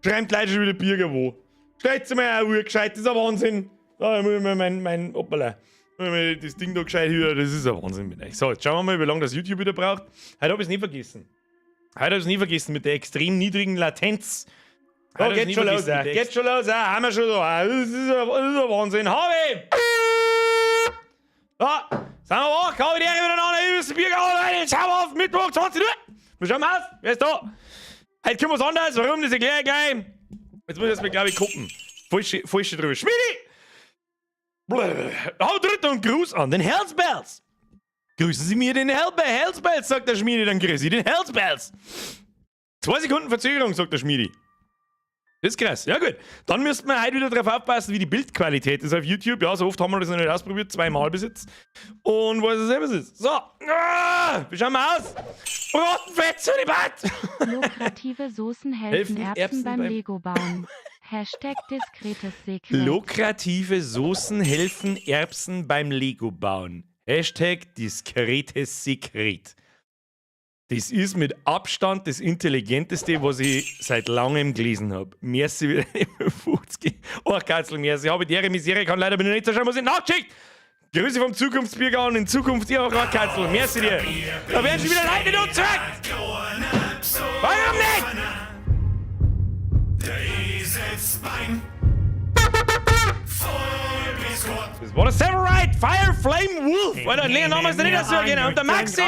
Schreibt gleich schon wieder Birger wo. Stellt mir auch Uhr gescheit, das ist ein Wahnsinn. Da muss ich mir mein, hoppala. Das Ding da gescheit hier, das ist ein Wahnsinn mit euch. So, jetzt schauen wir mal, wie lange das YouTube wieder braucht. Heute habe ich es nie vergessen. Heute habe ich es nie vergessen mit der extrem niedrigen Latenz. Oh, geht schon los, geht schon los, haben wir schon da. Das ist ein Wahnsinn. Harvey! Ja, sind wir wach, hab ich die Ehre miteinander, ist Bier, jetzt schauen wir auf, Mittwoch, 20 Uhr. Wir schauen mal aus, wer ist da? Heute kommt was anderes, warum, das erkläre ich gleich. Jetzt muss ich erst mal, glaube ich, gucken. Falsche, falsche drüber. Schmidi! Haut dritter und Gruß an den Hells Bells. Grüßen Sie mir den Hells Bells, sagt der Schmiedi, dann grüße ich den Hells Bells. 2 Sekunden Verzögerung, sagt der Schmiedi. Das ist krass. Ja gut. Dann müssten wir heute wieder darauf aufpassen, wie die Bildqualität ist auf YouTube. Ja, so oft haben wir das noch nicht ausprobiert. Zweimal bis jetzt. Und weiß es selber ist. So. Ah, wie schauen wir aus? Rotenfett zu die Bad! Lukrative Soßen helfen, Helfen Erbsen, Erbsen beim beim Lego bauen. #diskretes Sekret. Lukrative Soßen helfen Erbsen beim Lego bauen. #diskretes Sekret. Das ist mit Abstand das Intelligenteste, was ich seit langem gelesen habe. Merci wieder 50. Oh, Katzel, merci. Habe die Ehre, Misere, kann leider bin ich nicht so schauen, was ich nachgeschickt. Grüße vom Zukunftsbürger an in Zukunft, ihr auch, Katzel. Merci dir. Da werden schon wieder Leute nicht umzurückt. Warum nicht? Der Eselsbein. Voll bis Gott. Das war der Severite Fire Flame Wolf. Alter, länger Name ist der nicht dazu erkennen. Und der Maxi.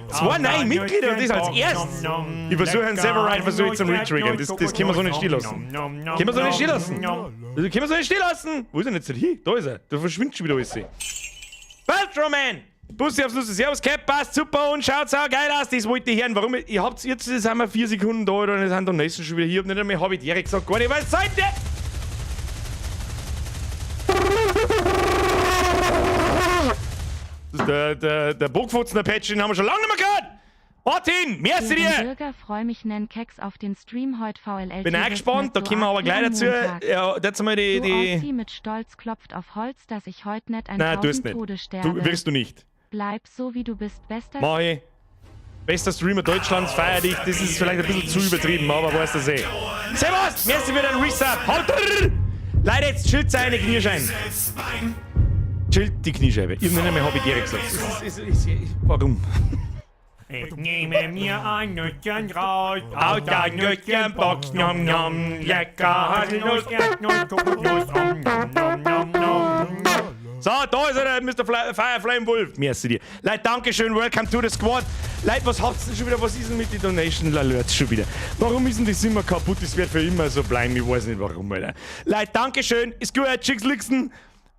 Zwei neue Mitglieder und das als erstes. Ich versuche einen Severite versuche ich zum Retriggern. Das können wir so nicht stehen lassen. Können wir so nicht stehen lassen. Das können wir so nicht stehen lassen. Wo ist er denn jetzt hier? Da ist er. Da verschwindet schon wieder alles. Beltroman! Bussi aufs Lustig. Servus, Cap, passt super und schaut sau geil aus. Das wollte ich hören. Warum? Ihr habt jetzt, sind wir 4 Sekunden da oder sind am nächsten schon wieder hier. Ich hab nicht einmal hab ich direkt gesagt, gar nicht. Was seid ihr? Das ist der Bockfutzener Patch, den haben wir schon lange nicht mehr gehört. Martin, merci dir! Bürger, freu mich nen Keks auf den Stream heut VLL. Bin auch gespannt, da kommen wir aber gleich dazu. Ja, dazu mal die. So die Ossi mit Stolz klopft auf Holz, dass ich heut net ein Nein, tust tausend nicht. Tode sterbe. Du wirst du nicht. Bleib so, wie du bist, bester Mach ich. Bester Streamer Deutschlands, feier dich. Das ist vielleicht ein bisschen zu übertrieben, aber weißt du eh. Servus, merci für den Resub. Halt! Leute, jetzt chillt seine Kniescheiben. Chillt die Kniescheibe. Irgendwann einmal habe ich direkt gesagt. Es ist, warum? Ich nehme mir ein Nüsschen raus Aus der Nüsschenbox, nom nom, lecker Haselnuss. Erdnuss, Kokosnuss, om, nom, nom, nom, nom. So, da ist er, der Mr. Fly, Fire Flame Wolf. Merci dir. Leute, Dankeschön, welcome to the squad. Leute, was habt ihr denn schon wieder? Was ist denn mit den Donation Alerts schon wieder? Warum ist denn das immer kaputt? Das wird für immer so bleiben. Ich weiß nicht warum, Alter. Leute, Dankeschön. Ist gut, Chicks Lixen.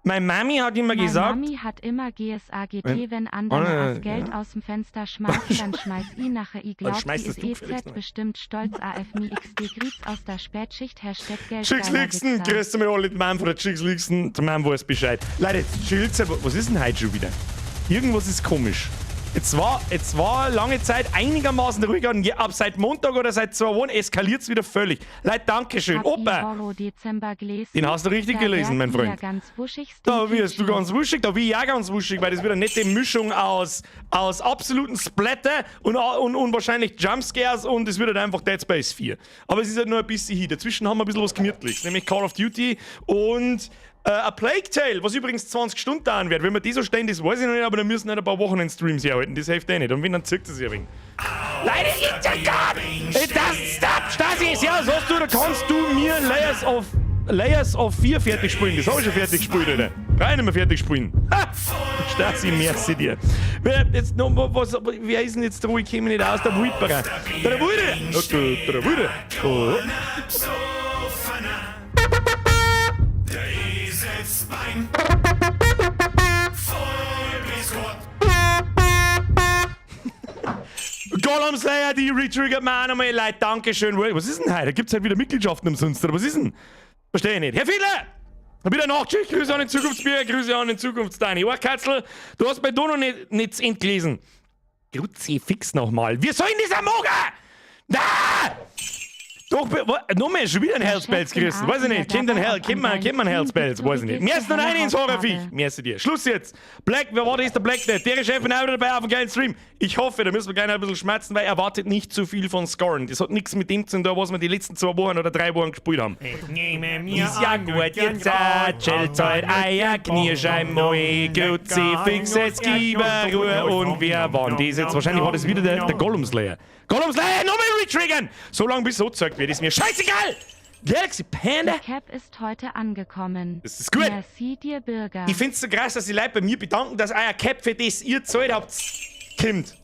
Meine Mami hat immer Meine gesagt. Mami hat immer GSAGT, Wenn- wenn andere Oh, das Geld aus dem Fenster schmeißen, dann schmeiß i nachher i glaubt, schmeißt sie das ist du EZ vielleicht noch. bestimmt stolz AF Mi XD Griez aus der Spätschicht #Geld Chicks Lixen, grüß mich alle, die Mom von der Chicks Lixen. Der Mom weiß Bescheid. Leute, jetzt chillt's. Was ist denn heute schon wieder? Irgendwas ist komisch. Jetzt war lange Zeit einigermaßen ruhig und ab seit Montag oder seit 2 Wochen eskaliert es wieder völlig. Leute, Dankeschön. Hab Opa! i Horror Dezember gelesen. Den hast du richtig Da gelesen, werd mein i Freund. Ja ganz wuschig. Da wirst du ganz wuschig, da bin ich auch ganz wuschig, weil das wird eine nette Mischung aus absoluten Splatter und wahrscheinlich Jumpscares und es wird halt einfach Dead Space 4. Aber es ist halt nur ein bisschen hier. Dazwischen haben wir ein bisschen was Gemütliches, nämlich Call of Duty und A Plague Tale, was übrigens 20 Stunden dauern wird. Wenn wir die so stehen, das weiß ich noch nicht, aber dann müssen halt ein paar Wochen in Streams herhalten. Das hilft eh nicht. Und wenn, dann zirkt es sich ein wenig. Leute, it's a God! It doesn't stop! Stasi, servus, hast du, da kannst du mir Layers of 4 fertig spielen. Das habe ich schon fertig gespielt, Alter. Brauch ich nicht mehr fertig spielen. Ha! Stasi, merci dir. Wer, jetzt noch, was, wer ist denn jetzt da? Ich komme nicht aus, der Wulperer. Der Wulperer! Der Wulperer! Oh. Der Eselsbein. Voll bis Gott. Gollum Slayer, die retriggert mir auch nochmal. Leute, Dankeschön. Was ist denn heute? Da gibt's halt wieder Mitgliedschaften umsonst, oder was ist denn? Verstehe ich nicht. Herr Fiedler! Wieder Nachtschicht, Grüße an den Zukunftsbürger, Grüße an den Zukunftsdani. Oh, Katzel, du hast bei Dono nicht zu Ende gelesen. Kruzifix nochmal. Wir sollen dieser Moga! Na! Doch, noch mehr, schon wieder ein Der Hellspelz Chef in gerissen. Weiß ich Aachen, nicht. der Kennt ein dabei Hell, auf kennt man, an kennt man deinem Hellspelz? Stream Weiß ich nicht. bist, Mir ist noch helle ein ins Horrorviech. Hautfarbe. Merci dir. Schluss jetzt. Black, wer war das? Der Black Dead. Der Chef ist auch wieder dabei auf dem geilen Stream. Ich hoffe, da müssen wir gleich noch ein bisschen schmerzen, weil er erwartet nicht zu viel von Scorn. Das hat nichts mit dem zu tun, was wir die letzten 2 Wochen oder 3 Wochen gespielt haben. Ich nehme mir Ist ja ein gut, Nüsschen jetzt raus chillt aus halt der Eier, Knierschein, moi, Kruzifix, jetzt gib Ruhe und wer war das jetzt? Wahrscheinlich war das wieder der Gollum Slayer. Gollum Slayer, nochmal retriggern! So lange bis so gezeigt wird, ist mir scheißegal! Galaxy Panda! Die Cap ist heute angekommen. Das ist gut. Merci dir, Bürger. Ich find's so krass, dass die Leute bei mir bedanken, dass euer Cap für das ihr gezahlt habt, kommt.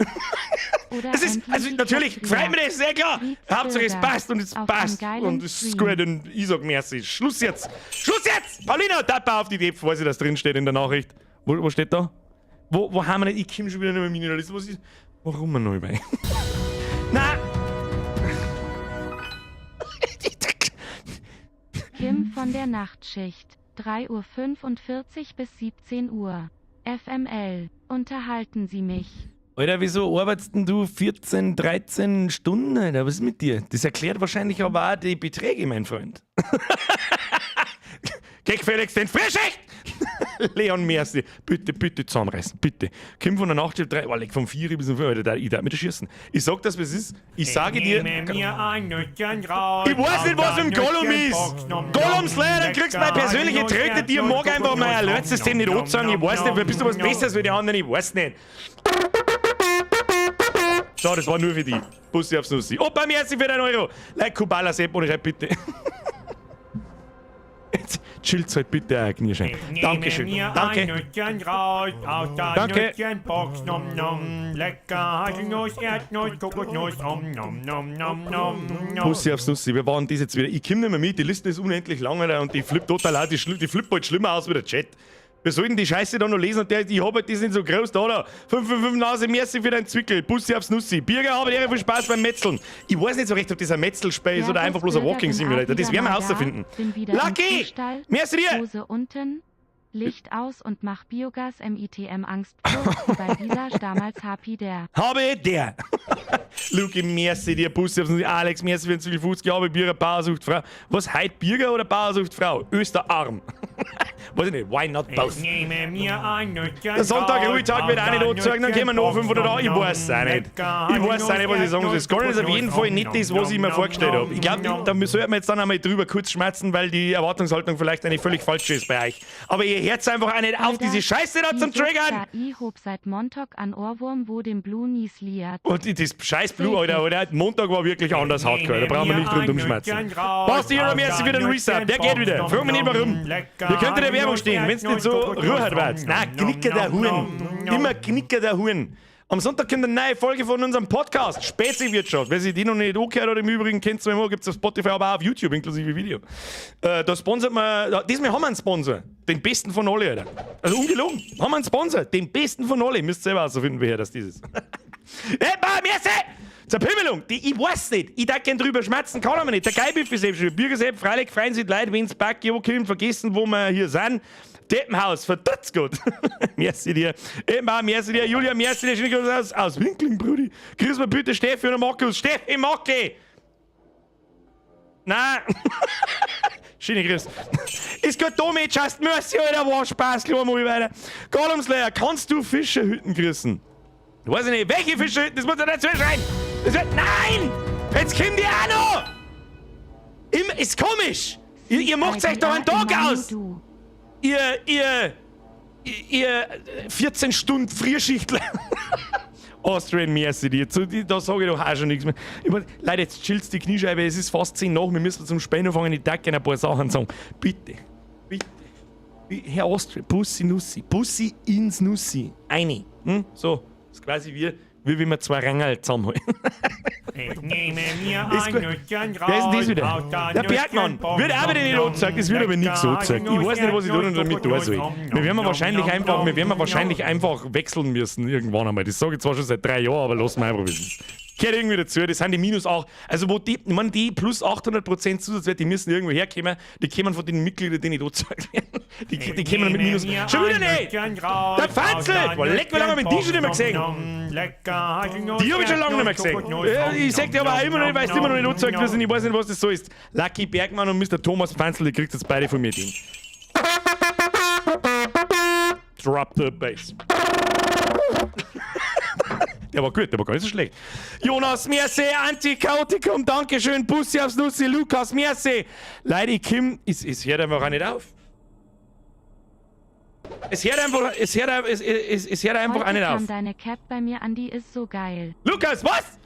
Oder Das ist, endlich also die natürlich Cap freut mich das, sehr klar. Grüezi, Hauptsache es Bürger. passt und es Auf einen passt geilen und es ist Stream. gut und ich sag merci. Schluss jetzt! Schluss jetzt! Paulina, Tappa auf die Depp, weiß ich, dass drin steht in der Nachricht. Wo steht da? Wo haben wir nicht? Ich komm schon wieder nicht mehr mit der Was ist? Warum wir noch bei? Na! Kim von der Nachtschicht. 3.45 Uhr bis 17 Uhr. FML. Unterhalten Sie mich. Alter, wieso arbeitest denn du 14, 13 Stunden, Alter? Was ist mit dir? Das erklärt wahrscheinlich aber auch die Beträge, mein Freund. Geh Felix den Frühschicht! Leon Merci, bitte, bitte zusammenreißen, bitte. Komm von der Nachtschicht 3, oh, von 4 bis um 5, Alter, ich darf mit schießen. Ich sag das, was es ist. Ich sage dir. Nehme mir ein Nüsschen raus Ich weiß nicht, was aus mit dem der Gollum ist. Nüsschenbox. Nom, Gollum nom, Slayer, dann kriegst du meine lecker persönliche Nuss, Tröte, die Erdnuss, mag einfach mein Kokosnuss, Alert-System nicht nom, anzeigen. Ich nom, weiß nicht, bist du was nom, Besseres wie die anderen? Ich weiß nicht. So, das war nur für die. Bussi aufs Nussi. Opa, merci für den Euro. Like Kubala Sepp oder bitte. Jetzt chillt's halt bitte auch, Knirschein. Ich nehme Dankeschön. mir ein Danke. Nüsschen raus aus der Danke. Nüsschenbox. Nom, nom, lecker Haselnuss, Erdnuss, Kokosnuss. Nom, nom, nom, nom, nom, nom. Bussi aufs Nussi, wir waren das jetzt wieder. Ich komm nicht mehr mit, die Liste ist unendlich lang, Alter, und die flippt total aus, die flippt bald schlimmer aus wie der Chat. Wir sollten die Scheiße da noch lesen und der, ich hab halt das nicht so groß da, da. 555 Nase, merci für deinen Zwickel. Bussi aufs Nussi. Birger, habe Ehre, viel Spaß beim Metzeln. Ich weiß nicht so recht, ob das ein Metzelspiel ist oder Servus, einfach bloß ein Bürger, Walking bin Simulator. auch Das wieder werden wir mal da, herausfinden. bin wieder im Lucky! Kuhstall, Merci dir! Hose unten, Licht aus und mach Biogas MITM Angst wie bei Visage damals Happy der. Habe der. Luki, merci dir, Bussi aufs Nussi. Alex, merci für den Zwickel Fuß. Glaube, Bürger, Bauer sucht Frau. Was, heute Bürger oder Bauer sucht Frau? Österarm. Weiß ich nicht, why not both? Ich nehme mir ein Nüsschen Der Sonntag, raus Ruhetag wird aus auch nicht der angezeigt, dann kommen noch 500 an. Ich Nüsschenbox. weiß es auch nicht. Lecker Ich weiß auch nicht, was ich sagen soll. Scorn ist auf jeden Fall nicht das, was ich mir vorgestellt habe. Ich glaube, da sollten wir jetzt dann einmal drüber kurz schmerzen, weil die Erwartungshaltung vielleicht eine völlig falsche ist bei euch. Aber ihr hört einfach auch nicht auf, diese Scheiße da zum Triggern! Ich hob seit Montauk an Ohrwurm, wo dem Blue Nies liert. Und das scheiß Blue, Alter, Alter. Montag war wirklich anders hardcore. Da brauchen wir nicht rundum schmerzen. Basti, Hero, merci für den Resub. Der geht wieder. Frag mich nicht warum. Ihr könnt in der Werbung stehen, wenn's nicht so Ruhe wart. Nein, Knicker der Huren. Immer Knicker der Huren. Am Sonntag kommt eine neue Folge von unserem Podcast, Spezi-Wirtschaft. Wer sich die noch nicht angehört hat, im Übrigen, kennt es mal, gibt es auf Spotify, aber auch auf YouTube inklusive Video. Da sponsert man, diesmal haben wir einen Sponsor. Den besten von alle, Alter. Also ungelogen, haben wir einen Sponsor. Den besten von alle. Müsst ihr selber herausfinden, wer das ist. Hey, bah, merci! Zur Pimmelung, die, ich weiß nicht. Ich darf gern drüber schmerzen, kann aber nicht. Der Geilbiff ist eben schon. Bürgersepp, freilich, freuen sich die Leute, wenn's Back kommt, vergessen, wo wir hier sind. Deppenhaus, verdammt gut. Merci dir. Eben auch, merci dir. Julia, merci dir. Schöne Grüße aus Winkling, Brudi. Grüß mir bitte Steffi und Markus. Steffi, Marke! Nein. Schöne Grüße. Ist gut, Domi, just mercy, Alter, war Spaß, klar, mal weiter. Gollum Slayer, kannst du Fischerhütten grüßen? Weiß ich nicht, welche Fischerhütten? Das muss ja dazu schreien. Das wird, nein! Jetzt kommt die auch noch! Immer, ist komisch! Ihr macht euch doch einen Tag aus! Du. Ihr 14 Stunden Frühschichtler. Austrian, merci dir. Da sage ich doch auch schon nichts mehr. Ich mein, Leute, jetzt chillt's die Kniescheibe, es ist fast 10 nach, wir müssen zum Spielen anfangen, ich darf gerne ein paar Sachen sagen. Bitte, bitte. Herr Austrian, Bussi Nussi, Bussi ins Nussi. Eine. Hm? So, das ist quasi wie wenn wir zwei Rangerl zusammenhalten. Ich nehme mir Ist ein gut. Nüsschen raus Wer ist denn das wieder? aus der Der Bergmann Nüsschenbox. wird auch wieder nicht angezeigt, es wird aber nichts angezeigt. Ich weiß nicht, was ich tun und damit tun soll. Wir werden wahrscheinlich einfach wechseln müssen irgendwann einmal. Das sage ich zwar schon seit 3 Jahren, aber lass mal einfach wissen. Gehört irgendwie dazu, das sind die minus auch. Also, wo die, ich meine, die plus 800% Zusatzwert, die müssen irgendwo herkommen. Die kommen von den Mitgliedern, die nicht angezeigt werden. Die kommen mit minus. Schon wieder nicht! Der Pfanzel! Boah, leck, wie lange hab ich die schon nicht mehr gesehen? Die hab ich schon lange nicht mehr gesehen. Ja, ich sag dir aber auch immer noch nicht, weil es immer noch nicht angezeigt wird und ich weiß nicht, was das so ist. Lucky Bergmann und Mr. Thomas Pfanzel, die kriegt jetzt beide von mir den. Drop the bass. Der war gut, der war gar nicht so schlecht. Jonas, merci, Antikaotikum, Dankeschön, Bussi aufs Nussi, Lukas, merci. Leute, ich komm, es hört einfach auch nicht auf. Es hört einfach, es hört, es, es, es hört einfach Heute auch nicht kam auf. deine Cap bei mir an, die ist so geil. Lukas, was?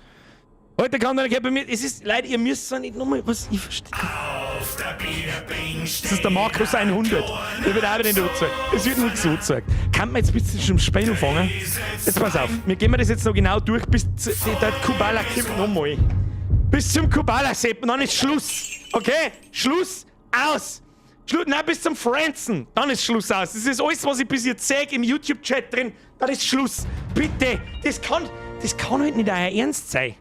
Heute kam deine Cap bei mir. Es ist, Leute, ihr müsst so nicht nochmal, was, ich verstehe. Auf der Bierbänk Das ist der Markus 100. Der wird auch wieder in der Uhrzeit. Es wird nichts so gezeigt. Kann man jetzt bitte schon Spiel anfangen? Jetzt pass auf, wir gehen das jetzt noch genau durch, bis der Kubala kommt nochmal. Bis zum Kubala-Sepp, dann ist Schluss. Okay? Schluss, aus. Schluss, nein, bis zum Franzen. Dann ist Schluss aus. Das ist alles, was ich bis jetzt sehe im YouTube-Chat drin. Dann ist Schluss. Bitte. Das kann halt nicht euer Ernst sein.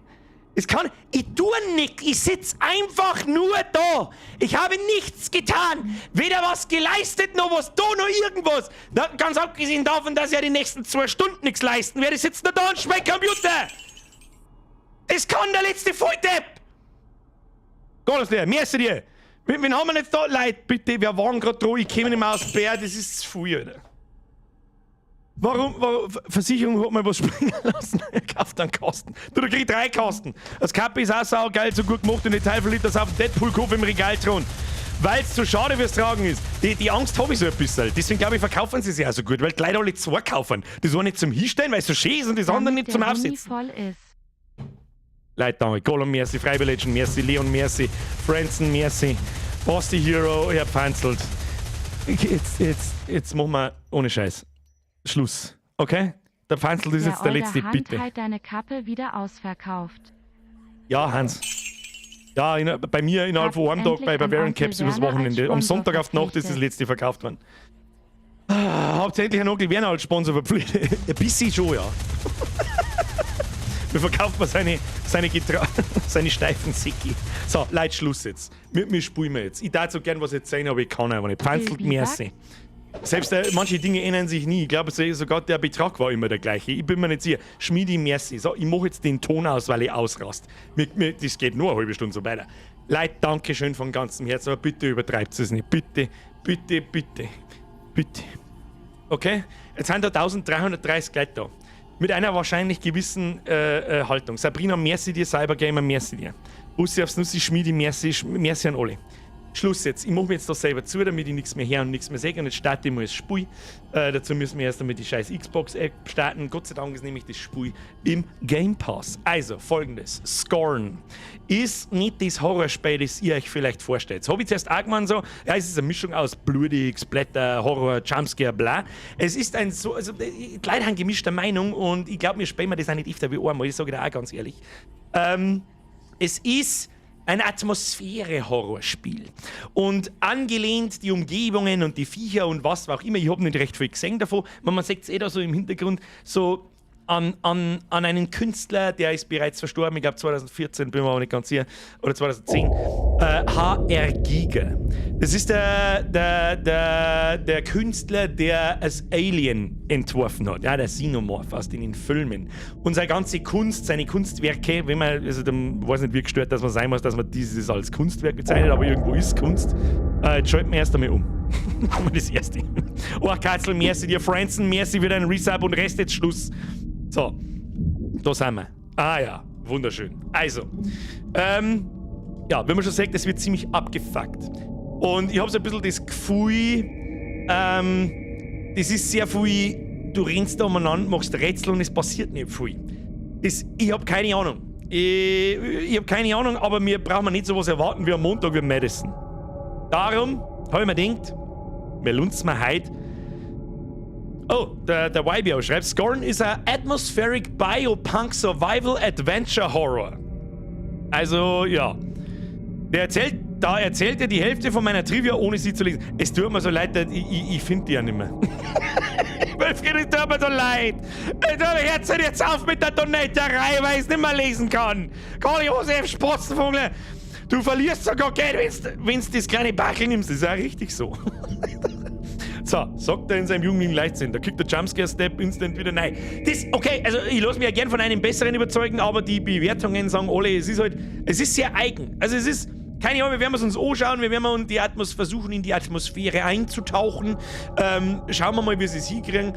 Es kann. Ich tue nichts. Ich sitz einfach nur da. Ich habe nichts getan. Weder was geleistet, noch was da, noch irgendwas. Na, ganz abgesehen davon, dass ich ja die nächsten 2 Stunden nichts leisten werde. Ich sitze nur da und spiel Computer. Das kann der letzte Volldepp. Gottes dir, merci dir. Wen haben wir jetzt da? Leute, bitte, wir waren gerade dran, ich komme nicht mehr aus Bär, das ist zu viel, Alter. Warum, Versicherung hat mal was springen lassen? Er kauft einen Kasten. Du, da krieg ich drei Kasten. Das Kappe ist auch saugeil, so gut gemacht und die Teufel liegt das auf dem Deadpool-Kopf im Regal thront. Weil es zu schade fürs Tragen ist. Die Angst habe ich so ein bisschen. Deswegen glaube ich, verkaufen sie sich auch so gut, weil die Leute alle zwei kaufen. Das eine nicht zum Hinstellen, weil es so schön ist, und das andere Damit nicht zum der Winnie Aufsitzen. voll ist. Leute, danke. Gollum, merci, Freiwilligen, merci, Leon, merci, Franzen, merci, Basti Hero, Herr Pfanzelt. Jetzt machen wir ohne Scheiß. Schluss. Okay? Der Pfanzelt ist Der jetzt der Olde letzte, Hand bitte. hat deine Kappe wieder ausverkauft. Ja, Hans. Ja, bei mir innerhalb von einem Tag Habt bei endlich Bavarian einen Onkel Caps übers Werner als Wochenende. Am Sponsor Sonntag auf die Nacht ist das verpflichtet. letzte verkauft worden. Ah, habt ihr endlich einen Onkel Werner als Sponsor verpflichtet? Ein bisschen schon, ja. Mir verkauft man seine steifen Säcke. So, Leute, Schluss jetzt. Mit mir spielen wir jetzt. Ich darf so gern was erzählen, aber ich kann einfach nicht. Pfanzelt, Biwak? merci. Selbst manche Dinge ändern sich nie. Ich glaube, sogar der Betrag war immer der gleiche. Ich bin mir nicht sicher. Schmiedi, merci. So, ich mache jetzt den Ton aus, weil ich ausrast. Das geht nur eine halbe Stunde so weiter. Leute, danke schön von ganzem Herzen, aber bitte übertreibt es nicht. Bitte, bitte, bitte, bitte. Okay? Jetzt sind da 1330 Leute da. Mit einer wahrscheinlich gewissen Haltung. Sabrina, merci dir, Cybergamer, merci dir. Bussi aufs Nussi, Schmiedi, merci, merci an alle. Schluss jetzt. Ich mache mir jetzt das selber zu, damit ich nichts mehr her und nichts mehr sehe. Und jetzt starte ich mal das Spiel. Dazu müssen wir erst einmal die scheiß Xbox-App starten. Gott sei Dank ist nämlich das Spiel im Game Pass. Also, Folgendes. Scorn ist nicht das Horrorspiel, das ihr euch vielleicht vorstellt. Habe ich zuerst auch gemeint so, ja, es ist eine Mischung aus blutig, Splatter, Horror, Jumpscare, bla. Es ist ein so, also die Leute haben gemischter Meinung und ich glaube, mir spielen wir das auch nicht öfter wie einmal, das sage ich dir auch ganz ehrlich. Es ist ein Atmosphäre-Horrorspiel. Und angelehnt die Umgebungen und die Viecher und was auch immer, ich habe nicht recht viel gesehen davon, man sieht es eh da so im Hintergrund, so an einen Künstler, der ist bereits verstorben, ich glaube 2014, bin mir aber nicht ganz sicher, oder 2010, H.R. Giger. Das ist der Künstler, der das Alien entworfen hat, ja, der Xenomorph aus den Filmen. Und seine ganze Kunst, seine Kunstwerke, wenn man, also dann weiß nicht, wie gestört dass man sein muss, dass man dieses als Kunstwerk bezeichnet, aber irgendwo ist Kunst. Jetzt schalten wir erst einmal um. Das erste. Oh, Katzel, merci dir, Franzen, merci für deinen Resub und Rest jetzt Schluss. So, da sind wir. Ah ja, wunderschön. Also, ja, wenn man schon sagt, es wird ziemlich abgefuckt. Und ich habe so ein bisschen das Gefühl, das ist sehr viel, du rennst da umeinander, machst Rätsel und es passiert nicht viel. Ich habe keine Ahnung. Ich habe keine Ahnung, aber mir brauchen wir nicht sowas erwarten wie am Montag wie Madison. Darum habe ich mir gedacht, wir lunzen wir heute. Oh, der YBO schreibt, Scorn is a atmospheric biopunk survival adventure horror. Also, ja. Da erzählt er die Hälfte von meiner Trivia, ohne sie zu lesen. Es tut mir so leid, ich finde die ja nicht mehr. Wilfried, es tut mir so leid. Hört jetzt auf mit der Donaterei, weil ich es nicht mehr lesen kann. Karl Josef Spotzenvogel, du verlierst sogar Geld, wenn du das kleine Backel nimmst. Das ist auch richtig so. So, sagt er in seinem jugendlichen Leichtsinn. Da kriegt der Jumpscare-Step instant wieder nein. Das, okay, also ich lasse mich ja gern von einem Besseren überzeugen, aber die Bewertungen sagen alle, es ist halt, es ist sehr eigen. Also es ist, keine Ahnung, wir werden es uns anschauen, wir werden uns die versuchen, in die Atmosphäre einzutauchen. Schauen wir mal, wie sie es hinkriegen.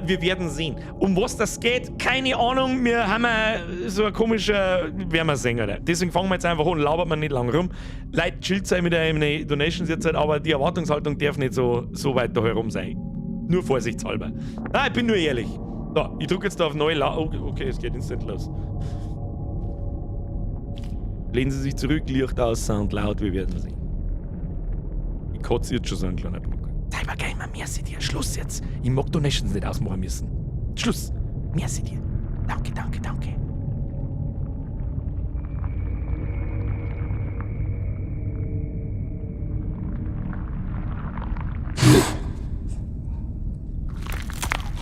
Wir werden sehen. Um was das geht, keine Ahnung. Wir haben so ein komischer, werden wir sehen, oder? Deswegen fangen wir jetzt einfach an, labert man nicht lang rum. Leute, chillt sein mit den Donations jetzt, aber die Erwartungshaltung darf nicht so weit da herum sein. Nur vorsichtshalber. Nein, ich bin nur ehrlich. So, ich drücke jetzt da auf neu. Okay, es geht instant los. Lehnen Sie sich zurück, Licht aus, Sound laut, wir werden sehen. Ich kotze jetzt schon so ein kleiner Bruck. Cybergamer, merci dir. Schluss jetzt. Ich mag Donations nicht ausmachen müssen. Schluss. Merci dir. Danke, danke, danke.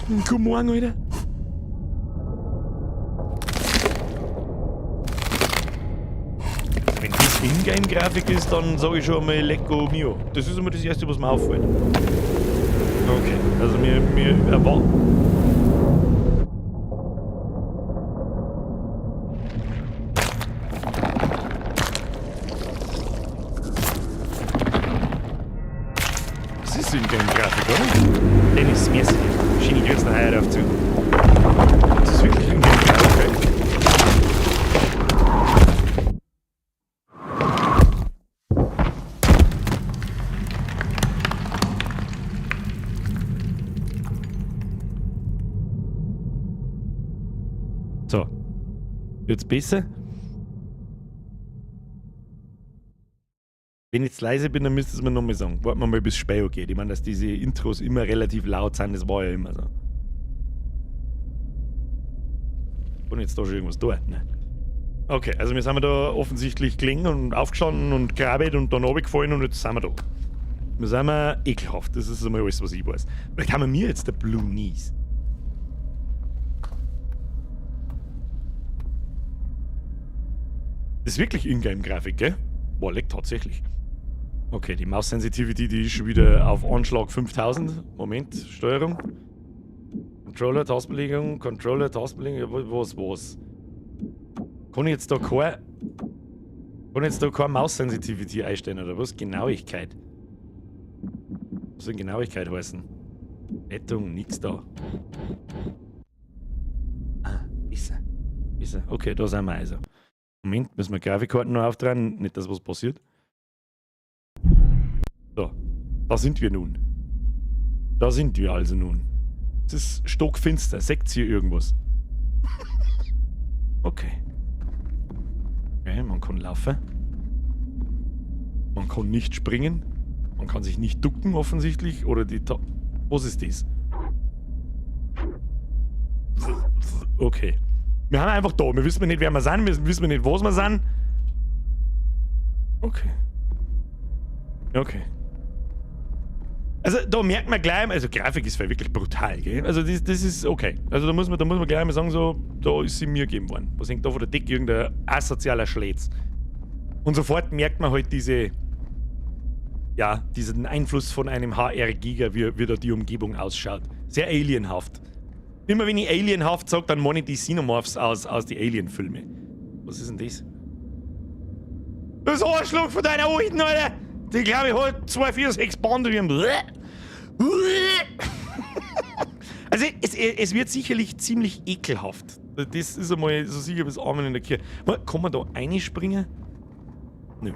Guten Morgen, Alter. Wenn das Ingame-Grafik ist, dann sage ich schon mal Lecco mio. Das ist immer das Erste, was mir auffällt. Okay, also wir erwarten. Das ist Ingame-Grafik, oder? Dennis, merci dir. Schöne Grüße nach Heuer auf zu. Das ist wirklich Ingame-Grafik, okay? So, wird's besser? Wenn ich jetzt leise bin, dann müsst ihr es mir nochmal sagen. Warten wir mal, bis es Spiel geht. Ich meine, dass diese Intros immer relativ laut sind, das war ja immer so. Und jetzt da schon irgendwas da? Nein. Okay, also wir sind da offensichtlich gelegen und aufgestanden und grabbelt und dann runtergefallen und jetzt sind wir da. Wir sind ekelhaft, das ist einmal alles, was ich weiß. Vielleicht haben wir jetzt der Blue Knees. Das ist wirklich Ingame-Grafik, gell? Boah, leckt tatsächlich. Okay, die Maus-Sensitivity, die ist schon wieder auf Anschlag 5000. Moment, Steuerung. Controller, Tastenbelegung, Controller, Tastenbelegung, was? Kann ich jetzt da keine Maus-Sensitivity einstellen, oder was? Genauigkeit. Was soll Genauigkeit heißen? Rettung, nix da. Ah, besser. Besser. Okay, da sind wir also. Moment, müssen wir Grafikkarten noch auftragen, nicht, dass was passiert. So, da sind wir nun. Da sind wir also nun. Es ist stockfinster, seht ihr irgendwas? Okay. Okay, man kann laufen. Man kann nicht springen. Man kann sich nicht ducken offensichtlich. Oder die... Was ist das? Okay. Wir haben einfach da. Wir wissen nicht, wer wir sind. Wir wissen nicht, was wir sind. Okay. Okay. Also da merkt man gleich, also Grafik ist wirklich brutal, gell? Also das ist okay. Also da muss man gleich mal sagen, so, da ist sie mir gegeben worden. Was hängt da von der Decke? Irgendein asozialer Schlätz. Und sofort merkt man halt diese, ja, diesen Einfluss von einem HR Giger, wie da die Umgebung ausschaut. Sehr alienhaft. Immer wenn ich alienhaft sage, dann meine ich die Xenomorphs aus die Alien-Filme. Was ist denn das? Das Arschloch von deiner alten, Alter! Die, glaube ich, hat 2, 4, 6 Bande. Also, es wird sicherlich ziemlich ekelhaft. Das ist einmal so sicher bis Amen in der Kirche. Kann man da reinspringen? Nö.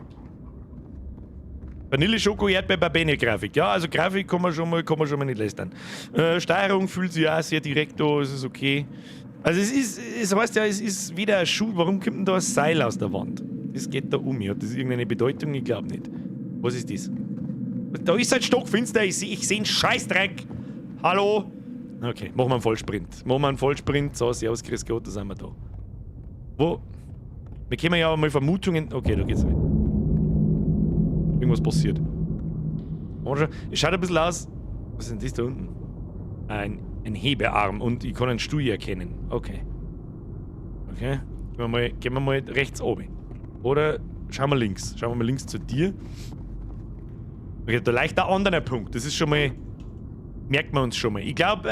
Vanille, Schoko, Erdbeer, Barbene Grafik. Ja, also Grafik kann man schon mal nicht lästern. Steuerung fühlt sich auch sehr direkt da, es ist okay. Also es heißt ja, es ist wieder ein Schuh. Warum kommt denn da ein Seil aus der Wand? Das geht da um. Hat das irgendeine Bedeutung? Ich glaube nicht. Was ist das? Da ist halt stockfinster, ich seh einen Scheißdreck. Hallo? Okay, machen wir einen Vollsprint. Machen wir einen Vollsprint. So, servus, grüß Gott, da sind wir da. Wo? Wir können ja mal Vermutungen... Okay, da geht's nicht. Irgendwas passiert. Es schaut ein bisschen aus. Was ist denn das da unten? Ein Ein Hebearm und ich kann einen Stuhl erkennen. Okay. Okay. Gehen wir mal rechts oben. Oder schauen wir links. Schauen wir mal links zu dir. Okay, da leicht ein anderer Punkt. Das ist schon mal... Merkt man uns schon mal. Ich glaube,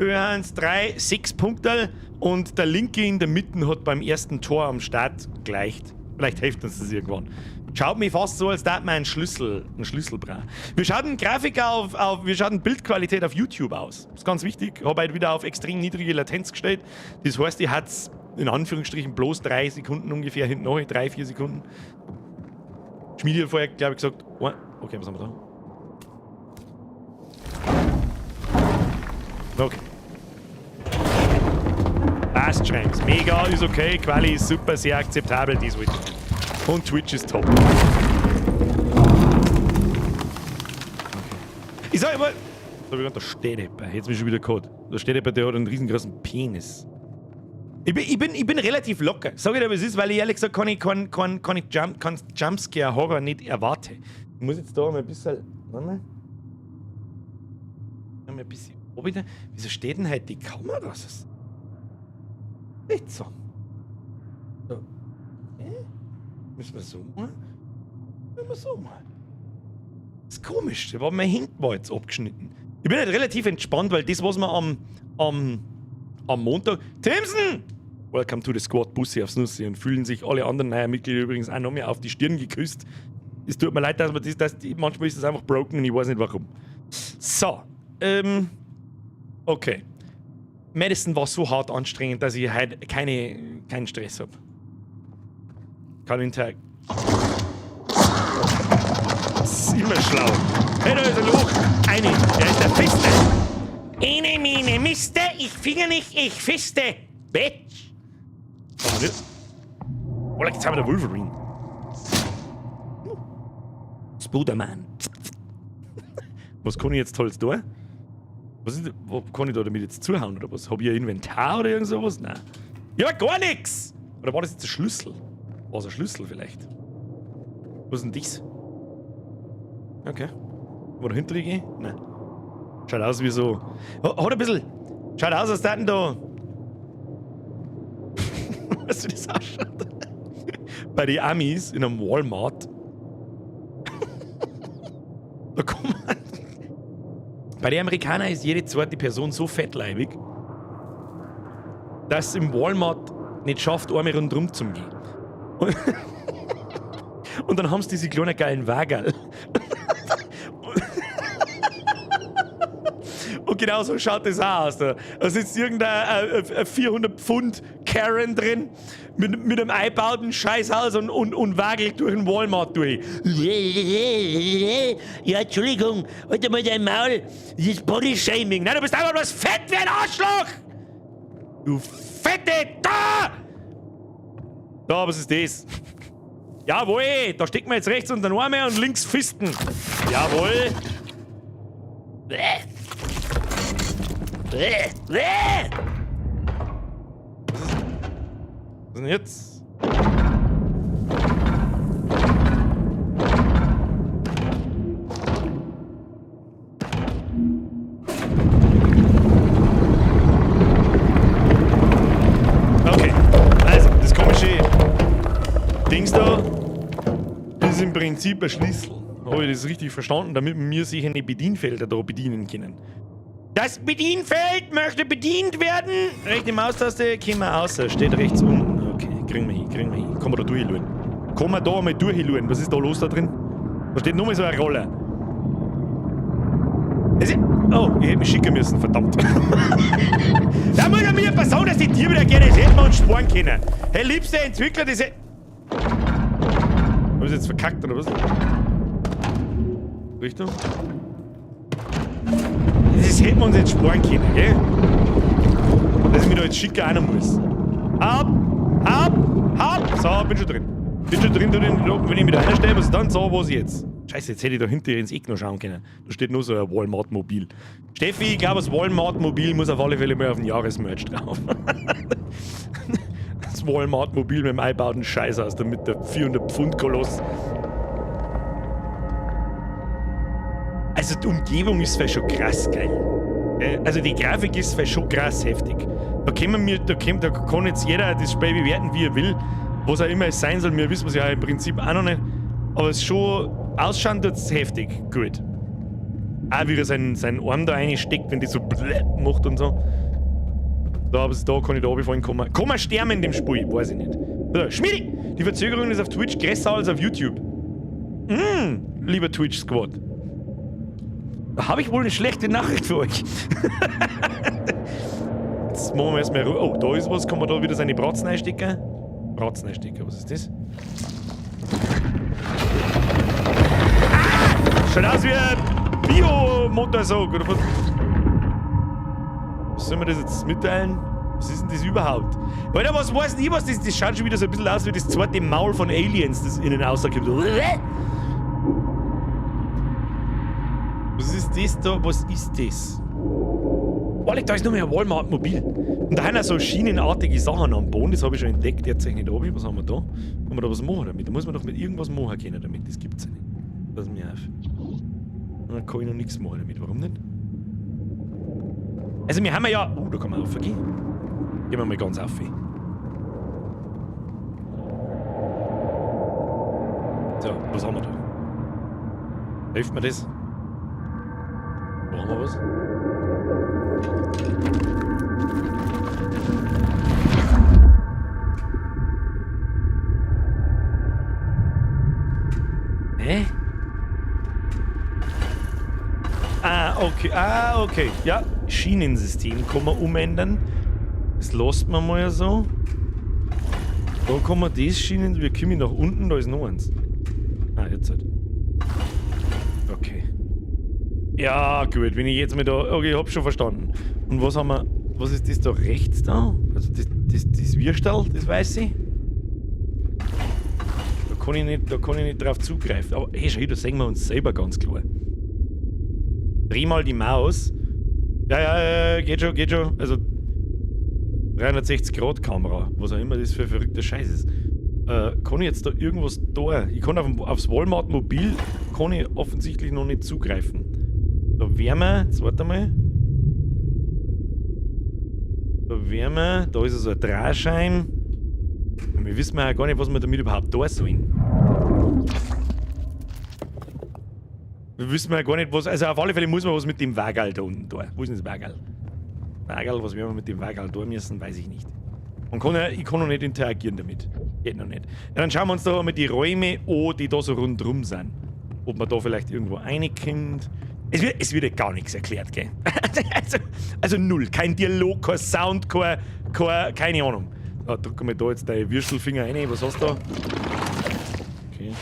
1, 3, 6 Punkte und der linke in der Mitte hat beim ersten Tor am Start gleicht. Vielleicht hilft uns das irgendwann. Schaut mir fast so, als da man einen Schlüssel braucht. Wir schauen Grafik wir schauen Bildqualität auf YouTube aus. Das ist ganz wichtig. Habe halt wieder auf extrem niedrige Latenz gestellt. Das heißt, ich hat's in Anführungsstrichen bloß 3 Sekunden ungefähr hinten noch, 3, 4 Sekunden. Schmiedi hat vorher, glaube ich, gesagt, oh, okay, was haben wir da? Okay. Passt, Schreims. Mega, ist okay, Quali ist super, sehr akzeptabel, die Switch. Und Twitch ist top. Okay. Ich sag immer, da steht jemand. Jetzt bin ich schon wieder gehabt. Da steht jemand, der hat einen riesengroßen Penis. Ich bin relativ locker. Sag ich dir, was es ist, weil ich ehrlich gesagt kann ich Jumpscare-Horror nicht erwarte. Ich muss jetzt da mal ein bisschen. Warte mal. Ein bisschen. Oh, bitte. Wieso steht denn heute die Kamera? Das ist nicht so. So. Müssen wir so machen? Müssen wir so machen? Das ist komisch. Da war mein Hemd war jetzt abgeschnitten. Ich bin halt relativ entspannt, weil das, was wir am Montag... Timson! Welcome to the Squad, Bussi aufs Nussi. Und fühlen sich alle anderen neuen Mitglieder übrigens auch noch mehr auf die Stirn geküsst. Es tut mir leid, dass man das manchmal ist das einfach broken und ich weiß nicht warum. So. Okay. Madison war so hart anstrengend, dass ich heute keinen Stress habe. Kann interagieren. Das ist immer schlau. Hey, da ist ein Loch. Eine. Der ist der Fiste. Ene, mene, miste. Ich finger nicht, ich fiste. Bitch. Oh, jetzt haben wir den Wolverine. Spiderman. Was kann ich jetzt Tolles tun? Was ist, wo kann ich da damit jetzt zuhauen oder was? Hab ich ein Inventar oder irgend sowas? Nein. Ja, gar nichts! Oder war das jetzt ein Schlüssel? War es ein Schlüssel vielleicht? Was ist denn das? Okay. Wo dahinter gehen? Nein. Schaut aus wie so. Hat ein bisschen. Schaut aus, als täten da. Weißt du, wie das ausschaut? Bei den Amis in einem Walmart. Da kommen. Bei den Amerikanern ist jede zweite Person so fettleibig, dass es im Walmart nicht schafft, einmal rundherum zu gehen. Und dann haben sie diese kleinen geilen Wagerl. Und genau so schaut das auch aus. Da sitzt irgendein 400 Pfund Karen drin mit einem eingebauten Scheißhaus und wagelt durch den Walmart durch. Ja, Entschuldigung, halt mal dein Maul. Das ist Bodyshaming. Nein, du bist einfach bloß fett wie ein Arschloch! Du fette Da! Da, was ist das? Jawohl, da stecken wir jetzt rechts unter den Arme und links Fisten. Jawohl. Bäh. Bäh. Bäh. Was ist denn jetzt? Okay, also das komische Dings da ist im Prinzip ein Schlüssel. Habe ich das richtig verstanden, damit wir sich eine Bedienfelder da bedienen können. Das Bedienfeld möchte bedient werden. Rechte Maustaste, kommen wir raus. Steht rechts unten. Okay, kriegen wir hin, kriegen wir hin. Kann man da durchluren? Kann man da einmal durchluren? Was ist da los da drin? Da steht nur mal so eine Rolle. Oh, ich hätte mich schicken müssen, verdammt. Da muss ja mir eine Person, dass die Tier wieder geht, das hätten wir uns sparen können. Hey, liebste Entwickler, das Hab ich jetzt verkackt, oder was? Richtung? Das hätten wir uns jetzt sparen können, gell? Dass ich mich da jetzt schicken auch noch muss. Ab! Ab! Ab! So, bin schon drin. Bin schon drin, wenn ich mich da reinstelle, was ist dann? So, was jetzt? Scheiße, jetzt hätte ich da hinter ins Eck noch schauen können. Da steht nur so ein Walmart-Mobil. Steffi, ich glaube, das Walmart-Mobil muss auf alle Fälle mal auf den Jahresmerch drauf. Das Walmart-Mobil mit dem eingebauten Scheiß aus, damit der 400-Pfund-Koloss. Also die Umgebung ist vielleicht schon krass geil. Also die Grafik ist schon krass heftig. Da können wir, da kommt, da kann jetzt jeder das Spiel bewerten, wie er will. Was auch immer es sein soll, wir wissen es ja im Prinzip auch noch nicht. Aber es ist schon, ausschauen tut es heftig. Gut. Auch wie er seinen Arm da reinsteckt, wenn die so macht und so. Da, aber da kann ich da runterfallen. Kann man sterben in dem Spiel? Weiß ich nicht. So, Schmiedi! Die Verzögerung ist auf Twitch größer als auf YouTube. Lieber Twitch-Squad. Da habe ich wohl eine schlechte Nachricht für euch. Jetzt machen wir erstmal Ruhe. Oh, da ist was. Kann man da wieder seine Bratzen einstecken? Bratzen einstecken, was ist das? Ah! Schaut aus wie ein Bio-Motorsog oder was? Was soll man das jetzt mitteilen? Was ist denn das überhaupt? Alter, was weiß denn ich, was das ist? Das schaut schon wieder so ein bisschen aus wie das zweite Maul von Aliens, das innen rauskommt. Was ist das da? Was ist das? Alter, da ist noch mehr ein Walmart-Mobil. Und da haben auch so schienenartige Sachen am Boden, das habe ich schon entdeckt. Jetzt nicht oben. Was haben wir da? Kann man da was machen damit? Da muss man doch mit irgendwas machen können damit. Das gibt's ja nicht. Lass mich auf. Da kann ich noch nichts machen damit. Warum nicht? Also wir haben ja... Oh, da kann man raufgehen. Gehen wir mal ganz auf. So, was haben wir da? Hilft mir das? Brauchen wir was? Hä? Ah, okay. Ah, okay. Ja, Schienensystem kann man umändern. Das lässt man mal so. Da kann man das Schienen... Wir kommen nach unten, da ist noch eins. Ah, jetzt halt. Okay. Ja, gut, wenn ich jetzt mal da... Okay, ich hab's schon verstanden. Und was haben wir... Was ist das da rechts da? Also das Würstel, das weiß ich. Da kann ich nicht, da kann ich nicht drauf zugreifen. Aber hey, schau, da sehen wir uns selber ganz klar. Dreh mal die Maus. Ja, ja, ja, geht schon, geht schon. Also 360 Grad Kamera, was auch immer das für ein verrückter Scheiß ist. Kann ich jetzt da irgendwas da? Ich kann aufs Walmart Mobil kann ich offensichtlich noch nicht zugreifen. Da wären wir, jetzt warte mal. Da wären wir, da ist so ein Drehschein. Und wir wissen ja gar nicht, was wir damit überhaupt da sollen. Wir wissen ja gar nicht, was. Also auf alle Fälle muss man was mit dem Wagerl da unten tun. Wo ist denn das Wagerl? Wagerl, was wir mit dem Wagerl tun müssen, weiß ich nicht. Man kann ja, ich kann noch nicht interagieren damit. Geht noch nicht. Ja, dann schauen wir uns da mal die Räume an, die da so rundrum sind. Ob man da vielleicht irgendwo reinkommt. Es wird ja gar nichts erklärt, gell? Also null. Kein Dialog, kein Sound, keine Ahnung. Da drücken wir da jetzt deinen Würstelfinger rein. Was hast du da? Okay.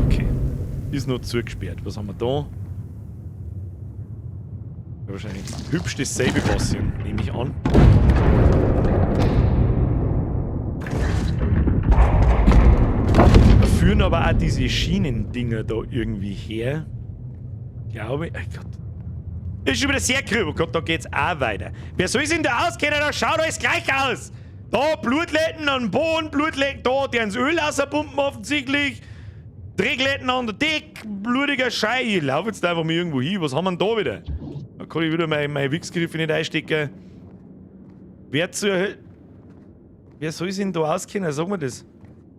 Okay. Ist noch zugesperrt. Was haben wir da? Ja, wahrscheinlich hübsch dasselbe passieren, nehme ich an. Da führen aber auch diese Schienendinger da irgendwie her. Glaube ich. Oh Gott. Ist schon wieder sehr grüb. Oh Gott, da geht's auch weiter. Wer soll sich denn da auskennen? Da schaut alles gleich aus. Da Blutletten am Boden, Blutletten da, die ins Öl rauspumpen offensichtlich. Dreckletten an der Decke, blutiger Scheiß. Ich laufe jetzt einfach mal irgendwo hin. Was haben wir denn da wieder? Da kann ich wieder meine Wichsgriffe nicht einstecken. Wer zur Hölle. Wer soll sich denn da auskennen? Sag mir das.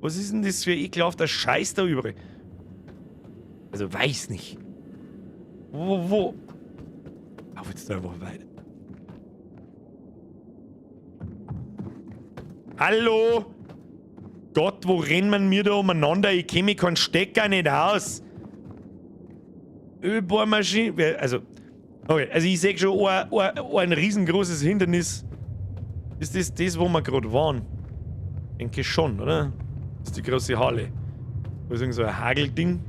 Was ist denn das für ein ekelhafter Scheiß da überall? Also, weiß nicht. Wo? Lauf jetzt einfach weiter. Hallo? Gott, wo rennen wir da umeinander? Ich kenn mich keinen Stecker nicht aus. Ölbohrmaschine. Also, okay, also ich seh schon ein riesengroßes Hindernis. Ist das das, wo wir grad waren? Denke schon, oder? Das ist die große Halle. Da ist irgend so ein Hagelding.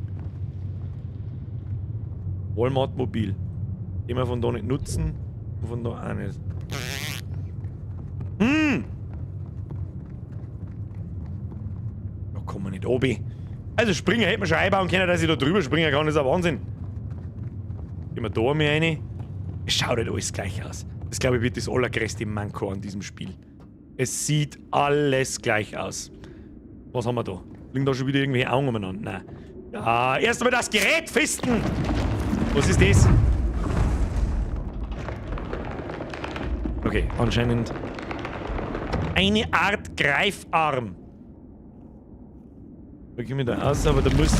Walmart Mobil. Den wir von da nicht nutzen und von da auch nicht. Da kommen wir nicht oben. Also springen hätte man schon einbauen können, dass ich da drüber springen kann, das ist ein Wahnsinn. Gehen wir da mal rein. Es schaut halt alles gleich aus. Das, glaube ich, wird das allergrößte Manko an diesem Spiel. Es sieht alles gleich aus. Was haben wir da? Liegen da schon wieder irgendwelche Augen umeinander? Nein. Ja, erst einmal das Gerät fisten! Was ist das? Okay, anscheinend eine Art Greifarm. Da komme ich da aus, aber da muss.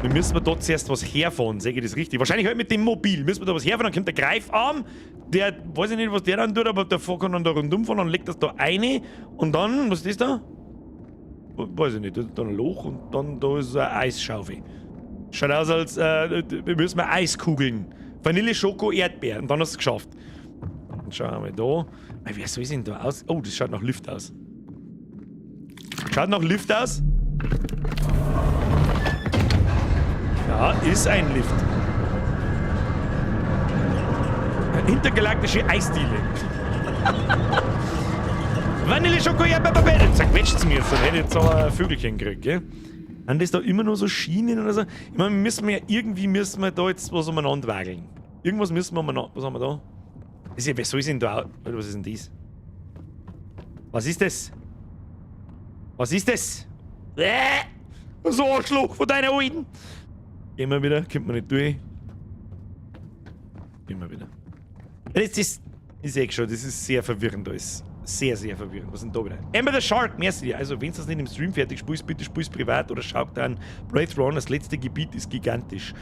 Wir müssen wir da zuerst was herfahren, sehe ich das richtig? Wahrscheinlich halt mit dem Mobil. Müssen wir da was herfahren, dann kommt der Greifarm, der, weiß ich nicht, was der dann tut, aber der kann dann da rundum fahren, dann legt das da eine und dann, was ist das da? Weiß ich nicht, da ist dann ein Loch und dann da ist eine Eisschaufel. Schaut aus, als wir müssen wir Eiskugeln. Vanille, Schoko, Erdbeer. Und dann hast du es geschafft. Dann schauen wir mal da. Ey, wer soll denn da aus? Oh, das schaut nach Lift aus. Schaut nach Lift aus? Ja, ist ein Lift. Intergalaktische Eisdiele. Vanille, Schoko, Erdbeer, zerquetscht's mir jetzt. Dann hätte ich jetzt aber ein Vögelchen gekriegt, gell? Sind das da immer nur so Schienen oder so? Ich meine, müssen wir ja irgendwie müssen wir da jetzt was umeinander wageln. Irgendwas müssen wir umeinander. Was haben wir da? Das ist ja, wer soll denn da? Was ist denn das? Was ist das? Was ist das? So Arschloch von deiner Alten! Gehen wir wieder, kommt man nicht durch. Gehen wir wieder. Das ist, ich seh schon, das ist sehr verwirrend alles. Sehr, sehr verwirrend. Was ist denn da wieder? Amber the Shark, merci dir. Also, wenn du das nicht im Stream fertig spielst, bitte spielst privat oder schau dann Blade Runner, das letzte Gebiet ist gigantisch.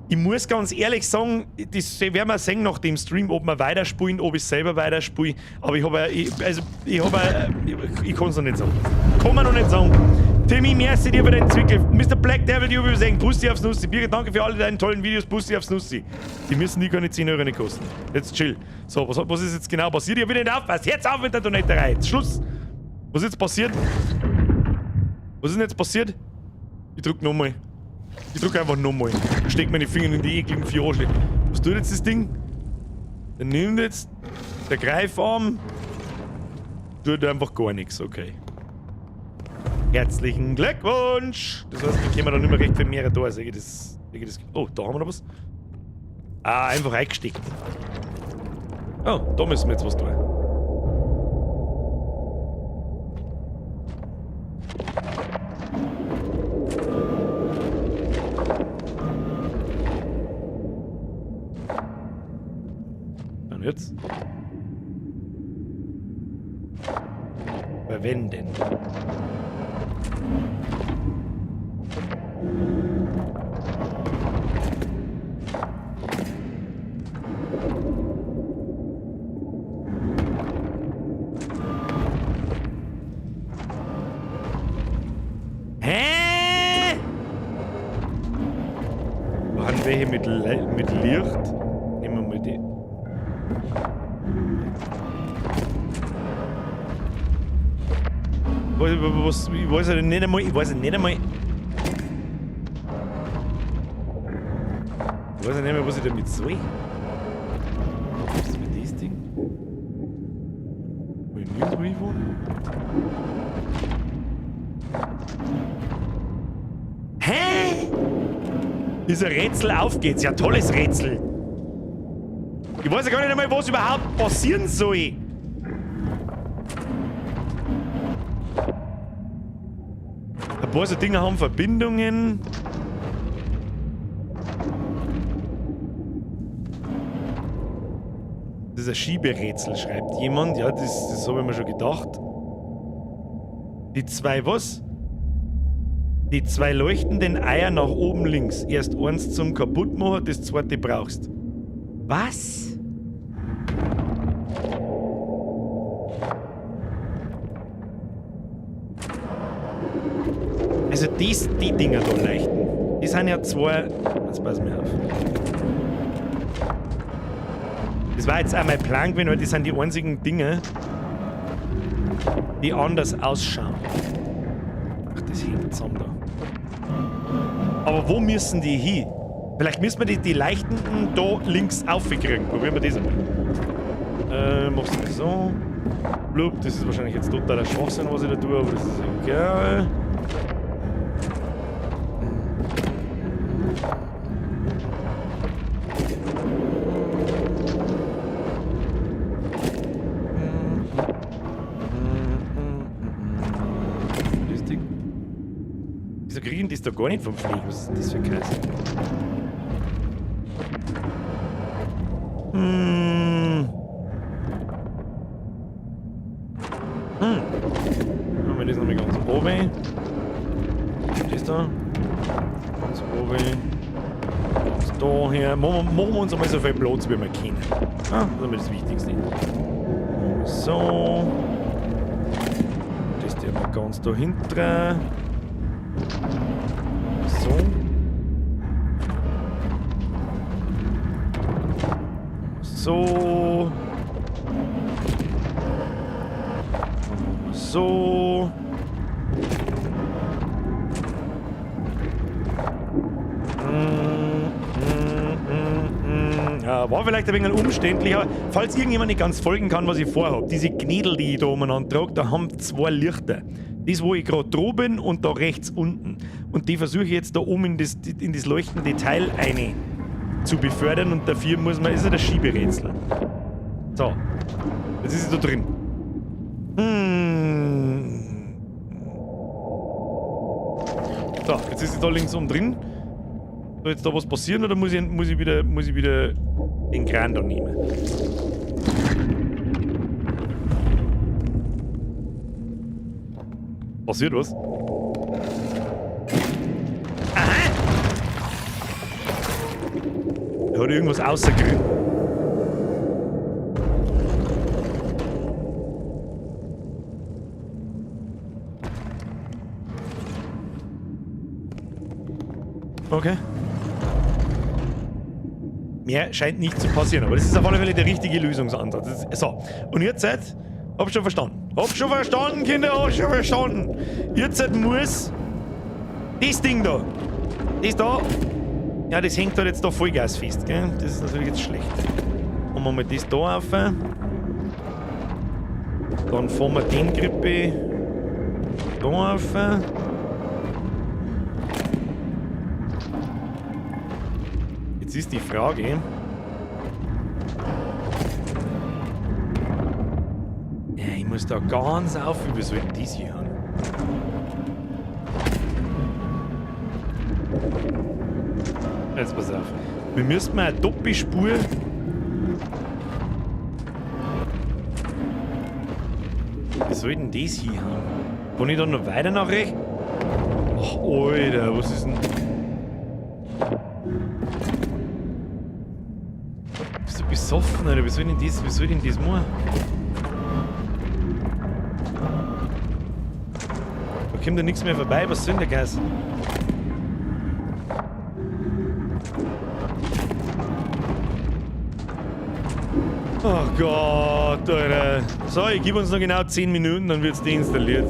Ich muss ganz ehrlich sagen, das werden wir sehen nach dem Stream, ob wir weiterspielen, ob ich selber weiterspiele. Aber ich habe, ich, also, ich habe, ich kann es noch nicht sagen. Kann man noch nicht sagen. Timmy, merci dir für den Zwickel. Mr. Black Devil, du will sagen, Bussi aufs Nussi. Birgit, danke für alle deine tollen Videos, Bussi aufs Nussi. Die müssen die keine 10 Euro nicht kosten. Jetzt chill. So, was ist jetzt genau passiert? Ich hab wieder nicht aufpasst. Jetzt auf mit der Donaterei. Jetzt Schluss. Was ist jetzt passiert? Was ist denn jetzt passiert? Ich drück nochmal. Ich drück einfach nochmal. Ich steck meine Finger in die ekligen 4 Arschlöcher. Was tut jetzt das Ding? Der nimmt jetzt. Der Greifarm. Tut einfach gar nichts, okay. Herzlichen Glückwunsch! Das heißt, wir können da nicht mehr recht viel mehr da. Sehe ich das, sehe ich das. Oh, da haben wir noch was. Ah, einfach eingesteckt. Oh, da müssen wir jetzt was tun. Und jetzt? Bei wenn denn? Hä? Wo haben wir hier mit Licht? Nehmen wir mal die. Was, ich weiß ja nicht einmal, ich weiß ja nicht einmal. Ich weiß ja nicht mehr, was ich damit soll. Was ist mit das Ding? Wo ich nirgendwo hinfahren? Hä? Dieser Rätsel auf geht's. Ja, tolles Rätsel. Ich weiß ja gar nicht einmal, was überhaupt passieren soll. Ein paar so Dinge haben Verbindungen. Das ist ein Schieberätsel, schreibt jemand. Ja, das habe ich mir schon gedacht. Die zwei was? Die zwei leuchtenden Eier nach oben links. Erst eins zum kaputtmachen, das zweite brauchst. Was? Also die Dinger da leuchten. Die sind ja zwei... Jetzt pass mir auf. Das war jetzt auch mein Plan gewesen, weil das sind die einzigen Dinge, die anders ausschauen. Ach, das hängt zusammen da. Aber wo müssen die hin? Vielleicht müssen wir die leichtenden da links aufkriegen. Probieren wir das einmal. Machst du das so. Blub, das ist wahrscheinlich jetzt totaler Schwachsinn, was ich da tue, aber das ist egal. Wieso kriegen die das da gar nicht vom Fliegen? Was ist denn das für ein Käse? Hm. Hm. Machen wir das nochmal ganz oben. Das da. Ganz oben. Ganz da her. Machen wir uns einmal so viel Platz, wie wir können. Ah, das ist einmal das Wichtigste. So. Das der mal ganz da hinten. So. So. So. Ja, war vielleicht ein wenig umständlich, aber falls irgendjemand nicht ganz folgen kann, was ich vorhab, diese Gnädel, die ich da umeinander trage, da haben zwei Lichter. Das, wo ich gerade dran bin und da rechts unten. Und die versuche ich jetzt da oben in das leuchtende Teil eine zu befördern und dafür muss man, ist ja das Schieberätsel. So, jetzt ist es da drin. Hm. So, jetzt ist es da links oben drin. Soll jetzt da was passieren oder muss ich wieder den Kran da nehmen? Passiert was? Aha! Da hat irgendwas rausgerissen. Okay. Mehr scheint nicht zu passieren, aber das ist auf alle Fälle der richtige Lösungsansatz. Das ist, so, und jetzt seid, hab schon verstanden. Hab schon verstanden, Kinder, hab schon verstanden. Jetzt muss das Ding da, das da, ja, das hängt halt jetzt da Vollgas fest, gell? Das ist natürlich jetzt schlecht. Machen wir mal das da auf. Dann fahren wir den Grippe da auf. Jetzt ist die Frage. Ja, ich muss da ganz auf, wie soll denn das hier haben? Jetzt pass auf. Wir müssen mal eine Doppelspur. Wie soll denn das hier haben? Kann ich da noch weiter nach rechts? Ach, Alter, was ist denn. Bist du besoffen, Alter? Wie soll denn das, wie soll denn das machen? Da kommt ja nichts mehr vorbei, was soll denn der Gas? Oh Gott, Alter. So, ich gebe uns noch genau 10 Minuten, dann wird's deinstalliert.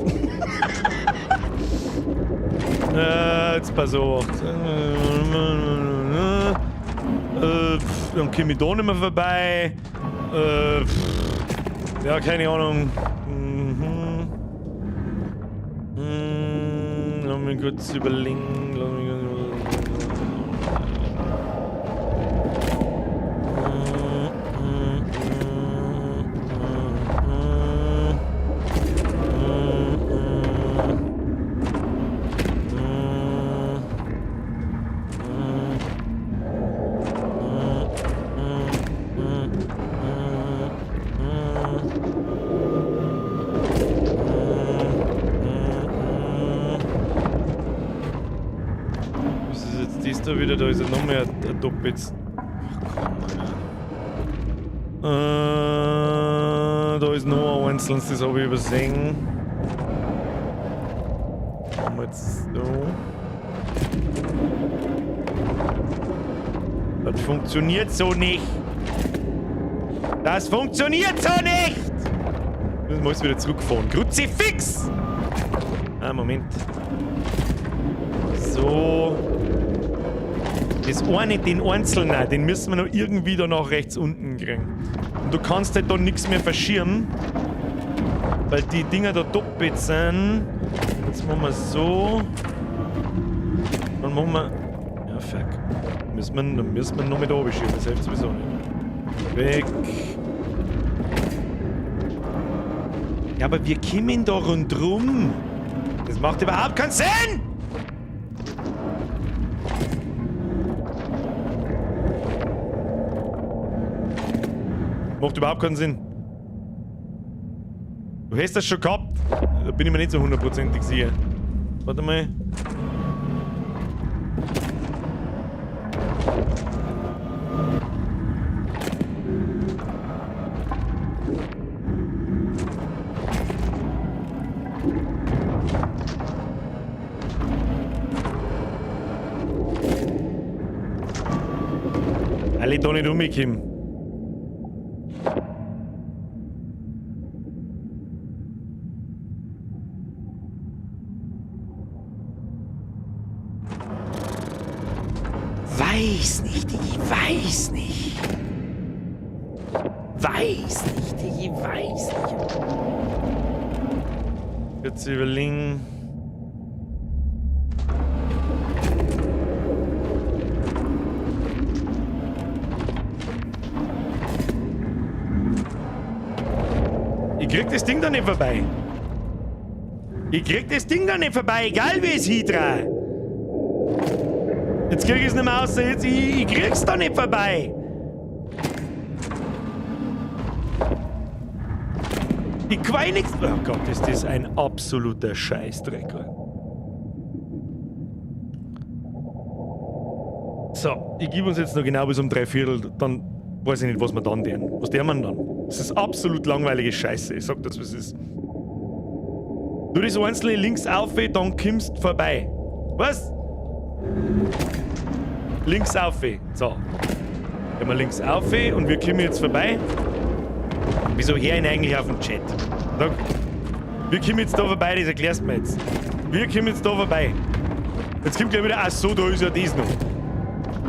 Jetzt pass auf. Dann komme ich da nicht mehr vorbei. Ja, keine Ahnung. Mhm. Lass mich kurz überlegen. Lass mich kurz überlegen. Da wieder, da ist ja noch mehr ein Doppitz. Ach komm, Alter. Da ist noch ein einzelnes, das habe ich übersehen. Machen wir jetzt so. Das funktioniert so nicht. Das funktioniert so nicht! Müssen wir jetzt wieder zurückfahren. Kruzifix! Ah, Moment. So. Das eine, den Einzelnen, den müssen wir noch irgendwie da nach rechts unten kriegen. Und du kannst halt da nichts mehr verschieben, weil die Dinger da doppelt sind. Jetzt machen wir so. Dann machen wir... Ja, fuck. Dann müssen wir noch mit oben schieben, das hilft sowieso nicht. Weg. Ja, aber wir kommen da rundrum. Das macht überhaupt keinen Sinn! Macht überhaupt keinen Sinn. Du hast das schon gehabt. Da bin ich mir nicht so hundertprozentig sicher. Warte mal. Alle da nicht umgekommen. Weiß nicht, ich weiß nicht. Weiß nicht, ich weiß nicht. Jetzt überlegen. Ich krieg das Ding da nicht vorbei. Ich krieg das Ding da nicht vorbei, egal wie es hindrehe. Jetzt krieg ich's nicht mehr raus, jetzt, ich krieg's da nicht vorbei. Ich kann nichts. Oh Gott, ist das ein absoluter Scheißdreck. So, ich gebe uns jetzt noch genau bis um 3:15, dann weiß ich nicht, was wir dann tun. Was tun wir dann? Das ist absolut langweilige Scheiße. Ich sag das, was es ist. Du das einzelne links auf, dann kommst du vorbei. Was? Links auf. So. Gehen wir links auf und wir kommen jetzt vorbei. Wieso hör ich eigentlich auf den Chat? Sag, wir kommen jetzt da vorbei, das erklärst du mir jetzt. Wir kommen jetzt da vorbei. Jetzt kommt gleich wieder, ach so, da ist ja das noch.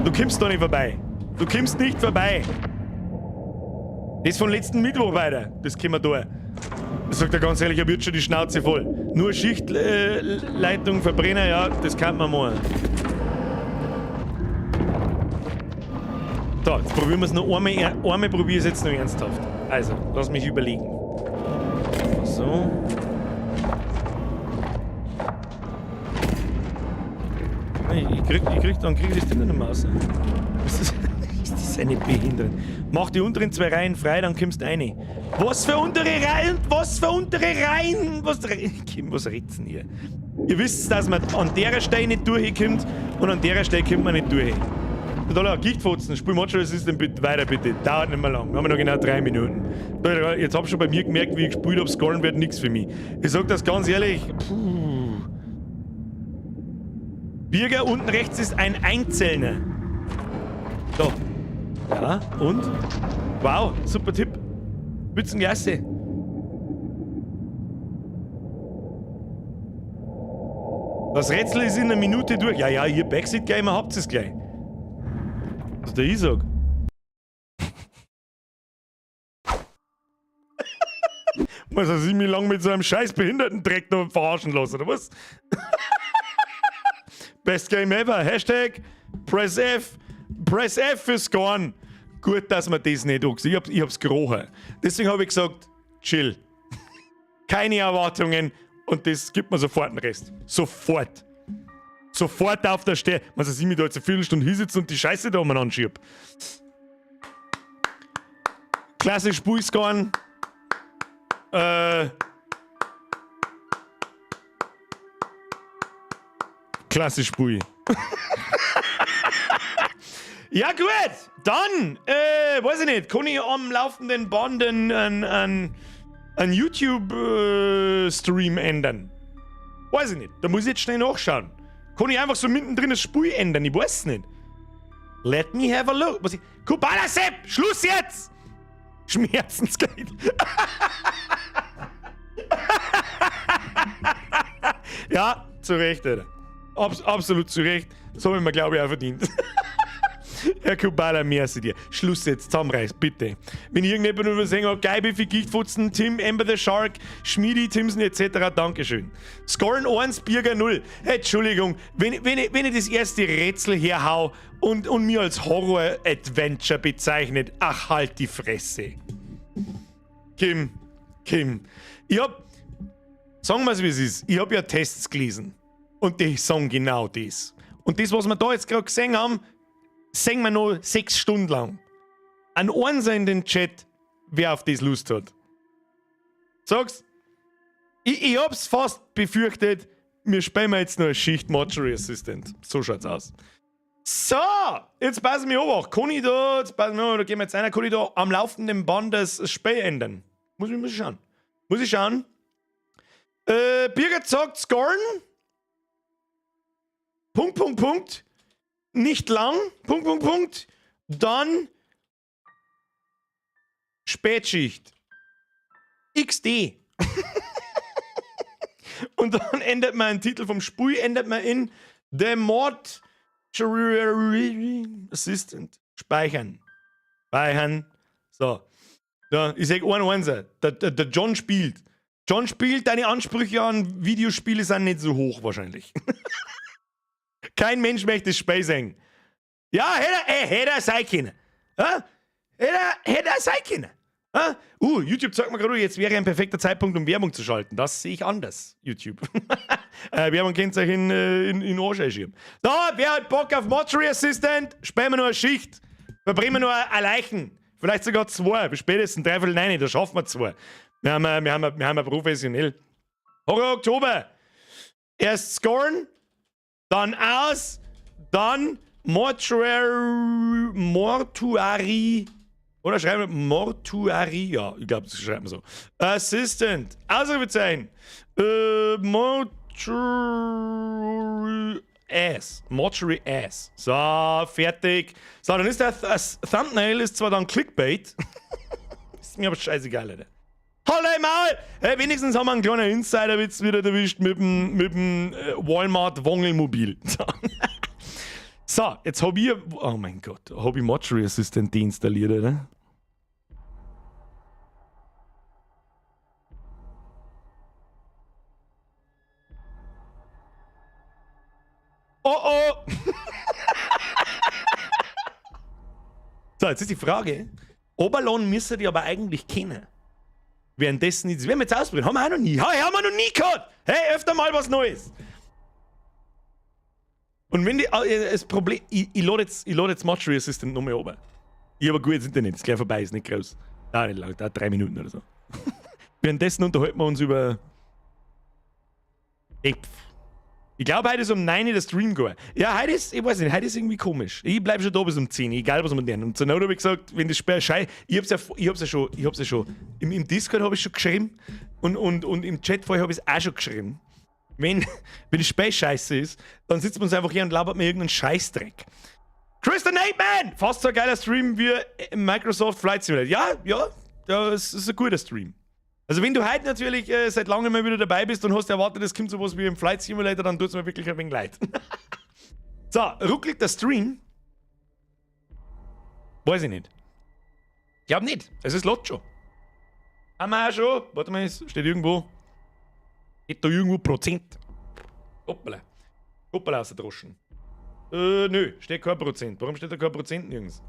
Du kommst da nicht vorbei. Du kommst nicht vorbei. Das von letzten Mittwoch weiter. Das können wir da. Ich sag dir ganz ehrlich, ich hab jetzt schon die Schnauze voll. Nur Schichtleitung, Verbrenner, ja, das kann man machen. So, jetzt probieren wir's noch einmal, einmal probier ich's jetzt noch ernsthaft. Also, lass mich überlegen. So. Dann krieg ich das Ding nicht mehr raus. Ist das eine Behinderung? Mach die unteren zwei Reihen frei, dann kommst du rein. Was für untere Reihen? Was für untere Reihen? Was, Kim, was red's denn hier? Ihr wisst, dass man an der Stelle nicht durchkommt und an der Stelle kommt man nicht durch. Totaler Gichtfotzen, spiel Modular System bitte weiter, bitte. Dauert nicht mehr lang. Wir haben noch genau 3 Minuten. Jetzt hab ich schon bei mir gemerkt, wie ich gespielt hab, Scorn wird nix für mich. Ich sag das ganz ehrlich. Puh. Birger unten rechts ist ein Einzelner. So. Ja, und? Wow, super Tipp. Spitzenklasse. Das Rätsel ist in einer Minute durch. Ja, ja, ihr Backseat Gamer habt es gleich. Was der ich sag. Muss er sich mich lang mit so einem scheiß Behindertendreck noch verarschen lassen, oder was? Best Game ever. Hashtag Press F. Press F für Scorn. Gut, dass man das nicht angesehen. Ich hab's gerochen. Deswegen hab ich gesagt, chill. Keine Erwartungen und das gibt mir sofort den Rest. Sofort. Sofort auf der Stelle. Man soll sich mich da jetzt eine Viertelstunde hinsetzen und die Scheiße da umeinander schieb. Klassisch Spiel-Scorn. Klassisch Spiel. Ja gut, dann, weiß ich nicht, kann ich am laufenden Band einen YouTube-Stream ändern? Weiß ich nicht, da muss ich jetzt schnell nachschauen. Kann ich einfach so mittendrin das Spiel ändern? Ich weiß es nicht. Let me have a look. Was ich, Kubala Sepp, Schluss jetzt! Schmerzensgeld. Ja, zu Recht, Alter. Absolut zu Recht. Das hab ich mir, glaub ich, auch verdient. Herr Kubala, merci dir. Schluss jetzt, zusammenreiß, bitte. Wenn irgendjemand übersehen hat, geil, wie viel Gichtfutzen, Tim, Ember the Shark, Schmiedi, Timson et cetera, Dankeschön. Scorn 1, Birger 0. Hey, Entschuldigung, wenn ich das erste Rätsel herhau und mir als Horror-Adventure bezeichnet, ach, halt die Fresse. Kim, Kim, ich hab, sagen wir's wie es ist, ich hab ja Tests gelesen. Und die sagen genau das. Und das, was wir da jetzt gerade gesehen haben, sehen wir noch 6 Stunden lang. An Einser in den Chat, Wer auf das Lust hat. Sag's. Ich hab's fast befürchtet, wir spielen jetzt noch eine Schicht Mortuary Assistant. So schaut's aus. So, jetzt passen wir auf. Kann ich da, jetzt passen wir auf, da gehen wir jetzt rein, kann ich da am laufenden Band das Spiel ändern? Muss ich schauen. Muss ich schauen. Birgit sagt Scorn. Punkt, Punkt, Punkt. Nicht lang. Punkt, Punkt, Punkt. Dann Spätschicht. XD. Und dann ändert man den Titel vom Spiel, ändert man in The Mortuary Assistant. Speichern. Speichern. So. Ja, ich sag einen Einser. Der John spielt. John spielt, deine Ansprüche an Videospiele sind nicht so hoch wahrscheinlich. Kein Mensch möchte das Spiel sehen. Ja, hätte er sein können. Ja? Hätte er sein können. Ah? YouTube zeigt mir gerade, jetzt wäre ein perfekter Zeitpunkt, um Werbung zu schalten. Das sehe ich anders, YouTube. Werbung könnt ihr euch in Arsch einschieben. So, wer hat Bock auf Mortuary Assistant? Spielen wir nur eine Schicht. Verbrennen wir nur eine Leichen. Vielleicht sogar zwei. Bis spätestens 8:45, da schaffen wir zwei. Wir haben professionell. Horror Oktober. Erst Scorn, dann aus, dann Mortuary. Oder schreiben wir Mortuary? Ja, ich glaube, das schreibt man so. Assistant. Ausrufezeichen. Mortuary Ass. Mortuary Ass. So, fertig. So, dann ist das Thumbnail ist zwar dann Clickbait. Ist mir aber scheißegal, Alter. Hallo Maul! Hey, wenigstens haben wir einen kleinen Insider-Witz wieder erwischt mit dem Walmart-Wongelmobil. So. So, jetzt hab ich... Oh mein Gott, hab ich Mortuary Assistant deinstalliert, oder? Oh oh! So, jetzt ist die Frage, Oberlohn müsste die aber eigentlich kennen. Währenddessen, das werden wir jetzt ausprobieren. Haben wir auch noch nie. Hey, haben wir noch nie gehabt! Hey, öfter mal was Neues! Und wenn die, das Problem, ich lade jetzt, Mortuary Assistant nochmal runter. Ich habe ein gutes Internet, ist gleich vorbei, ist nicht groß. Dauert nicht lang, dauert 3 Minuten oder so. Währenddessen unterhalten wir uns über Äpf. Ich glaube, heute ist um 9 Uhr der Stream gegangen. Ja, heute ist, ich weiß nicht, heute ist irgendwie komisch. Ich bleib schon da bis um 10 Uhr, egal was wir lernen. Und zur Not habe ich gesagt, wenn das Spiel schei, ich hab's ja schon, im Discord habe ich schon geschrieben und im Chat vorher habe ich es auch schon geschrieben. Wenn das Spiel scheiße ist, dann sitzt man uns einfach hier und labert mir irgendeinen Scheißdreck. Chris the Nate Man! Fast so ein geiler Stream wie Microsoft Flight Simulator. Ja, ja, das ist ein guter Stream. Also wenn du heute natürlich seit langem mal wieder dabei bist und hast erwartet, es kommt sowas wie im Flight Simulator, dann tut's mir wirklich ein wenig leid. So, ruckelt der Stream? Weiß ich nicht. Ich glaub nicht. Es ist laut schon. Haben wir auch schon. Warte mal, es steht irgendwo. Steht da irgendwo Prozent. Hoppala. Hoppala aus der Droschen. Nö, steht kein Prozent. Warum steht da kein Prozent nirgends?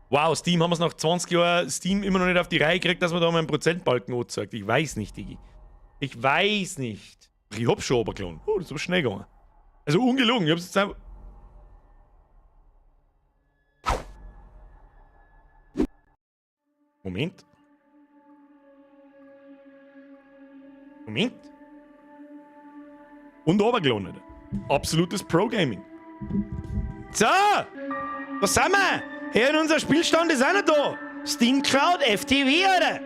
Wow, Steam haben wir es nach 20 Jahren Steam immer noch nicht auf die Reihe gekriegt, dass man da mal einen Prozentbalken anzeigt. Ich weiß nicht, Digi. Ich weiß nicht. Ich hab schon runtergeladen. Oh, das ist aber schnell gegangen. Also ungelogen, ich hab's jetzt einfach... Moment. Moment. Und runtergeladen, Alter. Absolutes Pro-Gaming. So! Da sind wir! Hey, und unser Spielstand ist auch noch da. Steam Cloud FTW, Alter.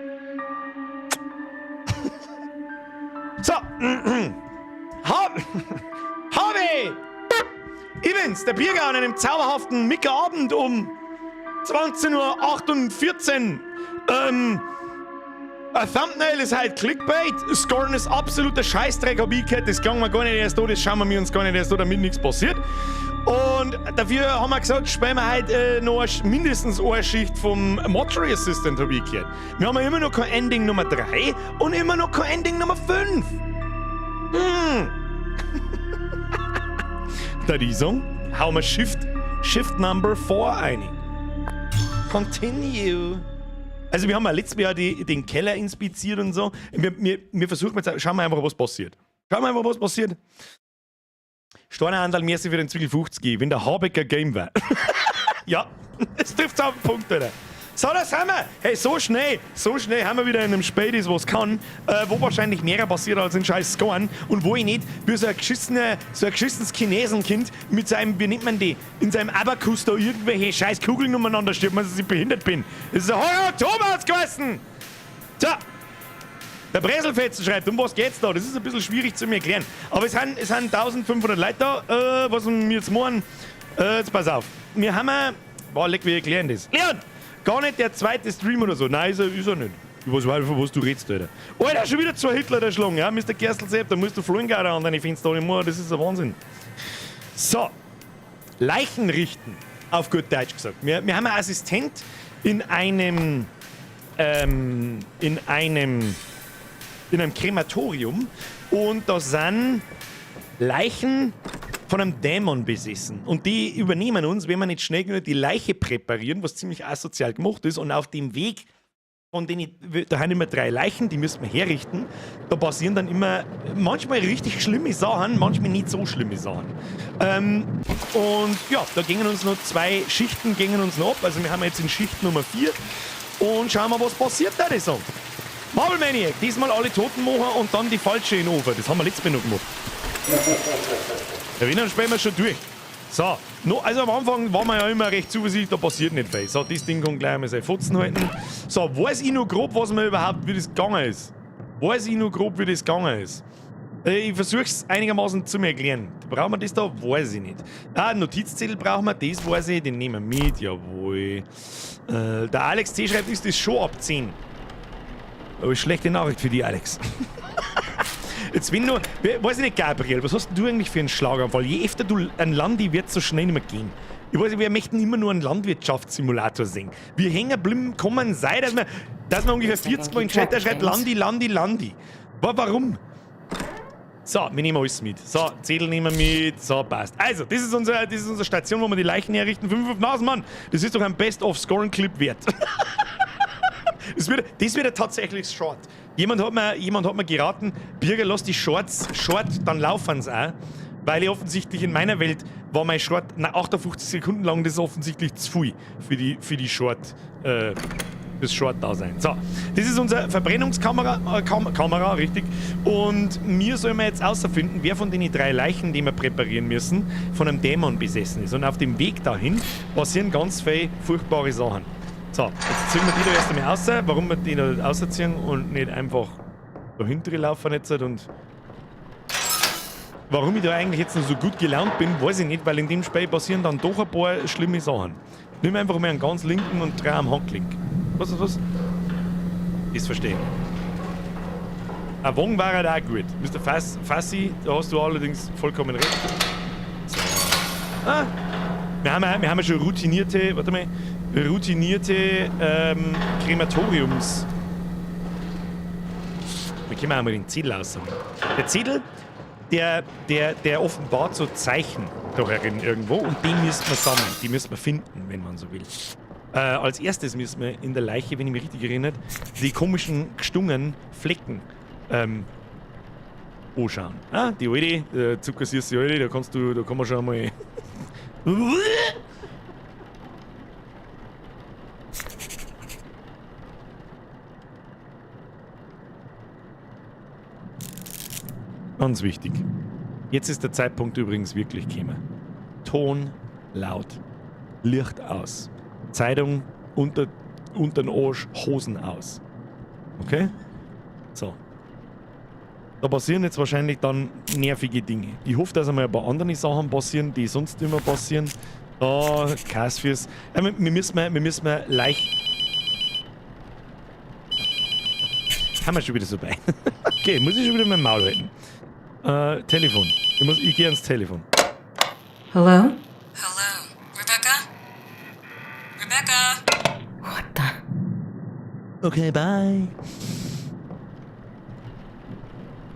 So. Habe! Ich bin's, der Birger, an einem zauberhaften Mickerabend um 20:48 Uhr. Ein Thumbnail ist halt Clickbait. Scorn ist absoluter Scheißdreck, hab ich gehört. Das klang mir gar nicht erst da, das schauen wir uns gar nicht erst da, damit nichts passiert. Und dafür haben wir gesagt, spielen wir heute noch mindestens eine Schicht vom Mortuary Assistant, hab ich gehört. Wir haben ja immer noch kein Ending Nummer 3 und immer noch kein Ending Nummer 5. Hm. Da die Song, hauen wir Shift Number 4 ein. Continue. Also wir haben ja letztes Jahr den Keller inspiziert und so. Wir versuchen jetzt, schauen wir einfach, was passiert. Schauen wir einfach, was passiert. Steinerhandel mäßig für den Zwiegel 50, wenn der Habecker Game war. Ja, es trifft auf den Punkt, Alter. So, das haben wir. Hey, so schnell haben wir wieder in einem Spiel, das was kann, wo wahrscheinlich mehr passiert als in scheiß Scorn und wo ich nicht wie so ein geschissenes Chinesenkind mit seinem, wie nennt man die, in seinem Abakus da irgendwelche scheiß Kugeln umeinander stirbt, weil ich behindert bin. Das ist ein Horror Thomas gewesen. So. Der Breselfetzen schreibt, um was geht's da? Das ist ein bisschen schwierig zu mir erklären. Aber es sind 1500 Leute da, was wir jetzt machen. Jetzt pass auf. Wir haben... Boah, leck, wir erklären das. Leon! Gar nicht der zweite Stream oder so. Nein, ist er nicht. Ich weiß nicht, von was du redest, Alter. Alter, schon wieder zwei Hitler erschlagen, ja? Mr. Gerstl Sepp, da musst du fliegen gehen an deine Fenster nicht mehr. Das ist ein Wahnsinn. So. Leichen richten. Auf gut Deutsch gesagt. Wir haben einen Assistent in einem... in einem Krematorium und da sind Leichen von einem Dämon besessen. Und die übernehmen uns, wenn wir nicht schnell genug die Leiche präparieren, was ziemlich asozial gemacht ist. Und auf dem Weg von denen, da haben immer 3 Leichen, die müssen wir herrichten. Da passieren dann immer manchmal richtig schlimme Sachen, manchmal nicht so schlimme Sachen. Und ja, da gingen uns noch 2 Schichten gingen uns noch ab. Also wir haben jetzt in Schicht Nummer 4 und schauen wir, was passiert da so. Marvel Maniac, diesmal alle Toten machen und dann die falsche in den Ofen. Das haben wir letztes Mal noch gemacht. Ja, wenn, dann spielen wir schon durch. So, no, also am Anfang waren wir ja immer recht zuversichtlich, da passiert nicht viel. So, das Ding kann gleich einmal seine Fotzen halten. So, weiß ich noch grob, was mir überhaupt, wie das gegangen ist? Weiß ich noch grob, wie das gegangen ist? Ich versuch's einigermaßen zu mir erklären. Brauchen wir das da? Weiß ich nicht. Ah, Notizzettel brauchen wir, das weiß ich, den nehmen wir mit, jawohl. Der Alex C. schreibt, ist das schon ab 10? Aber schlechte Nachricht für die, Alex. Jetzt wenn nur, weiß ich nicht, Gabriel, was hast du eigentlich für einen Schlaganfall? Je öfter du ein Landi wird so schnell nicht mehr gehen. Ich weiß nicht, wir möchten immer nur einen Landwirtschaftssimulator sehen. Wir hängen blieben kommen sei, dass wir ungefähr 40 Mal in den Chat schreibt, Landi, Landi, Landi. Warum? So, wir nehmen alles mit. So, Zettel nehmen wir mit. So, passt. Also, das ist unsere Station, wo wir die Leichen herrichten. 5 Nasen, Mann. Das ist doch ein Best-of-Scoring-Clip wert. Das wird ja tatsächlich short. Jemand hat mir geraten, Birger, lass die Shorts short, dann laufen sie auch. Weil ich offensichtlich in meiner Welt war mein Short 58 Sekunden lang, das ist offensichtlich zu viel für die Short, das Short-Dasein. So, das ist unsere Verbrennungskamera, Kamera, richtig. Und mir sollen wir jetzt außerfinden, wer von den 3 Leichen, die wir präparieren müssen, von einem Dämon besessen ist. Und auf dem Weg dahin passieren ganz viele furchtbare Sachen. So, jetzt ziehen wir die da erst einmal raus. Warum wir die da rausziehen und nicht einfach dahinter laufen jetzt und warum ich da eigentlich jetzt noch so gut gelaunt bin, weiß ich nicht, weil in dem Spiel passieren dann doch ein paar schlimme Sachen. Nimm einfach mal einen ganz linken und 3 am Handgelenk. Was? Das verstehe ich. Ein Wong war halt auch gut. Mr. Fassi, da hast du allerdings vollkommen recht. So. Ah, wir haben ja schon routinierte, warte mal, routinierte Krematoriums. Wir können auch mal den Zettel aussammeln. Der Zettel, der offenbart so Zeichen da herin irgendwo und den müssen wir sammeln, die müssen wir finden, wenn man so will. Als erstes müssen wir in der Leiche, wenn ich mich richtig erinnere, die komischen gestungenen Flecken anschauen. Ah, die alte, zuckersüße alte, da kann man schon mal. Ganz wichtig. Jetzt ist der Zeitpunkt übrigens wirklich gekommen. Ton laut. Licht aus. Zeitung unter den Arsch, Hosen aus. Okay? So. Da passieren jetzt wahrscheinlich dann nervige Dinge. Ich hoffe, dass einmal ein paar andere Sachen passieren, die sonst immer passieren. Da, Kass fürs. Wir müssen leicht. Haben wir schon wieder so bei. Okay, muss ich schon wieder mein Maul halten. Telefon. Ich gehe ans Telefon. Hello? Hello. Rebecca? Rebecca? What the? Okay, bye.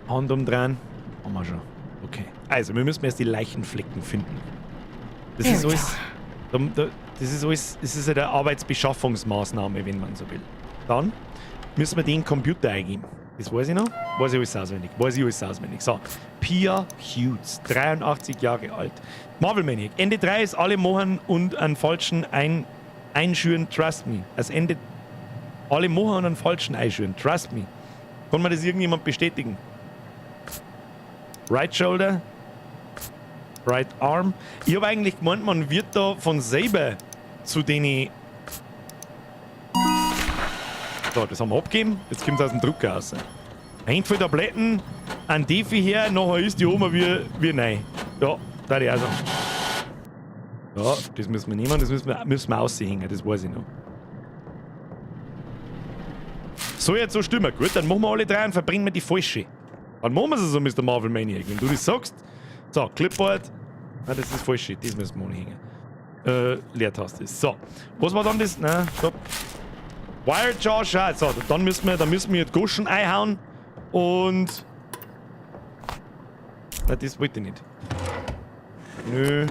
Hand umdrehen. Haben wir schon. Okay. Also, wir müssen erst die Leichenflecken finden. Das ist alles. Das ist alles. Das ist eine Arbeitsbeschaffungsmaßnahme, wenn man so will. Dann müssen wir den Computer eingeben. Das weiß ich noch. Weiß ich alles auswendig. Weiß ich alles auswendig. So. Pia Hughes, 83 Jahre alt. Marvel Maniac. Ende 3 ist alle machen und einen falschen Einschüren, trust me. Es endet. Alle machen einen falschen Einschüren, trust me. Kann mir das irgendjemand bestätigen? Right Shoulder. Right Arm. Ich habe eigentlich gemeint, man wird da von selber zu denen. So, das haben wir abgegeben. Jetzt kommt es aus dem Drucker raus. Ein voll Tabletten, ein Defi her, nachher ist die Oma wie neu. Ja, da ich auch sagen. Ja, das müssen wir nehmen, das müssen wir aushängen, das weiß ich noch. Soll jetzt so stimmen. Gut, dann machen wir alle drei und verbringen wir die falsche. Dann machen wir es so, Mr. Marvel Maniac, wenn du das sagst. So, Clipboard. Nein, das ist falsch. Das müssen wir anhängen. Leertaste. So. Was war dann das? Nein, stopp. Wire Jaw Shot. So, dann müssen wir die Goschen einhauen. Und. Nein, das wollte ich nicht. Nö.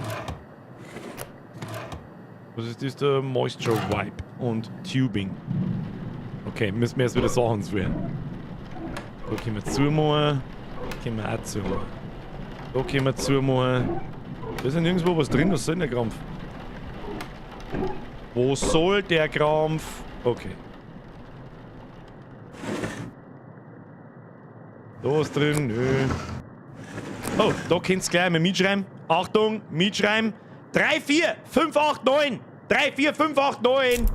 Was ist das da? Moisture Wipe und Tubing. Okay, müssen wir erst wieder Sachen suchen. Da können wir zumachen. Da können wir auch zumachen. Da können wir zumachen. Da ist ja nirgendwo was drin. Was soll denn der Krampf? Wo soll der Krampf? Okay. Da was drin? Nö. Oh, da könnt's gleich mal mitschreiben. Achtung, mitschreiben. 3, 4, 5, 8, 9. 3, 4, 5, 8, 9.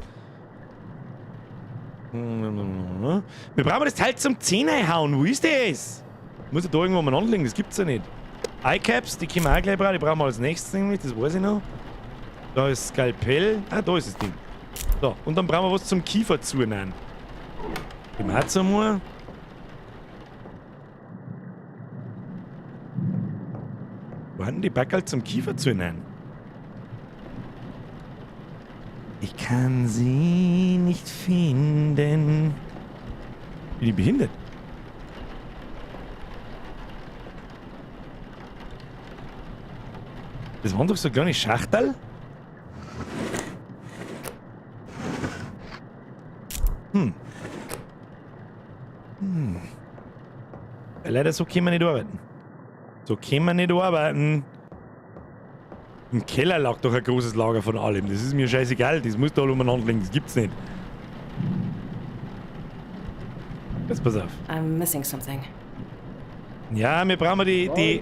Wir brauchen das Teil zum Zähne hauen. Wo ist das? Muss ich da irgendwo mal anlegen? Das gibt's ja nicht. Eyecaps, die können wir auch gleich brauchen. Die brauchen wir als nächstes nämlich, das weiß ich noch. Da ist Skalpell. Ah, da ist das Ding. So, und dann brauchen wir was zum Kiefer zunehmen. Können wir auch zumachen. Wo haben die Backerl zum Kiefer zunehmen? Ich kann sie nicht finden. Bin ich behindert? Das waren doch so kleine Schachtel. Ja, leider, so können wir nicht arbeiten. So können wir nicht arbeiten. Im Keller lag doch ein großes Lager von allem. Das ist mir scheißegal. Das muss da alle umeinander liegen. Das gibt's nicht. Jetzt pass auf. I'm missing something. Ja, wir brauchen die.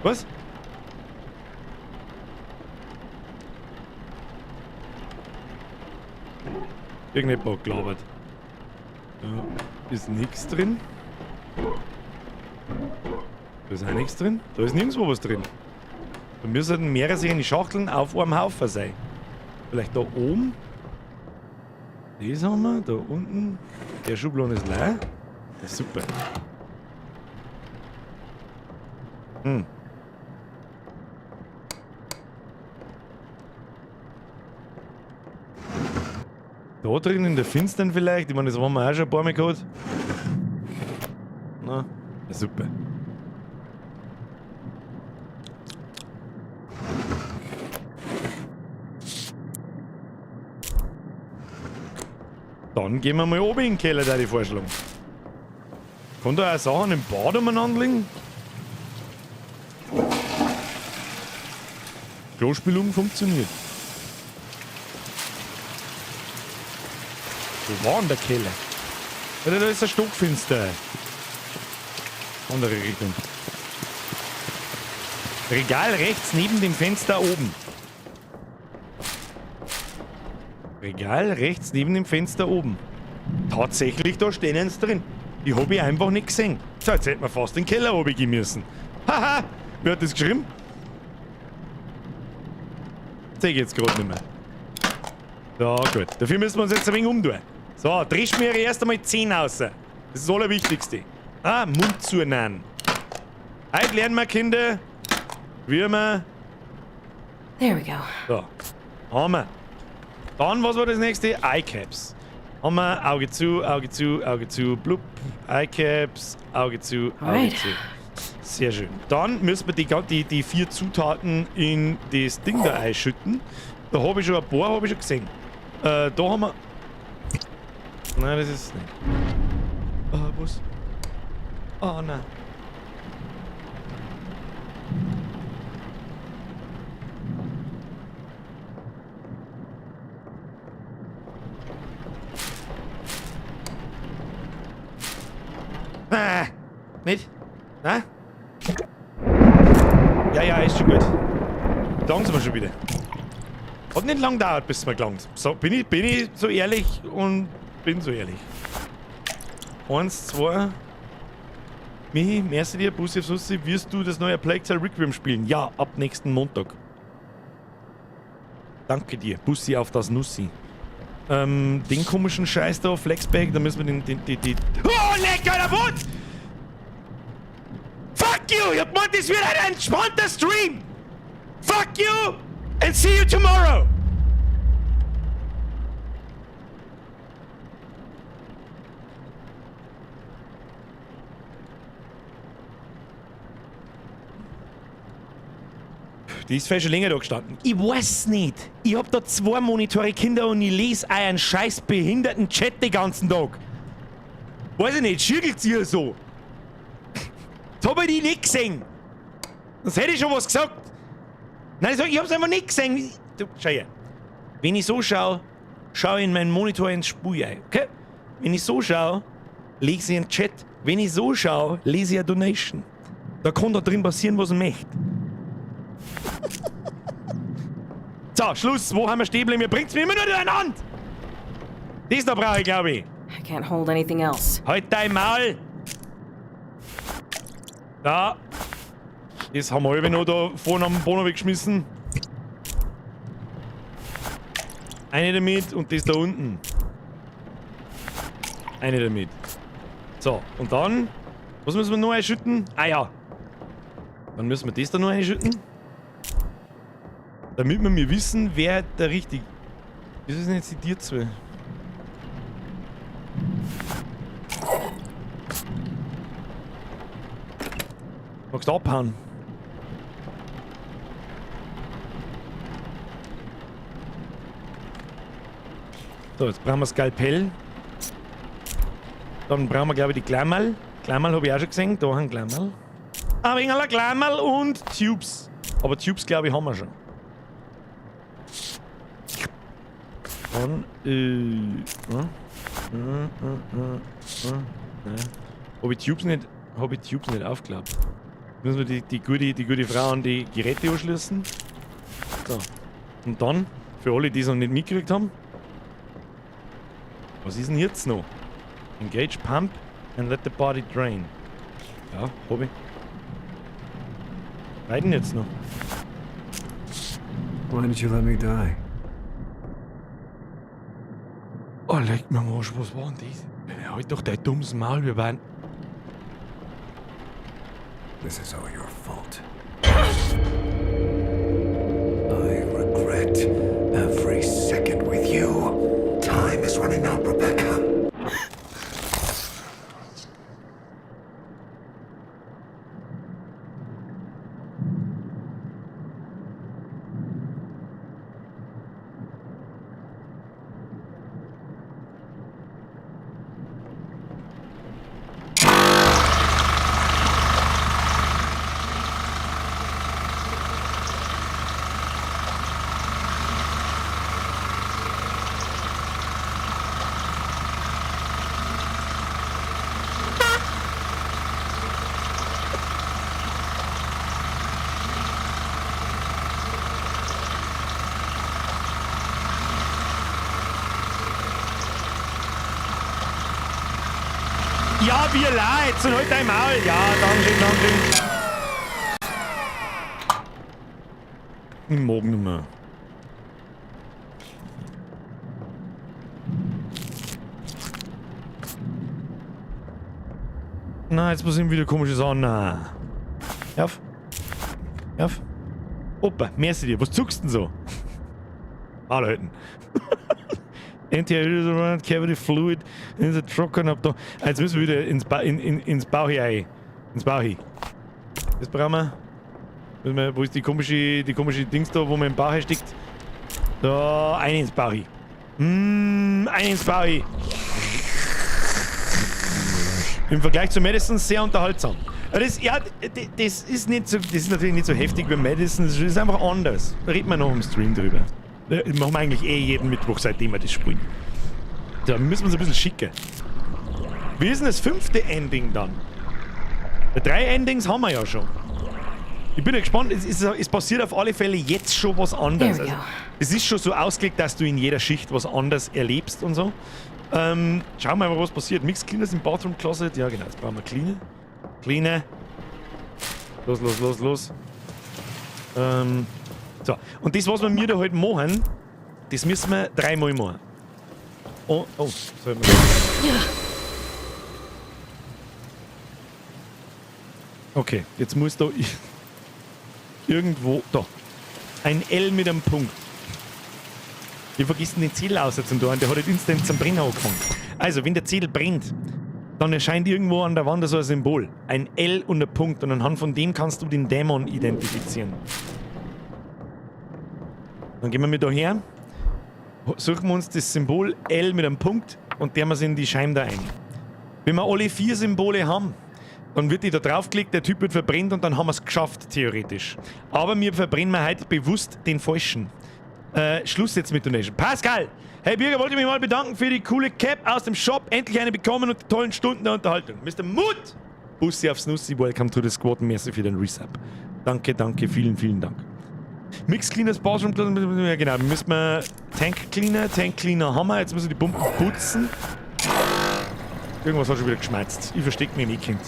Was? Irgendjemand hat gelabert. Da ist nichts drin. Da ist auch nichts drin. Da ist nirgendwo was drin. Da müssen mehrere sich in die Schachteln auf einem Haufen sein. Vielleicht da oben. Das haben wir. Da unten. Der Schublon ist leer. Das ist super. Da drin in der Finstern vielleicht. Ich meine, das haben wir auch schon ein paar Mal gehabt. Na, ja, super. Dann gehen wir mal oben in den Keller, da die Vorschlag. Kann da auch Sachen im Bad umeinander liegen? Klospülung funktioniert. Wo war denn der Keller? Alter, da ist ein Stockfinster. Andere Richtung. Regal rechts neben dem Fenster oben. Regal rechts neben dem Fenster oben. Tatsächlich, da stehen sie drin. Die hab ich einfach nicht gesehen. So, jetzt hätten wir fast in den Keller runtergehen müssen. Haha, wer hat das geschrieben? Seh ich jetzt grad nicht mehr. So, gut. Dafür müssen wir uns jetzt ein wenig umtun. So, dresch mir erst einmal 10 raus. Das ist das Allerwichtigste. Ah, Mund zunehmen. Heute lernen wir, Kinder, wie wir... There we go. So, haben wir. Dann, was war das nächste? Eyecaps. Haben wir Auge zu, Auge zu, Auge zu, blub. Eyecaps, Auge zu, Auge Alright. zu. Sehr schön. Dann müssen wir die 4 Zutaten in das Ding da einschütten. Da habe ich schon ein paar, hab ich schon gesehen. Da haben wir... Nein, das ist es nicht. Ah, was? Ah, nein. Ah, nicht? Na? Ja, ja, ist schon gut. Langt's mir schon wieder. Hat nicht lang gedauert, bis es mir gelangt. So, bin ich so ehrlich und bin so ehrlich. 1, 2. Michi, merci dir, Bussi auf Sussi, wirst du das neue Plague Tale Requiem spielen? Ja, ab nächsten Montag. Danke dir, Bussi auf das Nussi. Den komischen Scheiß da, Flexbag, da müssen wir den. Oh, lecker, der Wut! Fuck you! Ich hab gemeint, das wird ein entspannter Stream! Fuck you! And see you tomorrow! Die ist vielleicht schon länger da gestanden. Ich weiß nicht. Ich hab da 2 Monitore, Kinder, und ich lese euren scheiß behinderten Chat den ganzen Tag. Weiß ich nicht, schüttelt ihr so. Das hab ich die nicht gesehen. Sonst hätte ich schon was gesagt. Nein, ich hab's einfach nicht gesehen. Du, schau her. Wenn ich so schau, schau ich in meinen Monitor ins Spiel ein, okay? Wenn ich so schau, lese ich einen Chat. Wenn ich so schau, lese ich eine Donation. Da kann da drin passieren, was ich möchte. So, Schluss. Wo haben wir stehen geblieben? Ihr bringt's mir immer nur durcheinander. Das da brauche ich, glaub ich. I can't hold anything else. Halt dein Maul! Da. Das haben wir alle noch da vorne am Boden weggeschmissen. Eine damit und das da unten. Eine damit. So, und dann. Was müssen wir noch einschütten? Ah ja. Dann müssen wir das da noch einschütten. Damit wir mir wissen, wer der richtig. Wieso sind jetzt die Tier zwei? Magst du abhauen? So, jetzt brauchen wir Skalpell. Dann brauchen wir, glaube ich, die Klammerl. Klammerl habe ich auch schon gesehen. Da haben Klammerl. Ein wenig Klammerl und Tubes. Aber Tubes, glaube ich, haben wir schon. Dann, Hab ich Tubes nicht, hab ich Tubes nicht aufgeklappt? Müssen wir die gute Frau an die Geräte anschließen. So. Und dann, für alle, die es noch nicht mitgekriegt haben. Was ist denn jetzt noch? Engage Pump and let the body drain. Ja, hab ich. Beiden jetzt noch. Why did you let me die? Oh, leck mir am Arsch, was war denn das? Halt doch dein dummes Maul, wir waren. This is all your fault. I regret every second with you. Time is running out, Rebecca. Ja, wir leid, und halt dein Maul. Ja, danke schön, danke schön. Ich mag nicht mehr. Na, jetzt muss ich wieder komische Sachen. Na. Hör auf. Hör auf. Opa, merci dir. Was zuckst denn so? Maul halten. Anti-Around Cavity Fluid in the Trocken ab da. Jetzt müssen wir wieder ins ba in, in, ins Bauch hier rein. Ins Bauch hier. Das brauchen wir. Müssen wir, wo ist die komische Dings da, wo man im Bauch steckt? Da, eine ins Bauch hier. Eine ins Bauch hier. Im Vergleich zu Madison sehr unterhaltsam. Das, ja, das ist nicht so, das ist natürlich nicht so heftig wie Madison, das ist einfach anders. Da reden wir noch im Stream drüber. Das machen wir eigentlich eh jeden Mittwoch, seitdem wir das spielen. Da müssen wir uns ein bisschen schicken. Wie ist denn das fünfte Ending dann? Drei Endings haben wir ja schon. Ich bin ja gespannt, es passiert auf alle Fälle jetzt schon was anderes. There we Also, go. es ist schon so ausgelegt, dass du in jeder Schicht was anderes erlebst und so. Schauen wir mal, was passiert. Mix Cleaners im Bathroom Closet. Ja, genau, jetzt brauchen wir Cleaner. Cleaner. Los, los, los, los. So, und das, was wir mir da halt machen, das müssen wir dreimal machen. Oh, oh, sollten wir. Okay, jetzt muss da irgendwo. Da. Ein L mit einem Punkt. Ich vergessen den Zettel aussetzen da und der hat halt instant zum Brennen angefangen. Also, wenn der Zettel brennt, dann erscheint irgendwo an der Wand so ein Symbol. Ein L und ein Punkt und anhand von dem kannst du den Dämon identifizieren. Dann gehen wir mit da her, suchen wir uns das Symbol L mit einem Punkt und der wir in die Scheibe da ein. Wenn wir alle vier Symbole haben, dann wird die da draufgelegt, der Typ wird verbrennt und dann haben wir es geschafft, theoretisch. Aber wir verbrennen wir heute bewusst den falschen. Schluss jetzt mit Donation. Pascal! Hey Birger, wollte mich mal bedanken für die coole Cap aus dem Shop. Endlich eine bekommen und die tollen Stunden der Unterhaltung. Mr. Mut! Bussi aufs Nussi, welcome to the squad. Merci für den Resub. Danke, danke, vielen, vielen Dank. Mix Cleaners, Bathroom, ja genau, müssen wir Tank Cleaner, Tank Cleaner haben wir. Jetzt müssen wir die Pumpen putzen. Irgendwas hat schon wieder geschmerzt. Ich versteck mich im Eckend.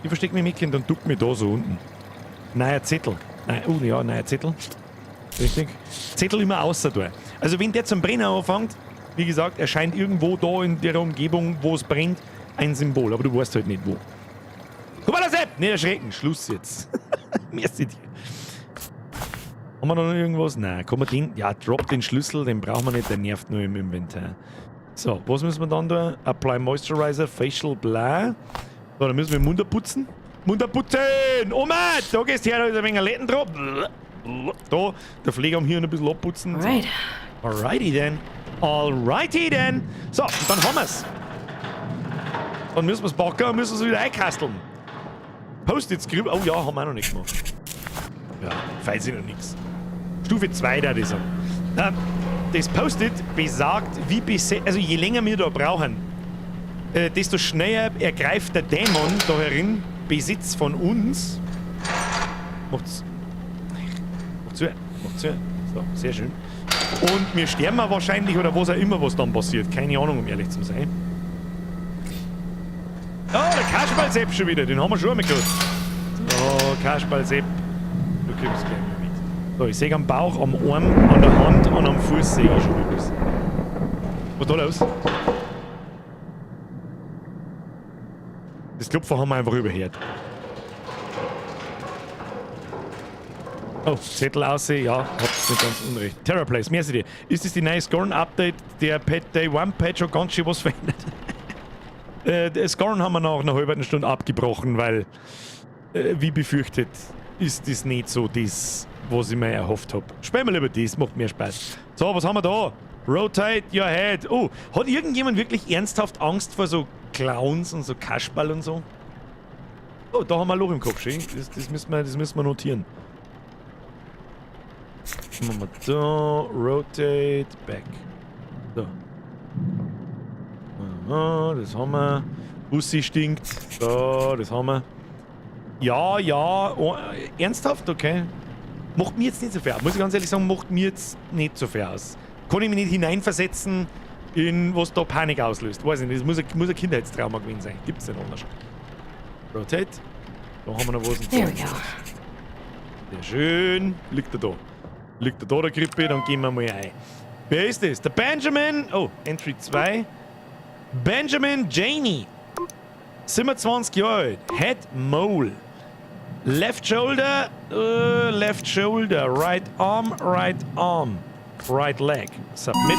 Ich versteck mich im Eckend und duck mich da so unten. Neuer Zettel. Nein, oh ja, neuer Zettel. Richtig. Zettel immer außer da. Also wenn der zum Brennen anfängt, wie gesagt, erscheint irgendwo da in der Umgebung, wo es brennt, ein Symbol. Aber du weißt halt nicht wo. Guck mal, das Sepp! Nicht erschrecken. Schluss jetzt. Merci dir. Haben wir da noch irgendwas? Nein, kann man den? Ja, drop den Schlüssel, den brauchen wir nicht, der nervt nur im Inventar. So, was müssen wir dann da? Apply Moisturizer, Facial, bla. So, dann müssen wir Munter putzen. Munter putzen! Oma! Da gehst du her, da ist ein wenig Letten drauf. Da, der Pfleger am Hirn ein bisschen abputzen. So. Alright. Alrighty then. Alrighty then. So, und dann haben wir's. Dann müssen wir's backen und müssen es wieder einkasteln. Post-it-Script. Oh ja, haben wir auch noch nicht gemacht. Ja, weiß ich noch nichts. Stufe 2 da ich sagen. Das Post-it besagt, wie also je länger wir da brauchen, desto schneller ergreift der Dämon da herin Besitz von uns. Macht's. Macht zu. Macht zu. So, sehr schön. Und wir sterben auch wahrscheinlich oder was auch immer, was dann passiert. Keine Ahnung, um ehrlich zu sein. Oh, der Kasperl-Sepp schon wieder. Den haben wir schon einmal gehabt. So, Kasperl-Sepp. Du kommst gleich mal mit. So, ich sehe am Bauch, am Arm, an der Hand und am Fuß sehe ich schon etwas. Was ist da los? Das Klopfen haben wir einfach überhört. Oh, Zettel aussehen, ja, habt's nicht ganz unrecht. Terror Place, merci dir. Ist das die neue Scorn-Update? Der Pet Day One Patch hat ganz schön was verändert. Der Scorn haben wir nach einer halben Stunde abgebrochen, weil, wie befürchtet, ist das nicht so das, was ich mir erhofft hab. Spielen wir lieber das, macht mehr Spaß. So, was haben wir da? Rotate your head. Oh, hat irgendjemand wirklich ernsthaft Angst vor so Clowns und so Kasperl und so? Oh, da haben wir ein Loch im Kopf, schön. Das müssen wir notieren. Machen wir da, rotate back. So. Aha, das haben wir. Bussi stinkt. So, das haben wir. Ja, ja, oh, ernsthaft? Okay. Macht mir jetzt nicht so viel aus. Muss ich ganz ehrlich sagen, macht mir jetzt nicht so viel aus. Kann ich mich nicht hineinversetzen, in was da Panik auslöst. Weiß ich nicht, das muss ein Kindheitstrauma gewesen sein. Gibt's nicht anders. Rotate. Da haben wir noch was. There we go. Sehr schön. Liegt er da. Liegt er da, der Krippe, dann gehen wir mal ein. Wer ist das? Der Benjamin. Oh, Entry 2. Benjamin Janey. 27 Jahre alt. Head Mole. Left Shoulder, Left Shoulder, Right Arm, Right Arm, Right Leg. Submit.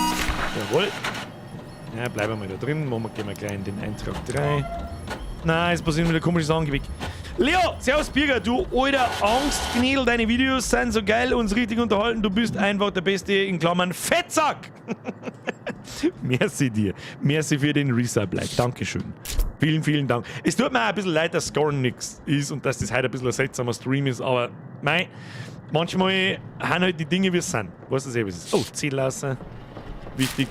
Jawohl. Ja, bleiben wir mal da drin. Machen wir, gehen wir gleich in den Eintrag 3. Nein, es passieren wieder komische Sachen. Weg. Leo, servus Birger, du alter Angstknädel, deine Videos sind so geil, uns richtig unterhalten, du bist einfach der Beste, in Klammern Fettsack! Merci dir, merci für den Resub-Like, Dankeschön. Vielen, vielen Dank. Es tut mir auch ein bisschen leid, dass Scorn nix ist und dass das heute ein bisschen ein seltsamer Stream ist, aber mei, manchmal haben halt die Dinge, wie es sind. Weißt du eh, wie es ist. Oh, Zettel lassen. Wichtig.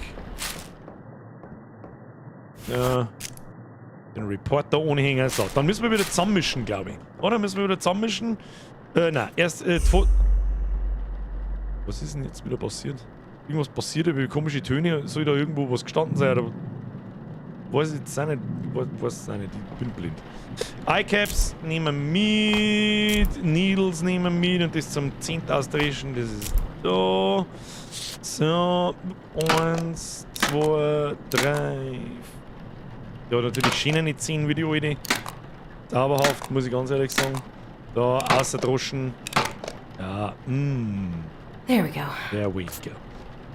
Ja. Den Report da ohne. So, dann müssen wir wieder zusammenmischen, glaube ich. Oder müssen wir wieder zusammenmischen? Nein, erst Was ist denn jetzt wieder passiert? Irgendwas passiert über komische Töne. Soll da irgendwo was gestanden sein? Oder weiß ich jetzt auch nicht. Weiß es auch nicht. Ich bin blind. Eyecaps nehmen wir mit. Needles nehmen wir mit. Und das zum 10. Austreschen. Das ist da. So. 1, 2, 3. Ja, natürlich schienen nicht 10 wie die alte. Zauberhaft, muss ich ganz ehrlich sagen. Da, außer Droschen. Ja, There we go. There we go.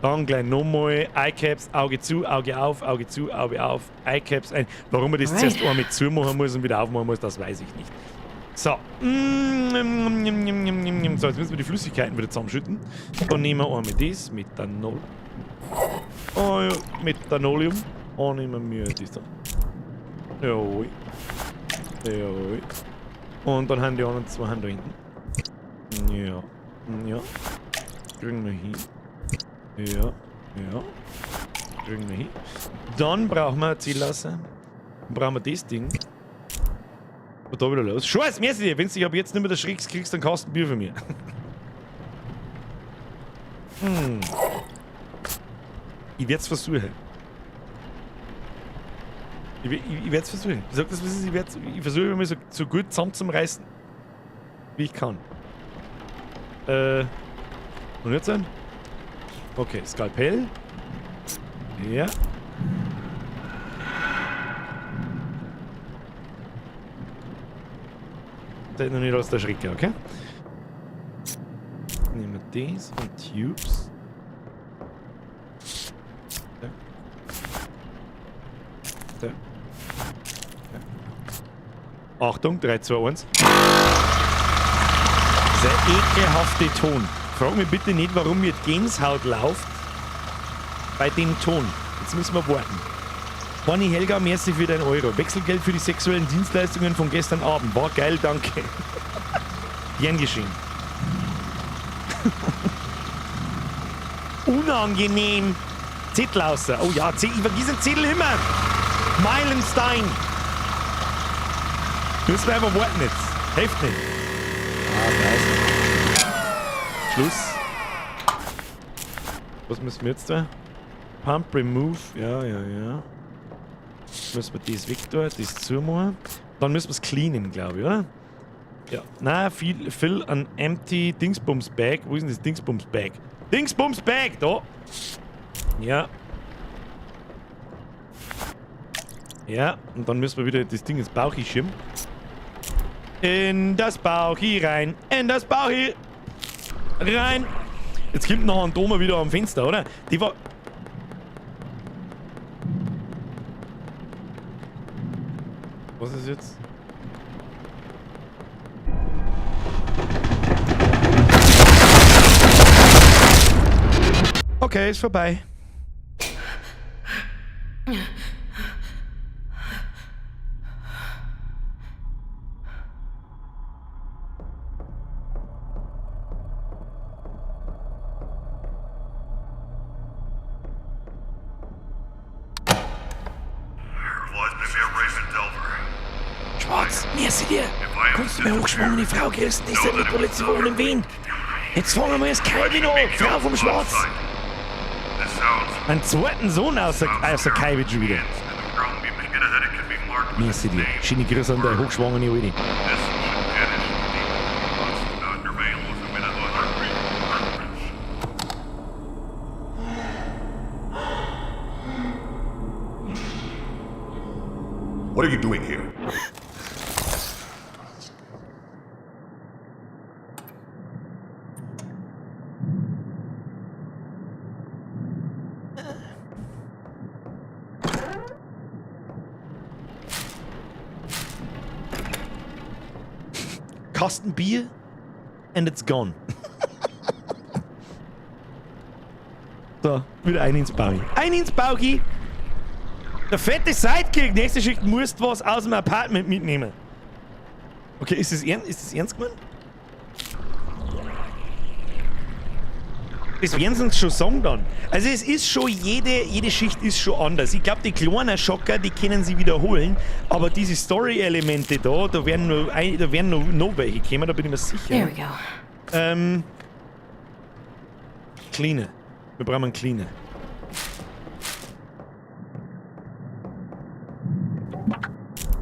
Dann gleich nochmal Eyecaps, Auge zu, Auge auf, Auge zu, Auge auf, Eyecaps ein. Warum man das Alright. zuerst einmal zumachen muss und wieder aufmachen muss, das weiß ich nicht. So. So, jetzt müssen wir die Flüssigkeiten wieder zusammenschütten. Dann nehmen wir einmal das, Methanol. Oh ja, Methanolium. Und nehmen wir das da. Jawohl. Jawohl. Und dann haben die anderen zwei da hinten. Ja. Ja. Kriegen wir hin. Ja. Ja. Kriegen wir hin. Dann brauchen wir Zähllasse. Dann brauchen wir das Ding. Und da wieder los. Scheiß, merci dir. Wenn du dich ab jetzt nicht mehr erschrickst, kriegst du einen Kasten Bier von mir. Hm. Ich werd's versuchen. Ich werd's versuchen. Ich sag das, was es ist. Ich versuche mich so gut zusammenzureißen, wie ich kann. Und jetzt dann? Okay, Skalpell. Ja. Der ist noch nicht aus der Schricke, okay? Nehmen wir das und Tubes. Da. Da. Da. Achtung, 3, 2, 1. Dieser ekelhafte Ton. Frag mich bitte nicht, warum mir die Gänsehaut läuft bei dem Ton. Jetzt müssen wir warten. Horny Helga, merci für dein Euro. Wechselgeld für die sexuellen Dienstleistungen von gestern Abend. War geil, danke. Gern geschehen. Unangenehm. Zettel außer. Oh ja, Zettel, ich vergiss den Zettel immer. Meilenstein. Müssen wir einfach warten jetzt. Hilft nicht. Ah, Schluss. Was müssen wir jetzt da? Pump, Remove. Ja, ja, ja. Müssen wir das weg da, das zumachen. Dann müssen wir es cleanen, glaube ich, oder? Ja. Nein, fill an empty Dingsbums Bag. Wo ist denn das Dingsbums Bag? Dingsbums Bag! Da! Ja. Ja, und dann müssen wir wieder das Ding ins Bauchi schieben. In das Bauchi rein. In das Bauchi rein. Jetzt kommt noch ein Doma wieder am Fenster, oder? Die war... Was ist jetzt? Okay, ist vorbei. Schwarz, merci dir. Kannst du mir hochgeschwungene Frau grüßen? Die ist seit der letzte Woche in Wien. Jetzt fangen wir erst Calvin an, Frau vom Schwarz. Einen zweiten Sohn außer Calvin schon wieder. Merci dir. Schöne Grüße an deine hochschwangere Alte. What are you doing here? Kasten Bier and it's gone. So, wieder ein ins Bauchi. Ein ins Bauchi! Der fette Sidekick! Nächste Schicht musst was aus dem Apartment mitnehmen. Okay, ist das ernst gemeint? Das werden sie uns schon sagen dann. Also es ist schon, jede Schicht ist schon anders. Ich glaube, die kleinen Schocker, die können sie wiederholen, aber diese Story-Elemente da werden noch welche kommen, da bin ich mir sicher. There we go. Cleaner. Wir brauchen einen Cleaner.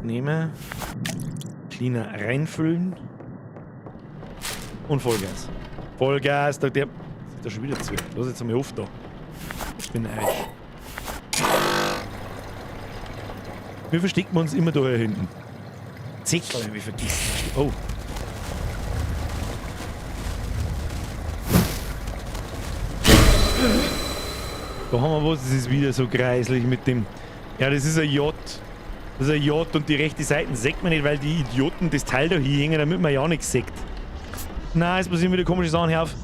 Nehmen. Cleaner reinfüllen. Und Vollgas. Vollgas, da der. Ist da schon wieder zu. Lass jetzt einmal auf da. Ich bin euch. Wir verstecken uns immer da hier hinten. Zettel hab ich vergessen. Oh. Da haben wir was, das ist wieder so kreislich mit dem. Ja, das ist ein J. Das ist ein J und die rechte Seite sieht man nicht, weil die Idioten das Teil da hier hängen, damit man ja nichts sieht. Nein, es passieren wieder komische Sachen. Hör auf.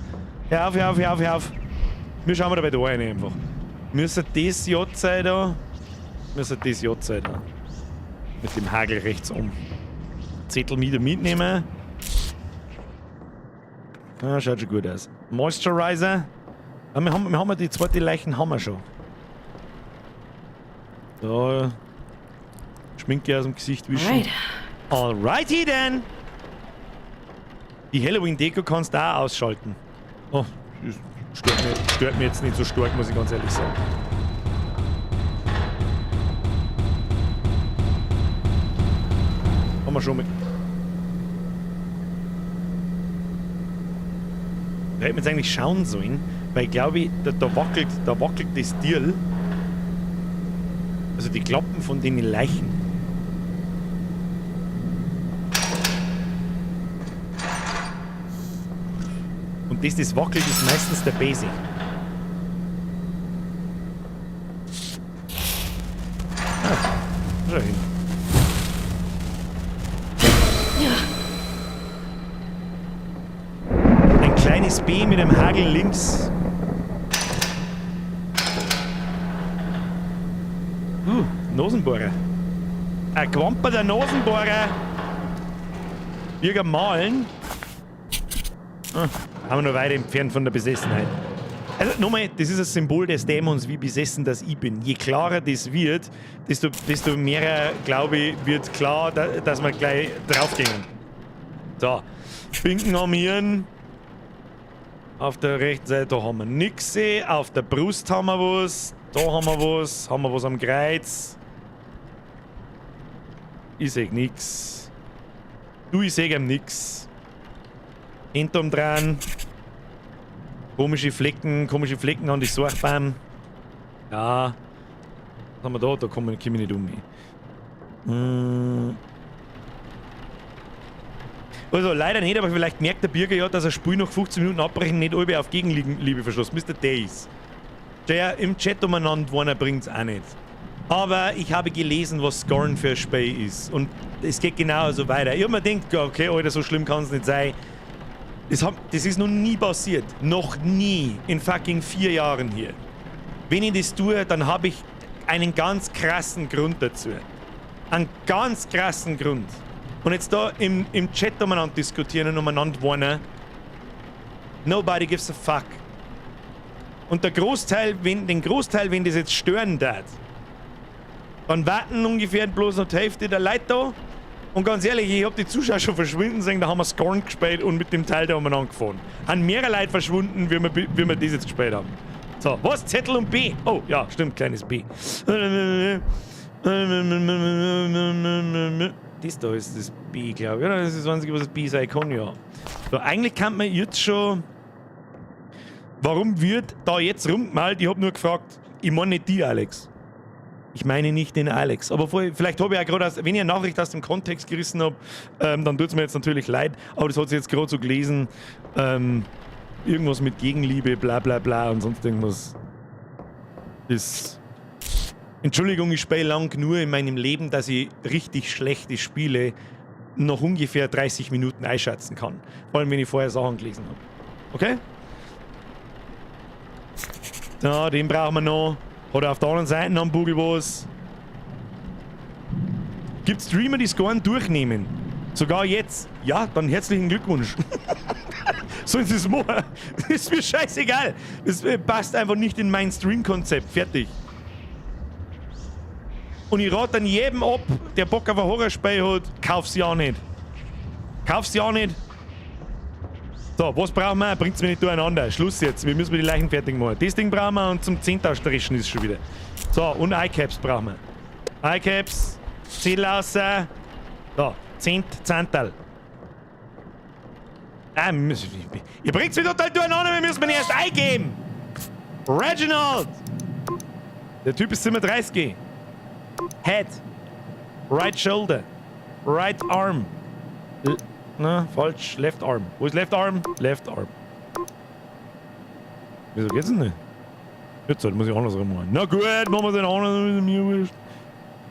Hör auf, hör auf, hör auf, hör auf. Wir schauen mal dabei da rein einfach. Müsste das J sein da? Müsste das J sein da. Mit dem Hagel rechts um. Zettel wieder mitnehmen. Ah, schaut schon gut aus. Moisturizer. Ah, wir haben ja die zweite Leichen haben wir schon. Da. Schminke aus dem Gesicht wischen. Alright. Alrighty then. Die Halloween-Deko kannst du auch ausschalten. Oh, das stört mir jetzt nicht so stark, muss ich ganz ehrlich sagen. Haben wir schon mit. Da hätten wir jetzt eigentlich schauen sollen, weil ich glaube, da wackelt das Dirl. Also die Klappen von den Leichen. Und das wackelt, ist meistens der Basic. Ah, schau hin. Ja. Ein kleines B mit einem Hagel links. Nasenbohrer. Ein gewamperter Nasenbohrer. Wir malen. Ah, haben wir noch weit entfernt von der Besessenheit. Also nochmal, das ist ein Symbol des Dämons, wie besessen das ich bin. Je klarer das wird, desto mehr, glaube ich, wird klar, dass wir gleich draufgehen. So, Finken am Hirn. Auf der rechten Seite haben wir nix. Auf der Brust haben wir was. Da haben wir was. Haben wir was am Kreuz. Ich seh nix. Du, ich seh ihm nix. Hinterm dran. Komische Flecken an die Sorgbaum. Ja. Was haben wir da? Da komm ich nicht um. Also leider nicht, aber vielleicht merkt der Birger ja, dass er Spiel nach 15 Minuten abbrechen nicht alle auf Gegenliebe verschloss. Mr. Days. Der im Chat umeinander warnen bringt's auch nicht. Aber ich habe gelesen, was Scorn für ein Spiel ist. Und es geht genauso weiter. Ich hab mir gedacht, okay, Alter, so schlimm kann's nicht sein. Das ist noch nie passiert. Noch nie in fucking 4 Jahren hier. Wenn ich das tue, dann habe ich einen ganz krassen Grund dazu. Einen ganz krassen Grund. Und jetzt da im Chat umeinander diskutieren und umeinander warnen. Nobody gives a fuck. Und der Großteil, wenn, den Großteil, wenn das jetzt stören darf, dann warten ungefähr bloß noch die Hälfte der Leute da. Und ganz ehrlich, ich hab die Zuschauer schon verschwinden sehen, da haben wir Scorn gespielt und mit dem Teil da umeinander gefahren. Haben mehrere Leute verschwunden, wie wir das jetzt gespielt haben. So, was? Zettel und B. Oh, ja, stimmt, kleines B. Das da ist das B, glaube ich. Oder? Das ist das Einzige, was das B sein kann, ja. So, eigentlich kann man jetzt schon... Warum wird da jetzt rumgemalt? Ich hab nur gefragt, ich meine nicht die, Alex. Ich meine nicht den Alex. Aber vielleicht habe ich auch gerade, wenn ich eine Nachricht aus dem Kontext gerissen hab, dann tut's mir jetzt natürlich leid. Aber das hat sich jetzt gerade so gelesen. Irgendwas mit Gegenliebe, bla bla bla und sonst irgendwas. Das. Entschuldigung, ich spiele lang genug in meinem Leben, dass ich richtig schlechte Spiele noch ungefähr 30 Minuten einschätzen kann. Vor allem, wenn ich vorher Sachen gelesen hab. Okay? So, den brauchen wir noch. Hat er auf der anderen Seite noch einen Bugel was? Gibt Streamer, die Scorn durchnehmen? Sogar jetzt? Ja, dann herzlichen Glückwunsch. Sollen sie es machen? Das ist mir scheißegal. Das passt einfach nicht in mein Stream-Konzept. Fertig. Und ich rate dann jedem ab, der Bock auf ein Horrorspiel hat, kauf's ja nicht. Kauf's ja nicht. So, was brauchen wir? Bringt's mir nicht durcheinander. Schluss jetzt. Wir müssen die Leichen fertig machen. Das Ding brauchen wir und zum 10.000 Dreschen ist schon wieder. So, und Eyecaps brauchen wir. Eyecaps, Zettel raus. So, 10 Zehntel. Ah, ihr bringt's mir total durcheinander, wir müssen mir erst eingeben. Reginald! Der Typ ist Zimmer 30. Head. Right shoulder. Right arm. L na, falsch. Left arm. Wo ist Left Arm? Left Arm. Wieso geht's denn nicht? Jetzt muss ich andersrum machen. Na gut, machen wir den anderen. Ist mir wurscht.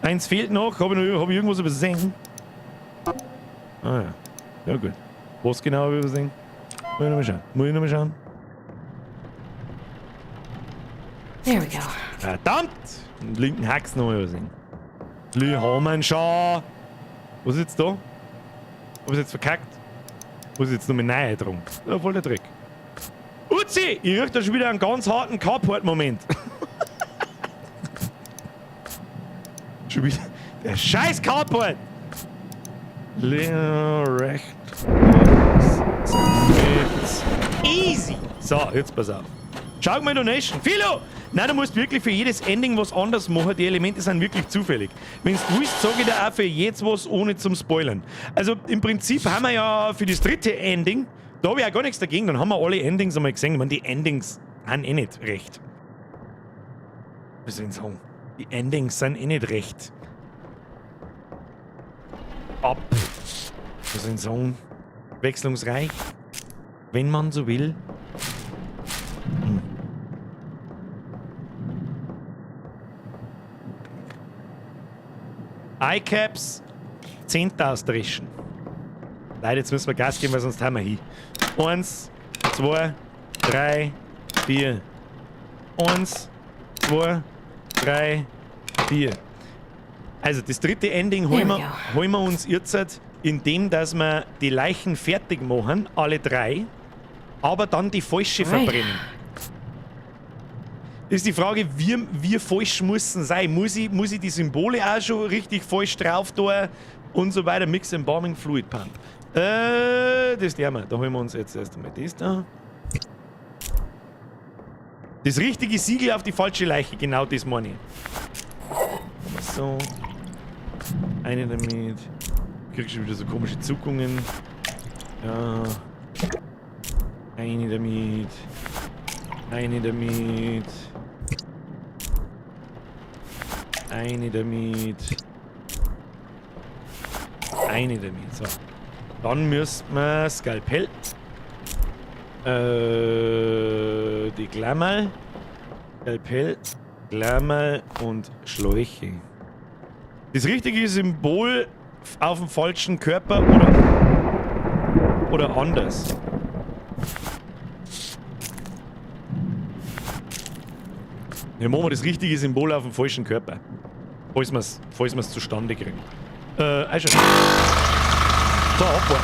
Eins fehlt noch. Habe ich, noch- hab ich irgendwas übersehen? Ah ja. Ja gut. Was genau habe ich übersehen? Muss ich nochmal schauen. Muss ich nochmal schauen. There we go. Verdammt! Den linken Hax noch übersehen. Wir schon. Was ist jetzt da? Hab ich jetzt verkackt? Muss ich jetzt noch mit neu drum? Ja, voll der Dreck. Uzi! Ich riech da schon wieder einen ganz harten Carport-Moment. Schon wieder. Der scheiß Carport! Recht. Rechts. Easy! So, jetzt pass auf. Schau mal Donation. Philo! Nein, du musst wirklich für jedes Ending was anders machen. Die Elemente sind wirklich zufällig. Wenn du willst, sage ich dir auch für jetzt was, ohne zum Spoilern. Also im Prinzip haben wir ja für das dritte Ending, da habe ich auch gar nichts dagegen, dann haben wir alle Endings einmal gesehen. Ich meine, die Endings sind eh nicht recht. Was soll ich sagen? Die Endings sind eh nicht recht. Ab. Was soll ich sagen? Wechslungsreich. Wenn man so will. Eyecaps, 10.000 Dreschen. Leute, jetzt müssen wir Gas geben, weil sonst haben wir hin. 1, 2, 3, 4. 1, 2, 3, 4. Also das dritte Ending holen wir uns jetzt, indem dass wir die Leichen fertig machen, alle drei, aber dann die falsche verbrennen. Ist die Frage, wie falsch muss es sein? Muss ich die Symbole auch schon richtig falsch drauf tun und so weiter? Mix Embalming Fluid Pump. Das nehmen wir. Da holen wir uns jetzt erst einmal das da. Das richtige Siegel auf die falsche Leiche, genau das meine ich. So. Eine damit. Ich krieg schon wieder so komische Zuckungen. Ja. Eine damit. Eine damit. Eine damit. Eine damit. So. Dann müssen wir Skalpell. Die Klammer. Skalpell, Klammer und Schläuche. Das richtige Symbol auf dem falschen Körper oder anders. Ja, machen wir das richtige Symbol auf dem falschen Körper. Falls wir's zustande kriegen. Also. So, abwarten.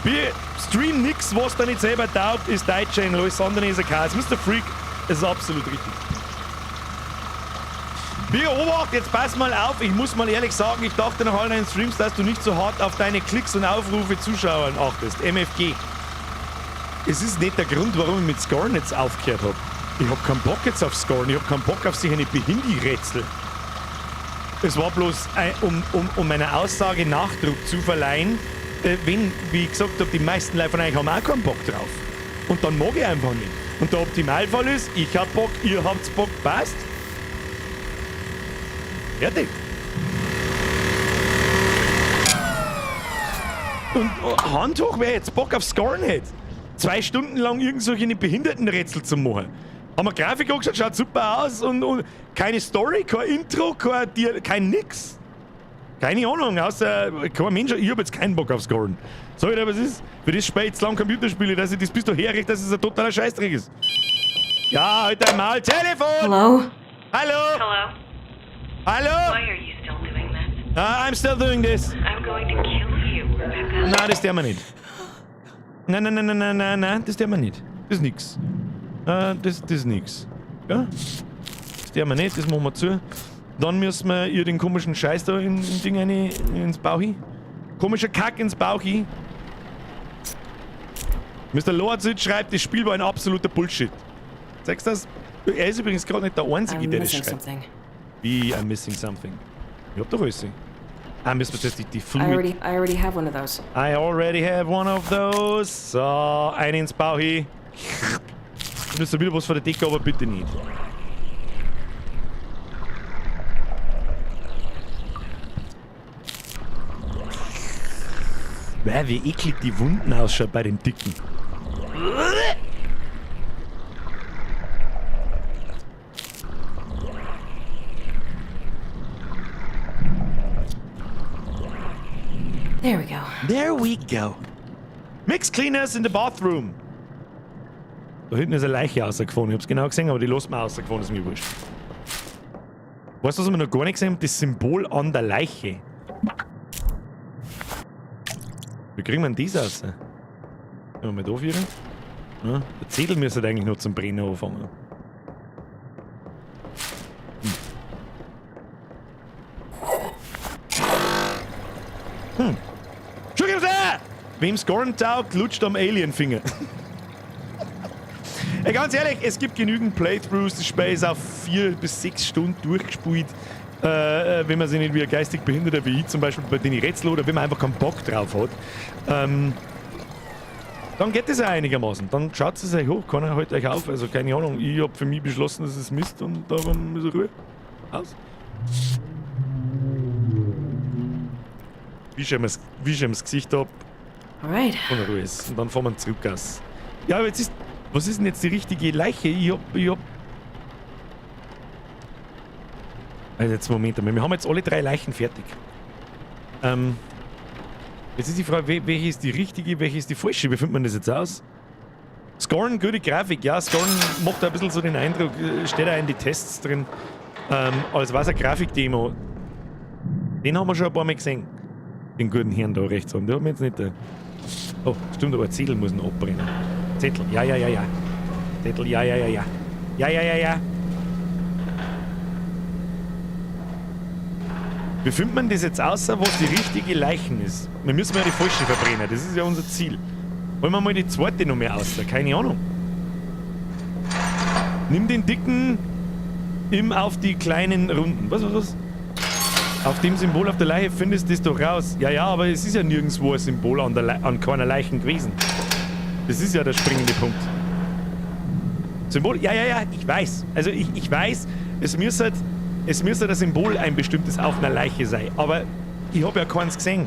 Wir stream nix, was da nicht selber taugt, ist dein Channel, alles andere ist ein Chaos. Mr. Freak, das ist absolut richtig. Beobacht, jetzt pass mal auf, ich muss mal ehrlich sagen, ich dachte nach all deinen Streams, dass du nicht so hart auf deine Klicks und Aufrufe Zuschauern achtest. MFG. Es ist nicht der Grund, warum ich mit Scorn jetzt aufgehört hab. Ich hab keinen Bock jetzt auf Scorn, ich hab keinen Bock auf solche Behindi-Rätsel. Es war bloß, um meiner Aussage Nachdruck zu verleihen, wenn, wie ich gesagt hab, die meisten Leute von euch haben auch keinen Bock drauf. Und dann mag ich einfach nicht. Und der Optimalfall ist, ich hab Bock, ihr habt's Bock, passt. Fertig. Und Hand hoch, wer jetzt Bock auf Scorn hat, 2 Stunden lang irgend solche Behindertenrätsel zu machen. Haben wir Grafik angeschaut, schaut super aus und keine Story, kein Intro, kein nix. Keine Ahnung, außer kein Mensch, ich hab jetzt keinen Bock auf Scorn. Sag ich dir, was ist? Für das spiele ich jetzt lang Computerspiele, dass ich das bis daher richte, dass es ein totaler Scheißdreck ist. Ja, heute einmal Telefon! Hello? Hallo? Hello? Hallo? Why are you still doing this? I'm still doing this. I'm going to kill you, Rebecca. Nein, das tun wir nicht. Nein, nein, nein, nein, nein, nein, nein, das tun wir nicht. Das ist nix. Das ist nix. Ja? Das tun wir nicht, das machen wir zu. Dann müssen wir ihr den komischen Scheiß da in Ding rein, ins Bauchi. Komischer Kack ins Bauchi. Mr. Lordzit schreibt, das Spiel war ein absoluter Bullshit. Sagst du das? Er ist übrigens gerade nicht der Einzige, I'm der das missing schreibt. something. Wie, I'm missing something. Ich hab doch alles. Ah, müssen wir jetzt die I Fluid... already I already have one of those. I already have one of those. So, ein ins Bauchi. Du bist wieder was von der Decke, aber bitte nicht. Weil, wie eklig die Wunden ausschaut bei dem Dicken. There we go. There we go. Mix cleaners in the bathroom. Da hinten ist eine Leiche rausgefahren. Ich hab's genau gesehen, aber die lassen wir rausgefahren, ist mir wurscht. Weißt du, was wir noch gar nicht gesehen haben? Das Symbol an der Leiche. Wie kriegen wir denn das raus? Wenn wir mal da führen? Ja, der Zettel müsste eigentlich nur zum Brennen anfangen. Entschuldigung, wem Scorn taugt, lutscht am Alienfinger. Ey, ganz ehrlich, es gibt genügend Playthroughs. Das Spiel ist auf 4 bis 6 Stunden durchgespielt. Wenn man sich nicht wie ein geistig Behinderter wie ich zum Beispiel bei den Rätsel oder wenn man einfach keinen Bock drauf hat, dann geht es ja einigermaßen. Dann schaut es euch hoch, keiner hält euch auf. Also keine Ahnung, ich hab für mich beschlossen, dass es Mist und darum ist Ruhe. Aus. Wisch ihm das Gesicht ab. Alright. Und Ruhe ist. Und dann fahren wir zurück aus. Ja, aber jetzt ist. Was ist denn jetzt die richtige Leiche? Ich hab. Also jetzt Moment einmal. Wir haben jetzt alle 3 Leichen fertig. Jetzt ist die Frage, welche ist die richtige, welche ist die falsche? Wie findet man das jetzt aus? Scorn, gute Grafik. Ja, Scorn macht da ein bisschen so den Eindruck, steht auch in die Tests drin, als war es eine Grafikdemo. Den haben wir schon ein paar Mal gesehen. Den guten Herrn da rechts oben. Der hat mir jetzt nicht. Oh, stimmt, aber Zettel muss noch abbrennen. Zettel, ja, ja, ja, ja. Zettel, ja, ja, ja, ja. Ja, ja, ja, ja. Wie findet man das jetzt außer, was die richtige Leichen ist? Wir müssen ja die falsche verbrennen, das ist ja unser Ziel. Wollen wir mal die zweite noch mehr außer? Keine Ahnung. Nimm den dicken im auf die kleinen Runden. Was, was, was? Auf dem Symbol auf der Leiche findest du das doch raus. Ja, ja, aber es ist ja nirgendwo ein Symbol an, der an keiner Leichen gewesen. Das ist ja der springende Punkt. Symbol? Ja, ja, ja, ich weiß. Also ich weiß, es müsste das Symbol ein bestimmtes auf einer Leiche sein. Aber ich hab ja keins gesehen.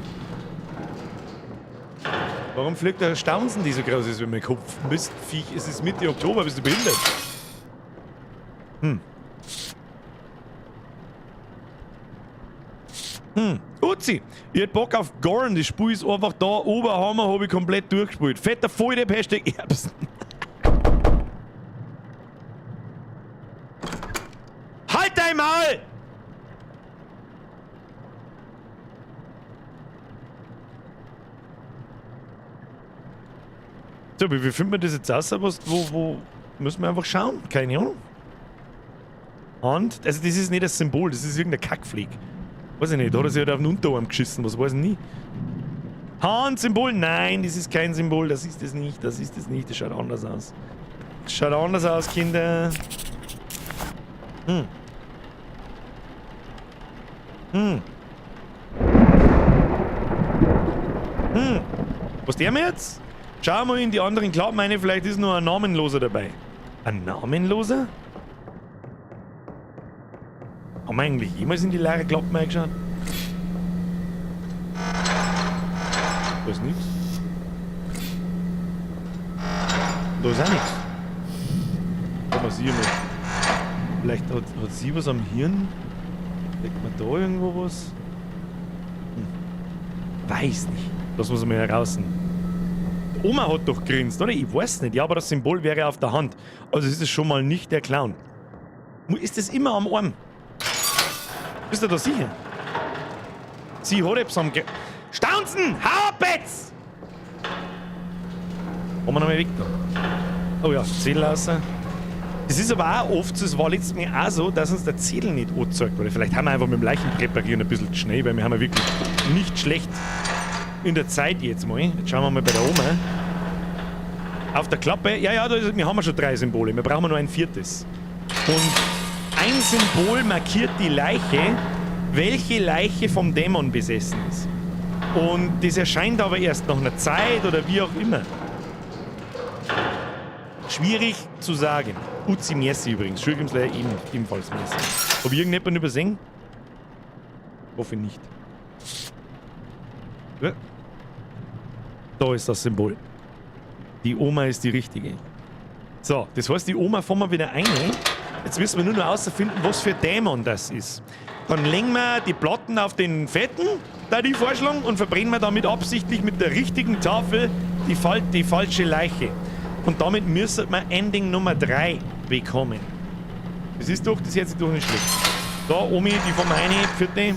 Warum fliegt der Staunsen, die so groß ist wie mein Kopf? Mistviech, es ist Mitte Oktober, bist du behindert? Uzi, ich hätt Bock auf Gorn, das Spiel ist einfach da, Oberhammer hab ich komplett durchgespielt. Fetter Volldepp, Hashtag Erbsen. Halt dein Maul! So, wie findet man das jetzt aus? Was, wo müssen wir einfach schauen? Keine Ahnung. Und, also das ist nicht das Symbol, das ist irgendein Kackflieg. Weiß ich nicht, hat er sich halt auf den Unterarm geschissen, was weiß ich nie. Hand-Symbol? Nein, das ist kein Symbol, das ist es nicht, das ist es nicht, das schaut anders aus. Das schaut anders aus, Kinder. Was der mir jetzt? Schau mal in die anderen Klappen rein, vielleicht ist noch ein Namenloser dabei. Ein Namenloser? Haben wir eigentlich jemals in die leere Klappen reingeschaut? Da ist nichts. Da ist auch nichts. Da war sie mal. Vielleicht hat sie was am Hirn? Legt man da irgendwo was? Weiß nicht. Lassen wir es mal heraus. Oma hat doch grinst, oder? Ich weiß nicht. Ja, aber das Symbol wäre auf der Hand. Also ist es schon mal nicht der Clown. Ist das immer am Arm? Bist du da sicher? Sie hat etwas am Staunzen! Hau ab jetzt! Kommen wir nochmal weg da. Oh ja, Zettel raus. Das ist aber auch oft so, es war letztes Mal auch so, dass uns der Zettel nicht angezeigt wurde. Vielleicht haben wir einfach mit dem Leichenpräparieren ein bisschen schnell, weil wir haben ja wirklich nicht schlecht in der Zeit jetzt mal. Jetzt schauen wir mal bei der Oma. Auf der Klappe, ja, ja, da ist, wir haben ja schon 3 Symbole, wir brauchen nur ein 4. Und ein Symbol markiert die Leiche, welche Leiche vom Dämon besessen ist. Und das erscheint aber erst nach einer Zeit oder wie auch immer. Schwierig zu sagen. Uzi merci übrigens. Schulgimsler ebenfalls merci. Hab ich irgendjemanden übersehen? Hoffe nicht. Ja. Da ist das Symbol. Die Oma ist die richtige. So, das heißt, die Oma fahren wir wieder ein. Jetzt müssen wir nur noch herausfinden, was für Dämon das ist. Dann legen wir die Platten auf den Fetten, da die Vorschlag, und verbrennen wir damit absichtlich mit der richtigen Tafel die falsche Leiche. Und damit müssen wir Ending Nummer 3 bekommen. Das ist doch, das hört sich doch nicht schlecht. Da, Omi, die vom Heini, vierte.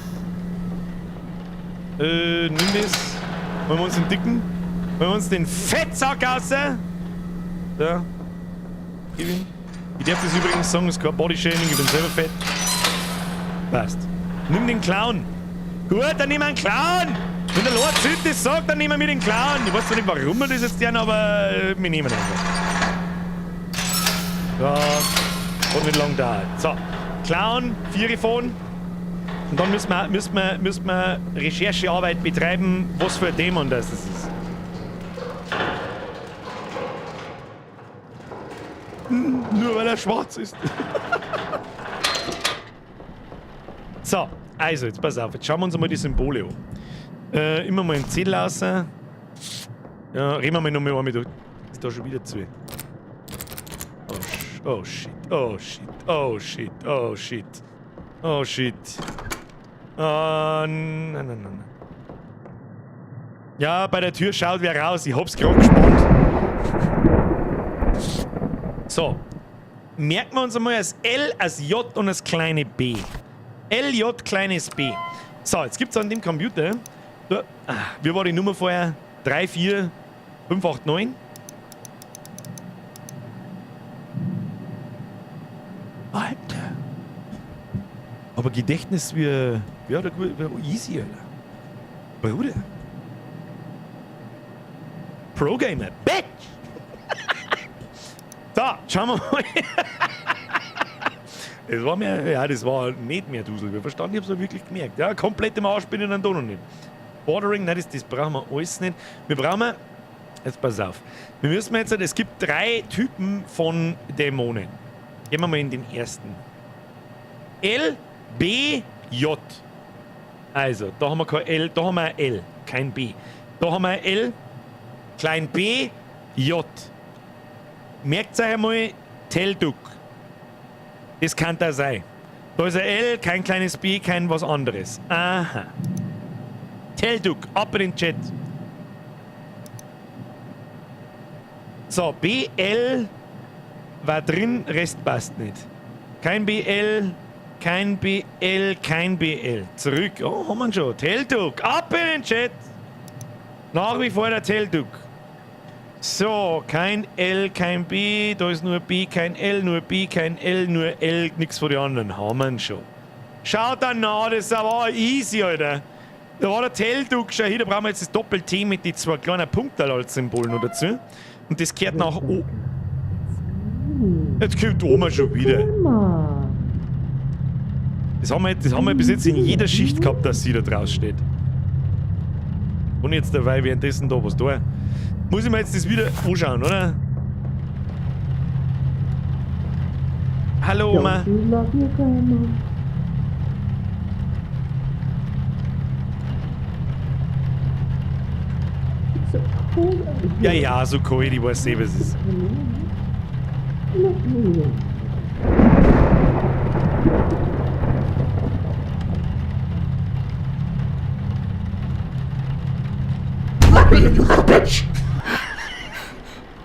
Nimm das. Wollen wir uns den dicken? Wollen wir uns den Fettsack raus? Da. Gib ihm. Ich darf das übrigens sagen, es ist kein Bodyshaming, ich bin selber fett. Passt. Nimm den Clown. Gut, dann nehmen wir einen Clown. Wenn der Lord Sid das sagt, dann nehmen wir den Clown. Ich weiß zwar nicht, warum wir das jetzt tun, aber wir nehmen ihn einfach. So. Hat nicht lang gedauert. So. Clown, Vierifon. Und dann müssen wir Recherchearbeit betreiben, was für ein Dämon das ist. Nur weil er schwarz ist. So, also jetzt pass auf, jetzt schauen wir uns einmal die Symbole an. Immer mal einen Zettel raus. Ja, reden wir mal nochmal einmal durch. Ist da schon wieder zu. Oh, oh shit, oh shit, oh shit, oh shit. Oh shit. Oh, nein, nein, nein, nein. Ja, bei der Tür schaut wer raus. Ich hab's gerade gespannt. So. Merken wir uns einmal das L, das J und das kleine B. L, J, kleines B. So, jetzt gibt's an dem Computer. Da, wie war die Nummer vorher? 3, 4, 5, 8, 9. Alter. Aber Gedächtnis wie. Ja, da, wie easy, Alter. Bruder. Pro-Gamer. Bitch! So, schauen wir mal. Das war mir, ja, das war nicht mehr Dusel. Wir verstanden, ich hab's auch wirklich gemerkt. Ja, komplett im Arsch bin ich dann da noch nicht. Bordering, nein, das brauchen wir alles nicht. Wir brauchen, jetzt pass auf. Wir müssen jetzt, es gibt 3 Typen von Dämonen. Gehen wir mal in den ersten. L, B, J. Also, da haben wir kein L, da haben wir ein L, kein B. Da haben wir ein L, klein b, J. Merkt euch einmal, Telduk. Das kann da sein. Da ist ein L, kein kleines B, kein was anderes. Aha. Telduk, ab in den Chat. So, BL war drin, Rest passt nicht. Kein BL, kein BL, kein BL. Zurück. Oh, haben wir schon. Telduk, ab in den Chat. Nach wie vor der Telduk. So, kein L, kein B, da ist nur B, kein L, nur B, kein L, nur L, nix von den anderen. Haben wir schon. Schaut dann nach, das ist aber easy, Alter. Da war der Telduk schon hier, da brauchen wir jetzt das Doppel-T mit den 2 kleinen Punkten als Symbol noch dazu. Und das kehrt nach O. Jetzt kommt Oma schon wieder. Das haben wir bis jetzt in jeder Schicht gehabt, dass sie da draußen steht. Und jetzt dabei währenddessen da was da. Muss ich mir jetzt das wieder anschauen, oder? Hallo Oma. Ja, ja, so kalt, ich weiß eh, was es ist.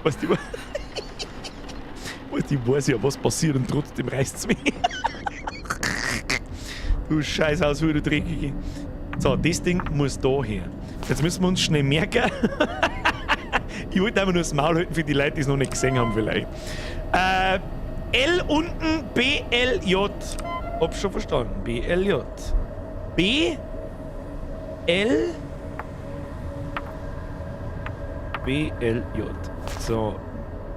Weißt du, ich weiß ja, was passiert und trotzdem reißt's mich. Du Scheißhaus, du Dreckige. So, das Ding muss da her. Jetzt müssen wir uns schnell merken. Ich wollte einfach nur das Maul halten für die Leute, die es noch nicht gesehen haben vielleicht. L unten, B, L, J. Hab schon verstanden. B, L, J. B, L, B, L, J. So.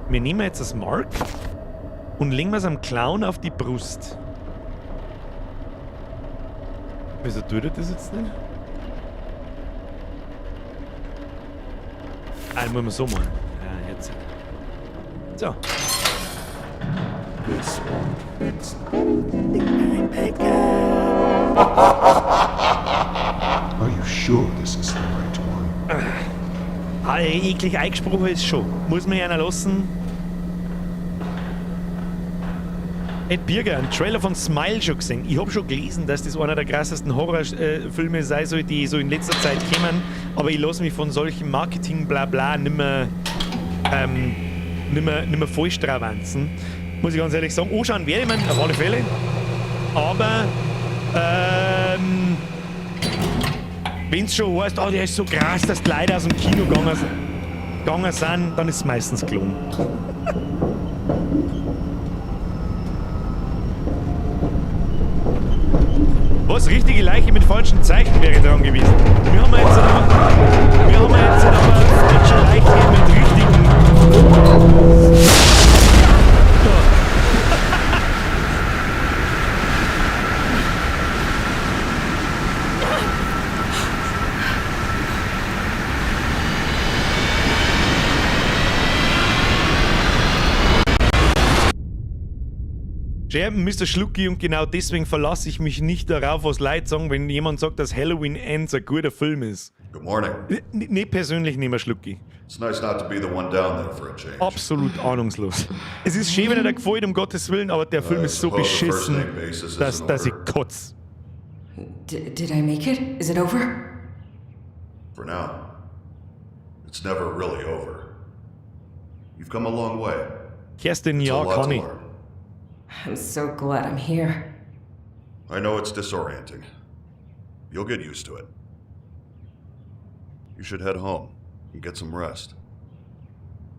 Wir nehmen jetzt das Mark und legen wir es am Clown auf die Brust. Wieso tut er das jetzt nicht? Ah, muss man so machen. Ja, jetzt. So. This won't fix anything, Rebecca. Are you sure this is the right one? Ah, eklig eingesprochen ist schon. Muss man ja einer lassen. Ed Birger, einen Trailer von Smile schon gesehen. Ich hab schon gelesen, dass das einer der krassesten Horrorfilme sei soll, die so in letzter Zeit kämen. Aber ich lass mich von solchem Marketing-Blabla nimmer voll stravanzen. Muss ich ganz ehrlich sagen. Anschauen werde ich mir auf alle Fälle. Aber wenn's schon heißt, oh, der ist so krass, dass die Leute aus dem Kino gegangen sind, dann ist es meistens gelogen. Was? Richtige Leiche mit falschen Zeichen wäre dran gewesen. Wir haben jetzt aber, wir haben jetzt aber falsche Leiche mit richtigen. Scherben, Mr. Schlucki, und genau deswegen verlasse ich mich nicht darauf, was Leute sagen, wenn jemand sagt, dass Halloween Ends ein guter Film ist. Good morning. Nicht persönlich nicht mehr, Schlucki. It's nice not to be the one down there for a change. Absolut ahnungslos. Es ist schön, wenn er da gefällt, um Gottes Willen, aber der Film ist so suppose the first beschissen, name basis is in dass ich order. kotz. Did I make it? Is it over? For now. It's never really over. You've come a long way. Kerstin, It's a ja, lot kann to ich. learn. I'm so glad I'm here. I know it's disorienting. You'll get used to it. You should head home and get some rest.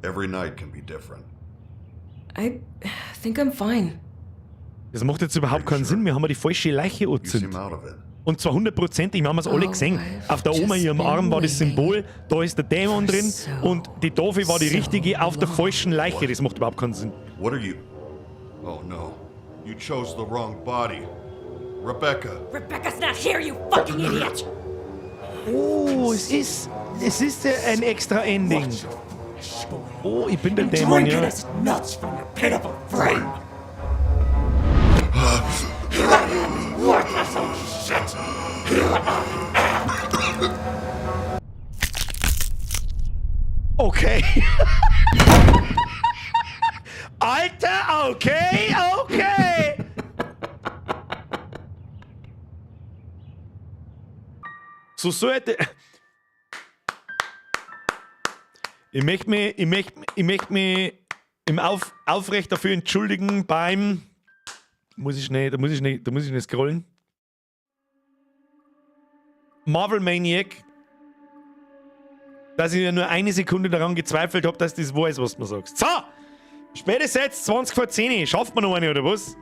Every night can be different. I think I'm fine. Das macht jetzt überhaupt keinen Sinn. Wir haben ja die falsche Leiche You seem angezündet. out of it. Und zwar hundertprozentig, wir haben es alle Oh, gesehen. I've Auf der Oma just ihrem been Arm war das waiting Symbol, da ist der Dämon for drin so, und die Tafel war die so richtige auf der long. falschen Leiche. Das macht überhaupt keinen Sinn. What are you? Oh no. You chose the wrong body. Rebecca. Rebecca's not here, you fucking idiot! Oh, es ist ja ein extra Ending. Oh, ich bin der Dämon, Drink ja. it as nuts from your pitiful frame. Worthless old shit. Here I am. Okay. Alter, okay, okay. So sollte. Ich möchte mich, ich möchte, ich möchte mich im aufrecht dafür entschuldigen beim. Muss ich schnell, da muss ich schnell, da muss ich schnell scrollen. Marvel Maniac. Dass ich ja nur eine Sekunde daran gezweifelt hab, dass das wahr ist, was du mir sagst. So! Spätestens jetzt, 20 vor 10. Schafft man noch eine, oder was?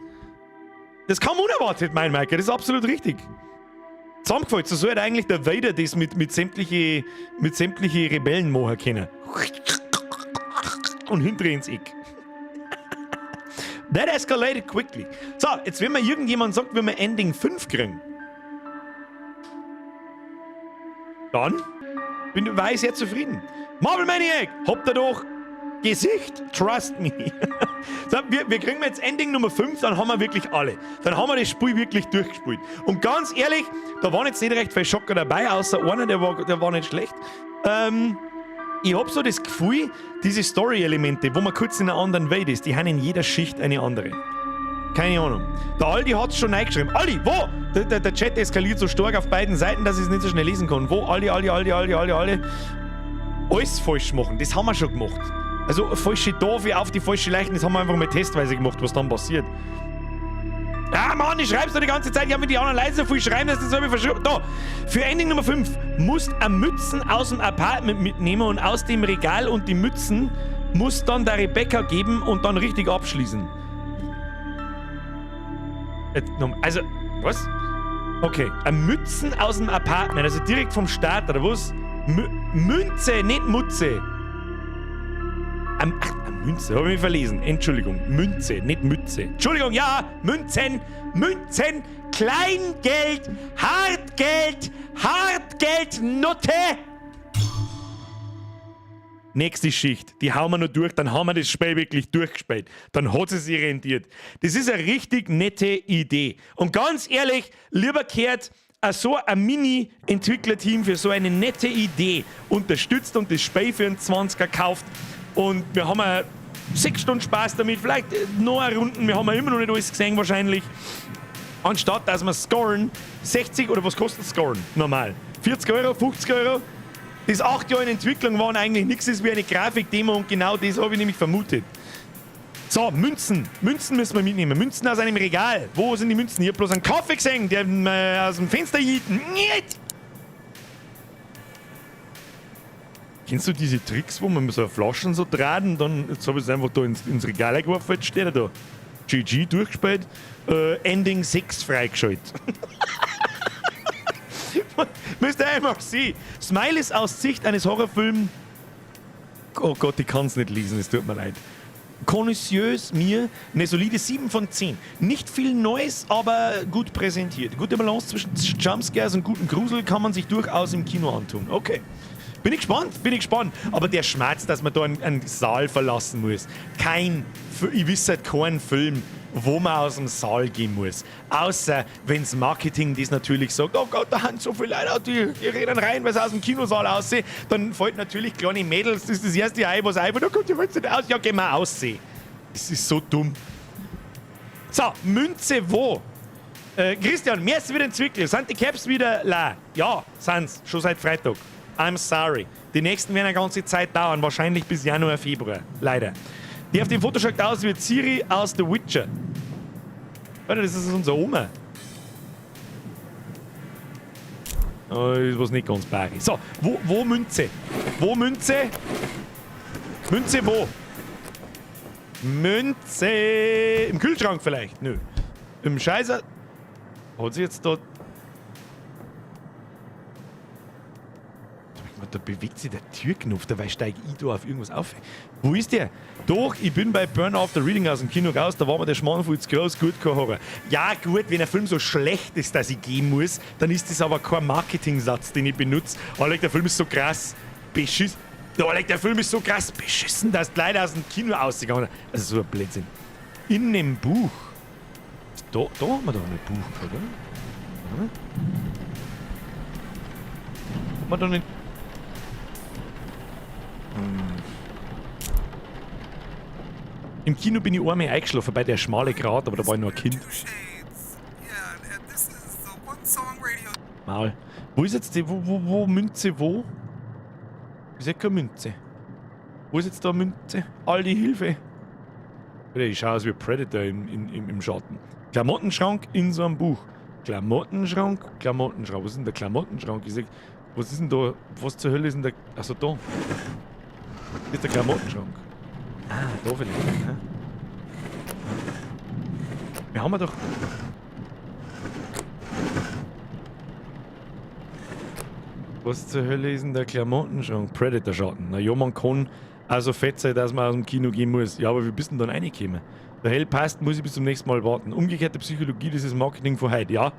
Das kam unerwartet, mein Michael. Das ist absolut richtig. Zusammengefallen, so sollte eigentlich der Vader das mit sämtliche Rebellen machen können. Und hinter ins Eck. That escalated quickly. So, jetzt wenn mir irgendjemand sagt, wenn wir Ending 5 kriegen, dann war ich sehr zufrieden. Marvel Maniac, habt ihr doch Gesicht, trust me. So, wir kriegen jetzt Ending Nummer 5, dann haben wir wirklich alle. Dann haben wir das Spiel wirklich durchgespielt. Und ganz ehrlich, da waren jetzt nicht recht viele Schocker dabei, außer einer, der war nicht schlecht. Ich hab so das Gefühl, diese Story-Elemente, wo man kurz in einer anderen Welt ist, die haben in jeder Schicht eine andere. Keine Ahnung. Der Aldi hat's schon reingeschrieben. Aldi, wo? Der Chat eskaliert so stark auf beiden Seiten, dass ich's nicht so schnell lesen kann. Wo? Aldi, Aldi, Aldi, Aldi, Aldi, Aldi. Alles falsch machen, das haben wir schon gemacht. Also falsche Tafel auf die falsche Leichen, das haben wir einfach mal testweise gemacht, was dann passiert. Ah, Mann, ich schreib's doch die ganze Zeit. Ich hab mit die anderen Leute so viel schreiben, dass das so verschrieben. Da, für Ending Nummer 5 musst a Mützen aus dem Apartment mitnehmen und aus dem Regal und die Mützen musst dann der Rebecca geben und dann richtig abschließen. Also, was? Okay, a Mützen aus dem Apartment, also direkt vom Start, oder was? Münze, nicht Mutze. Ach, Münze, habe ich mich verlesen. Entschuldigung, Münze, nicht Mütze. Entschuldigung, ja, Münzen, Münzen, Kleingeld, Hartgeld, Hartgeld, Nutte. Nächste Schicht, die hauen wir noch durch, dann haben wir das Spiel wirklich durchgespielt. Dann hat es sich rentiert. Das ist eine richtig nette Idee. Und ganz ehrlich, lieber kehrt so ein Mini-Entwicklerteam für so eine nette Idee unterstützt und das Spiel für einen 20er kauft. Und wir haben 6 Stunden Spaß damit, vielleicht noch eine Runde, wir haben ja immer noch nicht alles gesehen wahrscheinlich. Anstatt dass wir scoren, 60 oder was kostet scoren normal? 40 Euro, 50 Euro? Das 8 Jahre in Entwicklung waren eigentlich nichts ist wie eine Grafikdemo und genau das habe ich nämlich vermutet. So, Münzen. Münzen müssen wir mitnehmen. Münzen aus einem Regal. Wo sind die Münzen? Ich hab bloß einen Kaffee gesehen, der aus dem Fenster hielt. Nicht! Kennst du diese Tricks, wo man so Flaschen so dreht und dann, jetzt hab ich es einfach da ins Regal geworfen, jetzt steht er da. GG durchgespielt, Ending 6 freigeschaltet. Müsst ihr einfach sehen. Smileys aus Sicht eines Horrorfilms. Oh Gott, ich kann's nicht lesen, es tut mir leid. Connoisseurs mir eine solide 7 von 10. Nicht viel Neues, aber gut präsentiert. Gute Balance zwischen Jumpscares und gutem Grusel kann man sich durchaus im Kino antun. Okay. Bin ich gespannt, bin ich gespannt. Aber der Schmerz, dass man da einen Saal verlassen muss. Ich wüsste halt keinen Film, wo man aus dem Saal gehen muss. Außer, wenn's Marketing das natürlich sagt, oh Gott, da haben so viele Leute, die rennen rein, weil sie aus dem Kinosaal aussehen. Dann fällt natürlich kleine Mädels, das ist das erste Ei, was einfällt, oh Gott, die wollen nicht aus, ja, gehen wir aussehen. Das ist so dumm. So, Münze wo? Christian, mir ist wieder entwickelt. Sind die Caps wieder la? Ja, sind's. Schon seit Freitag. I'm sorry. Die nächsten werden eine ganze Zeit dauern, wahrscheinlich bis Januar, Februar. Leider. Die auf dem Foto schaut aus wie Ciri aus The Witcher. Warte, das ist unsere Oma. Oh, das ist was nicht ganz pari. So, wo Münze? Wo Münze? Münze wo? Münze! Im Kühlschrank vielleicht? Nö. Im Scheißer. Hat sie jetzt da. Da bewegt sich der Türknopf, dabei steige ich da auf irgendwas auf. Wo ist der? Doch, ich bin bei Burn After Reading aus dem Kino raus, da war mir der Schmarrn viel zu groß, gut, kein Horror. Ja gut, wenn ein Film so schlecht ist, dass ich gehen muss, dann ist das aber kein Marketing-Satz, den ich benutze. Alter, der Film ist so krass beschissen. Alter, der Film ist so krass beschissen, dass die Leute aus dem Kino rausgegangen sind. Also so ein Blödsinn. In dem Buch. Da haben wir doch ein Buch, oder? Oder? Haben wir da nicht... Im Kino bin ich einmal eingeschlafen bei der schmale Grat, aber da war ich nur ein Kind. Maul. Wo ist jetzt die, wo, Münze, wo? Ich seh keine Münze. Wo ist jetzt da Münze? Aldi, Hilfe! Ich schau aus wie Predator im Schatten. Klamottenschrank in so einem Buch. Klamottenschrank, Klamottenschrank. Was ist denn der Klamottenschrank? Ich sag, was ist denn da? Was zur Hölle ist denn der. Achso, da. Das ist der Klamottenschrank. Ah, da vielleicht. Ne? Wir haben ja doch. Was zur Hölle ist denn der Klamottenschrank? Predator-Schatten. Na ja, man kann also fett sein, dass man aus dem Kino gehen muss. Ja, aber wie bist denn dann reingekommen? Der Hell passt, muss ich bis zum nächsten Mal warten. Umgekehrte Psychologie, das ist Marketing von heute. Ja,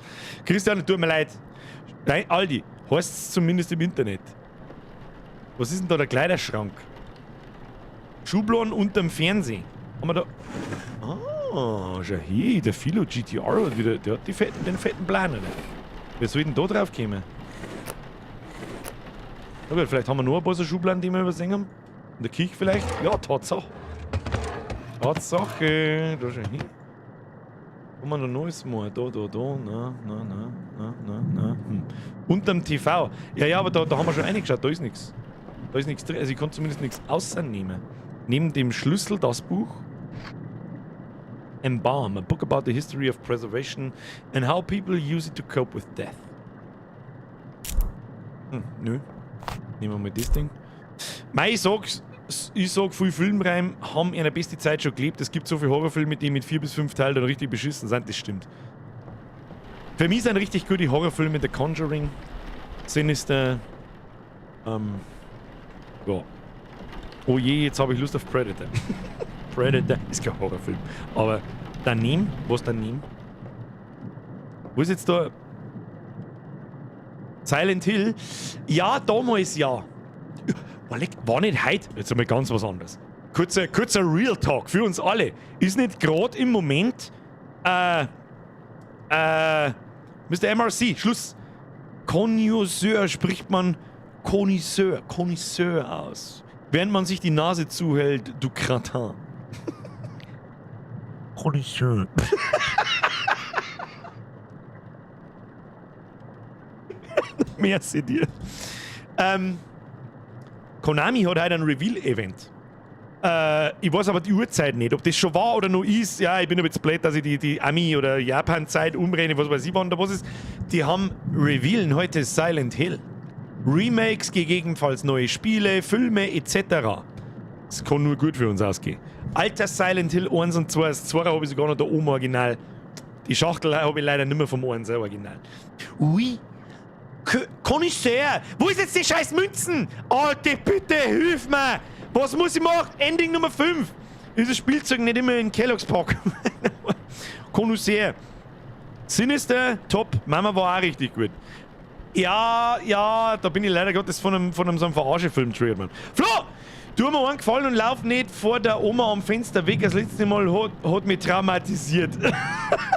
Christian, tut mir leid. Nein, Aldi, heißt es zumindest im Internet. Was ist denn da der Kleiderschrank? Schubladen unterm Fernsehen. Haben wir da. Ah, schau hier, der Philo GTR hat wieder. Der hat die fetten, den fetten Plan, oder? Wer soll denn da drauf kommen? Na gut, vielleicht haben wir noch ein paar so Schubladen, die wir übersehen haben. In der Küche vielleicht? Ja, Tatsache. Tatsache. Da schau hin. Haben wir noch neues Mal? Da, da, da. Na, na, na, na, na, na. Unterm TV. Ja, ja, aber da haben wir schon reingeschaut. Da ist nichts. Da ist nichts drin. Also ich konnte zumindest nichts außernehmen. Neben dem Schlüssel das Buch. Embalm, a book about the history of preservation and how people use it to cope with death. Nö. Nehmen wir mal das Ding. Mei, ich sag, viele Filmreihen haben ihre beste Zeit schon gelebt. Es gibt so viele Horrorfilme, die mit vier bis fünf Teilen dann richtig beschissen sind. Das stimmt. Für mich sind richtig gute Horrorfilme The Conjuring, Sinister, ja. Oh je, jetzt habe ich Lust auf Predator. Predator ist kein Horrorfilm. Aber daneben, was daneben? Wo ist jetzt da? Silent Hill? Ja, damals ja. War nicht heute, jetzt einmal ganz was anderes. Kurzer Real Talk für uns alle. Ist nicht gerade im Moment, Mr. MRC, Schluss. Connoisseur spricht man Connoisseur, Connoisseur aus. Während man sich die Nase zuhält, du Cretin. Connoisseur. Merci dir. Konami hat heute ein Reveal-Event. Ich weiß aber die Uhrzeit nicht, ob das schon war oder noch ist. Ja, ich bin ein bisschen blöd, dass ich die Ami- oder Japan-Zeit umrenne, was weiß ich wann da was ist. Die haben revealen heute Silent Hill. Remakes, gegebenenfalls neue Spiele, Filme etc. Das kann nur gut für uns ausgehen. Alter Silent Hill 1 und 2, das 2 habe ich sogar noch da oben original. Die Schachtel habe ich leider nicht mehr vom 1 original. Ui. Connoisseur! Wo ist jetzt die scheiß Münzen? Alter, bitte, hilf mir! Was muss ich machen? Ending Nummer 5! Ist das Spielzeug nicht immer in Kellogg's Pack? Connoisseur. Sinister, top. Mama war auch richtig gut. Ja, ja, da bin ich leider Gottes von einem so einem Verarsche-Film triggert, man. Flo! Tu mir einen Gefallen und lauf nicht vor der Oma am Fenster weg. Das letzte Mal hat mich traumatisiert.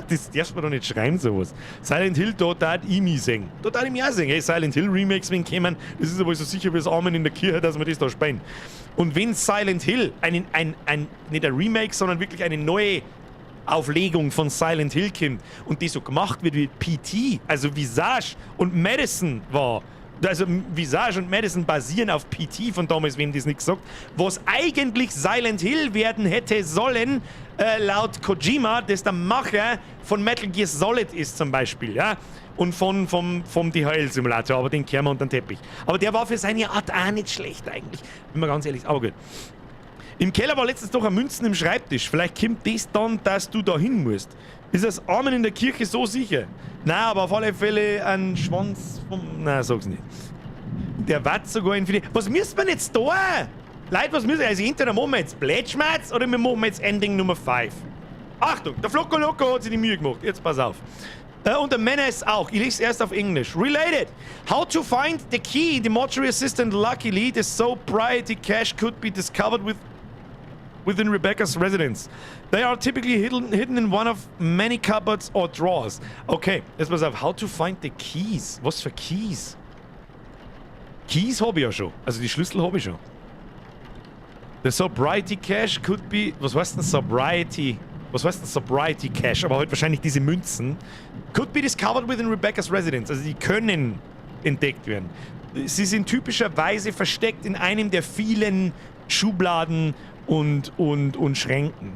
Das darfst du mir doch nicht schreiben, sowas. Silent Hill, da darf ich mich sehen. Da darf ich mich auch sehen. Hey, Silent Hill Remakes, wenn kommen, das ist aber so sicher wie das Amen in der Kirche, dass wir das da spielen. Und wenn Silent Hill, nicht ein Remake, sondern wirklich eine neue Auflegung von Silent Hill kommt und die so gemacht wird wie PT, also Visage und Madison war, also Visage und Madison basieren auf PT von damals, wem das nicht gesagt, was eigentlich Silent Hill werden hätte sollen, laut Kojima, das der Macher von Metal Gear Solid ist zum Beispiel, ja, und vom DHL-Simulator, aber den kehren wir unter den Teppich. Aber der war für seine Art auch nicht schlecht eigentlich, bin mir ganz ehrlich, aber gut. Im Keller war letztens doch ein Münzen im Schreibtisch. Vielleicht kommt das dann, dass du da hin musst. Ist das Amen in der Kirche so sicher? Na, aber auf alle Fälle ein Schwanz vom. Na, sag's nicht. Der Watt sogar in. Was müssen wir jetzt da? Leute, was müssen wir? Also entweder machen wir jetzt Blätschmerz oder wir machen jetzt Ending Nummer 5. Achtung, der Flocko Loco hat sich die Mühe gemacht. Jetzt pass auf. Und der Menace auch. Ich lese erst auf Englisch. Related. How to find the key. The mortuary assistant luckily the sobriety cache could be discovered within Rebecca's residence. They are typically hidden in one of many cupboards or drawers. Okay, jetzt pass auf. How to find the keys. Was für Keys? Keys habe ich ja schon. Also die Schlüssel habe ich schon. The sobriety cache could be. Was heißt denn Sobriety? Was heißt denn Sobriety Cache? Aber halt wahrscheinlich diese Münzen. Could be discovered within Rebecca's residence. Also die können entdeckt werden. Sie sind typischerweise versteckt in einem der vielen Schubladen und Schränken.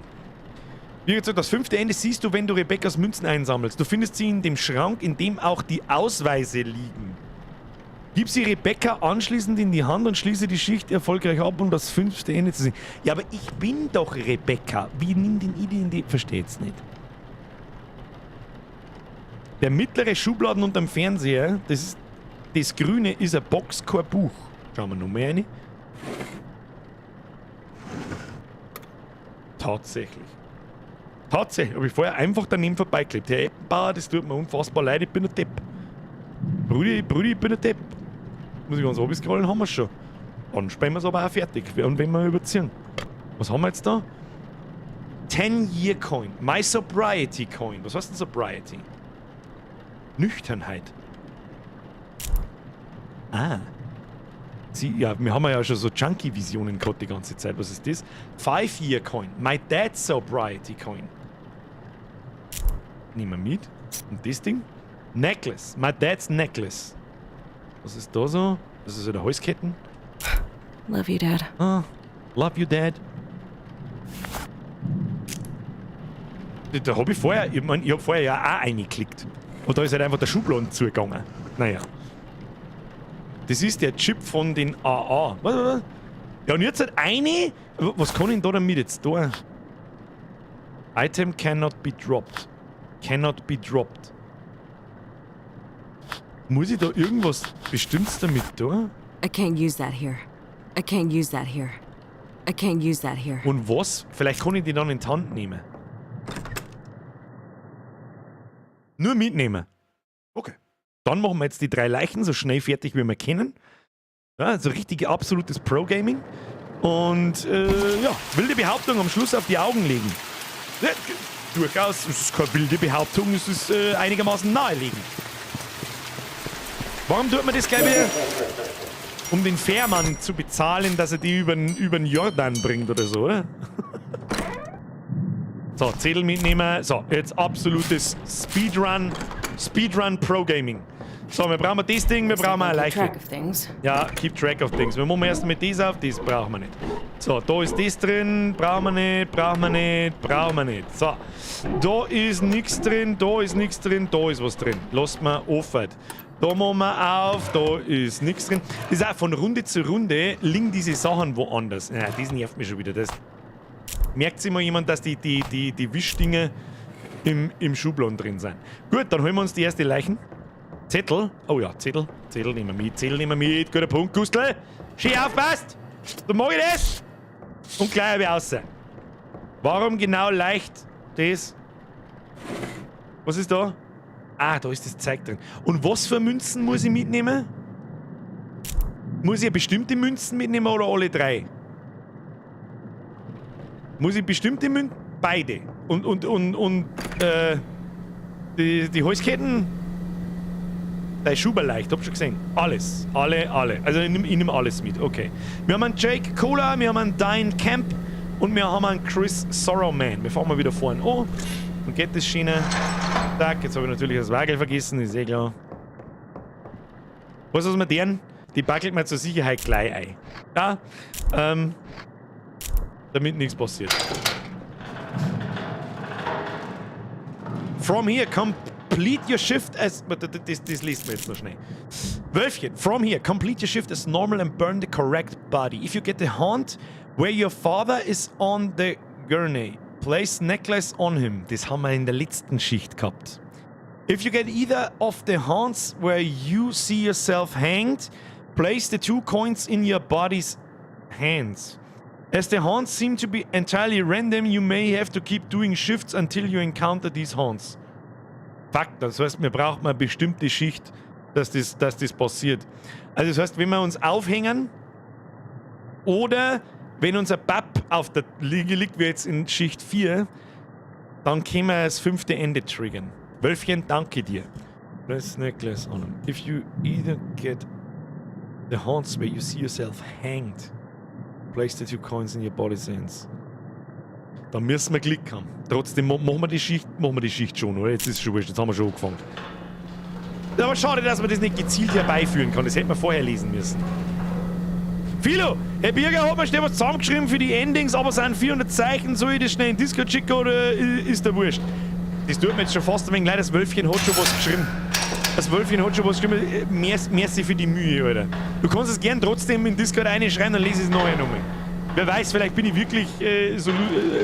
Wie gesagt, das fünfte Ende siehst du, wenn du Rebecca's Münzen einsammelst. Du findest sie in dem Schrank, in dem auch die Ausweise liegen. Gib sie Rebecca anschließend in die Hand und schließe die Schicht erfolgreich ab, um das fünfte Ende zu sehen. Ja, aber ich bin doch Rebecca. Wie nimmt denn ich die in die... Versteht's nicht. Der mittlere Schubladen unterm Fernseher, das Grüne ist ein Box, kein Buch. Schauen wir noch mal rein. Tatsächlich. Tatsächlich, habe ich vorher einfach daneben vorbeiklebt. Herr Eppenbauer, das tut mir unfassbar leid, ich bin ein Depp. Brudi, Brudi, ich bin ein Depp. Muss ich ganz runterscrollen, haben wir schon. Dann spielen wir es aber auch fertig. Und wenn wir überziehen. Was haben wir jetzt da? 10-Year Coin. My Sobriety Coin. Was heißt denn Sobriety? Nüchternheit. Ah. Sie, ja, wir haben ja schon so Junkie-Visionen gehabt die ganze Zeit. Was ist das? 5-Year Coin. My Dad's Sobriety Coin. Nehmen wir mit. Und das Ding? Necklace. My Dad's Necklace. Was ist da so? Das ist so der Halsketten. Love you, Dad. Ah, love you, Dad. Da hab ich vorher, ich mein, ich hab vorher ja auch reingeklickt. Und da ist halt einfach der Schubladen zugegangen. Naja. Das ist der Chip von den AA. Was, was, was? Ja, und jetzt halt eine. Was kann ich denn da damit jetzt da? Item cannot be dropped. Cannot be dropped. Muss ich da irgendwas Bestimmtes damit tun? I can't use that here. I can't use that here. I can't use that here. Und was? Vielleicht kann ich die dann in die Hand nehmen. Nur mitnehmen. Okay. Dann machen wir jetzt die drei Leichen so schnell fertig, wie wir können. Ja, so richtig absolutes Pro-Gaming. Und ja, wilde Behauptung am Schluss auf die Augen legen. Ja, durchaus, es ist keine wilde Behauptung, es ist einigermaßen naheliegend. Warum tut man das gleich wieder? Um den Fährmann zu bezahlen, dass er die über den Jordan bringt oder so, oder? So, Zettel mitnehmen. So, jetzt absolutes Speedrun. Speedrun Pro Gaming. So, wir brauchen das Ding, wir brauchen eine Keep Leiche. track of things. Ja, keep track of things. Wir machen erst mit das auf, das brauchen wir nicht. So, da ist das drin, brauchen wir nicht, brauchen wir nicht, brauchen wir nicht. So, da ist nichts drin, da ist nichts drin, da ist was drin. Lasst mal offen. Da machen wir auf, da ist nichts drin. Das ist auch von Runde zu Runde liegen diese Sachen woanders. Ja, das nervt mich schon wieder. Das merkt sich mal jemand, dass die Wischdinge im Schubladen drin sind. Gut, dann holen wir uns die erste Leichen. Zettel. Oh ja, Zettel. Zettel nehmen wir mit. Zettel nehmen wir mit. Guter Punkt, Gustl. Schön aufpasst. Dann mach ich das. Und gleich hab ich raus. Warum genau leicht das? Was ist da? Ah, da ist das Zeug drin. Und was für Münzen muss ich mitnehmen? Muss ich bestimmte Münzen mitnehmen oder alle drei? Muss ich bestimmte Münzen? Beide. Und die Halsketten? Dein Schuber leicht, hab schon gesehen. Alles. Alle, alle. Also ich nehm alles mit, okay. Wir haben einen Jake Cola, wir haben einen Diane Camp und wir haben einen Chris Sorrowman. Wir fahren mal wieder vorne an. Und geht das Schiene. Zack, jetzt habe ich natürlich das Wagel vergessen, ist eh klar. Was ist mit denen? Die backelt mir zur Sicherheit gleich ein. Ja, damit nichts passiert. From here, complete your shift as... Das liest man jetzt noch schnell. Wölfchen, from here, complete your shift as normal and burn the correct body. If you get the haunt where your father is on the gurney, place necklace on him. Das haben wir in der letzten Schicht gehabt. If you get either of the haunts where you see yourself hanged, place the 2 coins in your body's hands. As the haunts seem to be entirely random, you may have to keep doing shifts until you encounter these haunts. Fakt, das heißt, wir brauchen eine bestimmte Schicht, dass das passiert. Also das heißt, wenn wir uns aufhängen oder wenn unser Bab auf der Liege liegt, wie jetzt in Schicht 4, dann können wir das 5. Ende triggern. Wölfchen, danke dir. Place necklace on him. If you either get the haunts where you see yourself hanged, place the 2 coins in your body's hands. Dann müssen wir Glück haben. Trotzdem machen wir die Schicht, machen wir die Schicht schon, oder? Jetzt ist es schon wurscht, jetzt haben wir schon angefangen. Aber schade, dass man das nicht gezielt herbeiführen kann. Das hätte man vorher lesen müssen. Philo, Herr Birger hat mir schnell was zusammengeschrieben für die Endings, aber es sind 400 Zeichen. Soll ich das schnell in Discord schicken oder ist der wurscht? Das tut mir jetzt schon fast ein wenig leid, das Wölfchen hat schon was geschrieben. Das Wölfchen hat schon was geschrieben. Merci für die Mühe, Alter. Du kannst es gern trotzdem in Discord reinschreiben, dann lese ich es nachher nochmal. Wer weiß, vielleicht bin ich wirklich so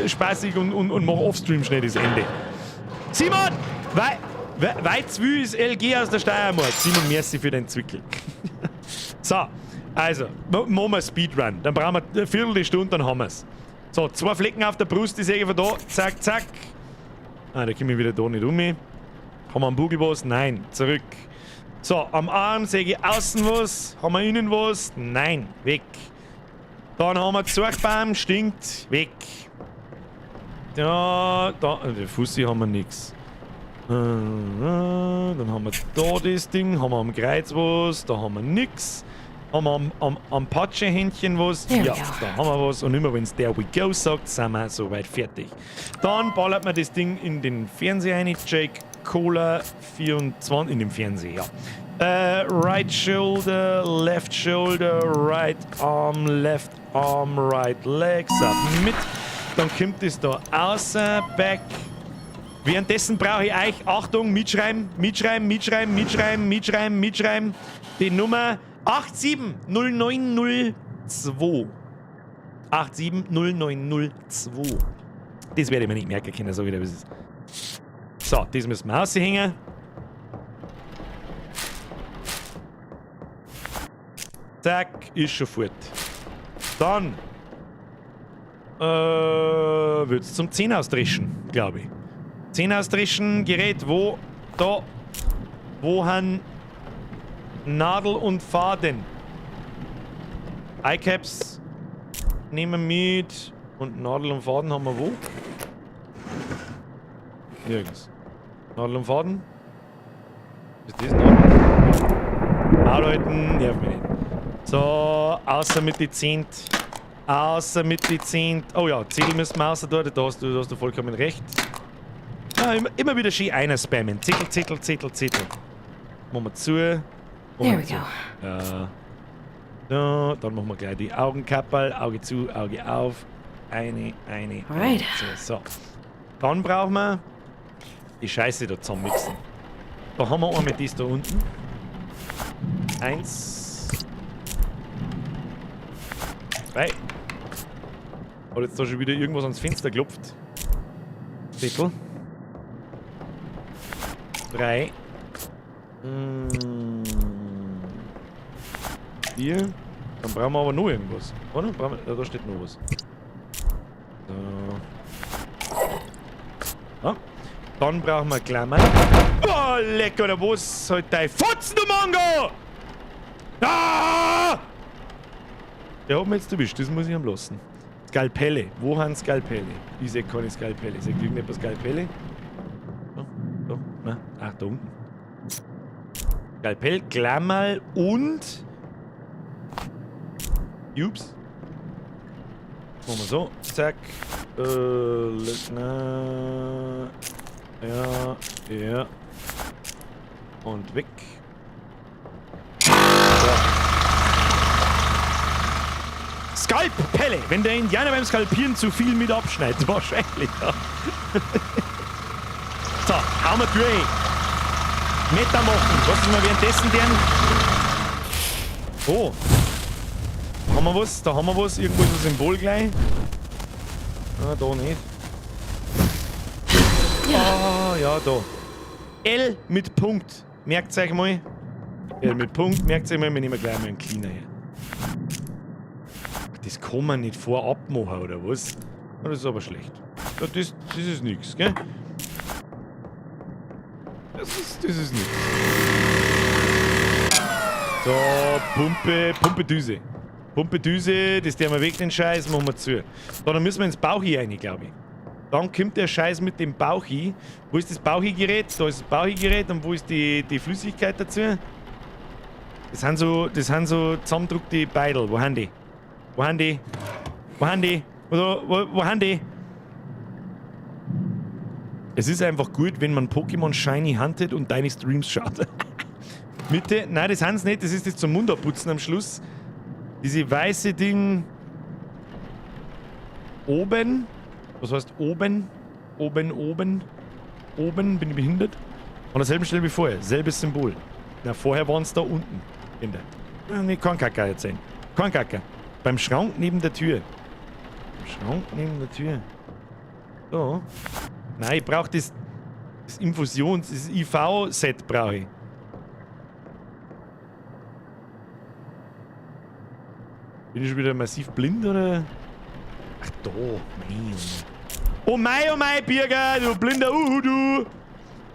spaßig und mach offstream schnell das Ende. Simon! Weizwü ist LG aus der Steiermark. Simon, merci für deinen Zwickel. So, also, machen wir Speedrun. Dann brauchen wir eine Viertelstunde, dann haben wir's. So, 2 Flecken auf der Brust, die sehe ich von da. Zack, zack. Ah, da komme ich wieder da nicht um. Haben wir am Bugel was? Nein, zurück. So, am Arm sehe ich außen was. Haben wir innen was? Nein, weg. Dann haben wir Zwergbaum, stinkt, weg. Da, da, der Fussi haben wir nix. Dann haben wir da das Ding, haben wir am Kreuz was, da haben wir nix. Haben wir am Patschehändchen was? There we Ja, go. da haben wir was. Und immer wenn's there we go sagt, sind wir soweit fertig. Dann ballert man das Ding in den Fernseher rein. Jake Cola 24, in dem Fernseher, ja. Right shoulder, left shoulder, right arm, left arm, right leg. Submit. Dann kommt das da außer, back. Währenddessen brauche ich euch, Achtung, mitschreiben, mitschreiben, mitschreiben, mitschreiben, mitschreiben, mitschreiben. Die Nummer 870902. 870902. Das werde ich mir nicht merken können, so wieder wie es ist. So, das müssen wir raushängen. Zack, ist schon fort. Dann wird's zum Zähne ausdreschen, glaube ich. Zähne ausdreschen, Gerät, wo? Da. Wo han Nadel und Faden? Eyecaps nehmen wir mit. Und Nadel und Faden haben wir wo? Nirgends. Nadel und Faden? Ist das Nadel? Arbeiten, nerv mich nicht. So, außer mit die Zehnt. Außer mit die Zehnt. Oh ja, Zettel müssen wir außer da, da hast du vollkommen recht. Ja, immer wieder schön einer spammen. Zettel, Zettel, Zettel, Zettel. Machen wir zu. Machen There wir we zu. go. Ja. So, dann machen wir gleich die Augenkappel. Auge zu, Auge auf. Eine, Alright. eine. So. Dann brauchen wir die Scheiße da zusammenmixen. Da haben wir einmal das da unten. 1. 2. Hat jetzt da schon wieder irgendwas ans Fenster geklopft. Zettel. 3. 4. Dann brauchen wir aber noch irgendwas. Oder? Brauchen wir, ja, da steht noch was. So. Ja. Dann brauchen wir Klammern. Oh, lecker, oder was? Halt dein Fotzen, du Mongo! Ah! Der hat mich jetzt erwischt, das muss ich ihm lassen. Skalpelle. Wo haben Skalpelle? Ich seh keine Skalpelle. Sagt irgendetwas Skalpelle? Da, da, na, ach, da unten. Skalpell, Klammerl und... Ups. Machen wir so. Zack. Na. Ja, ja. Und weg. So. Skalppelle! Wenn der Indianer beim Skalpieren zu viel mit abschneidet. Wahrscheinlich, ja. So, hauen wir durch. Meta machen. Was ist wir währenddessen deren? Oh. Haben wir was? Da haben wir was. Irgendwo ist ein Symbol gleich. Ah, da nicht. Ah, ja, da. L mit Punkt. Merkt euch mal. L mit Punkt. Merkt euch mal. Wir nehmen gleich mal einen Cleaner her. Das kann man nicht vorab machen, oder was? Das ist aber schlecht. Ja, das ist nix, gell? Das ist nix. So, Pumpe, Pumpedüse. Pumpedüse, das der wir weg, den Scheiß, machen wir zu. So, dann müssen wir ins Bauchi rein, glaube ich. Dann kommt der Scheiß mit dem Bauchi. Wo ist das Bauchi-Gerät? Da ist das Bauchi-Gerät und wo ist die Flüssigkeit dazu? Das sind so zusammendruckte Beidel. Wo haben die? Wo haben die? Wo haben die? Wo haben die? Es ist einfach gut, wenn man Pokémon Shiny huntet und deine Streams schaut. Mitte? Nein, das sind's nicht. Das ist das zum Mund abputzen am Schluss. Diese weiße Ding oben. Was heißt oben? Oben, oben. Oben, bin ich behindert? An derselben Stelle wie vorher. Selbes Symbol. Na, vorher waren's da unten. In der. Nee, kein Kacker erzählen. Kein Kacker. Beim Schrank neben der Tür. Beim Schrank neben der Tür. So. Nein, ich brauch das Infusions-, das IV-Set brauche ich. Bin ich schon wieder massiv blind, oder? Ach da, mein. Oh mei, Birger, du blinder Uhu, du!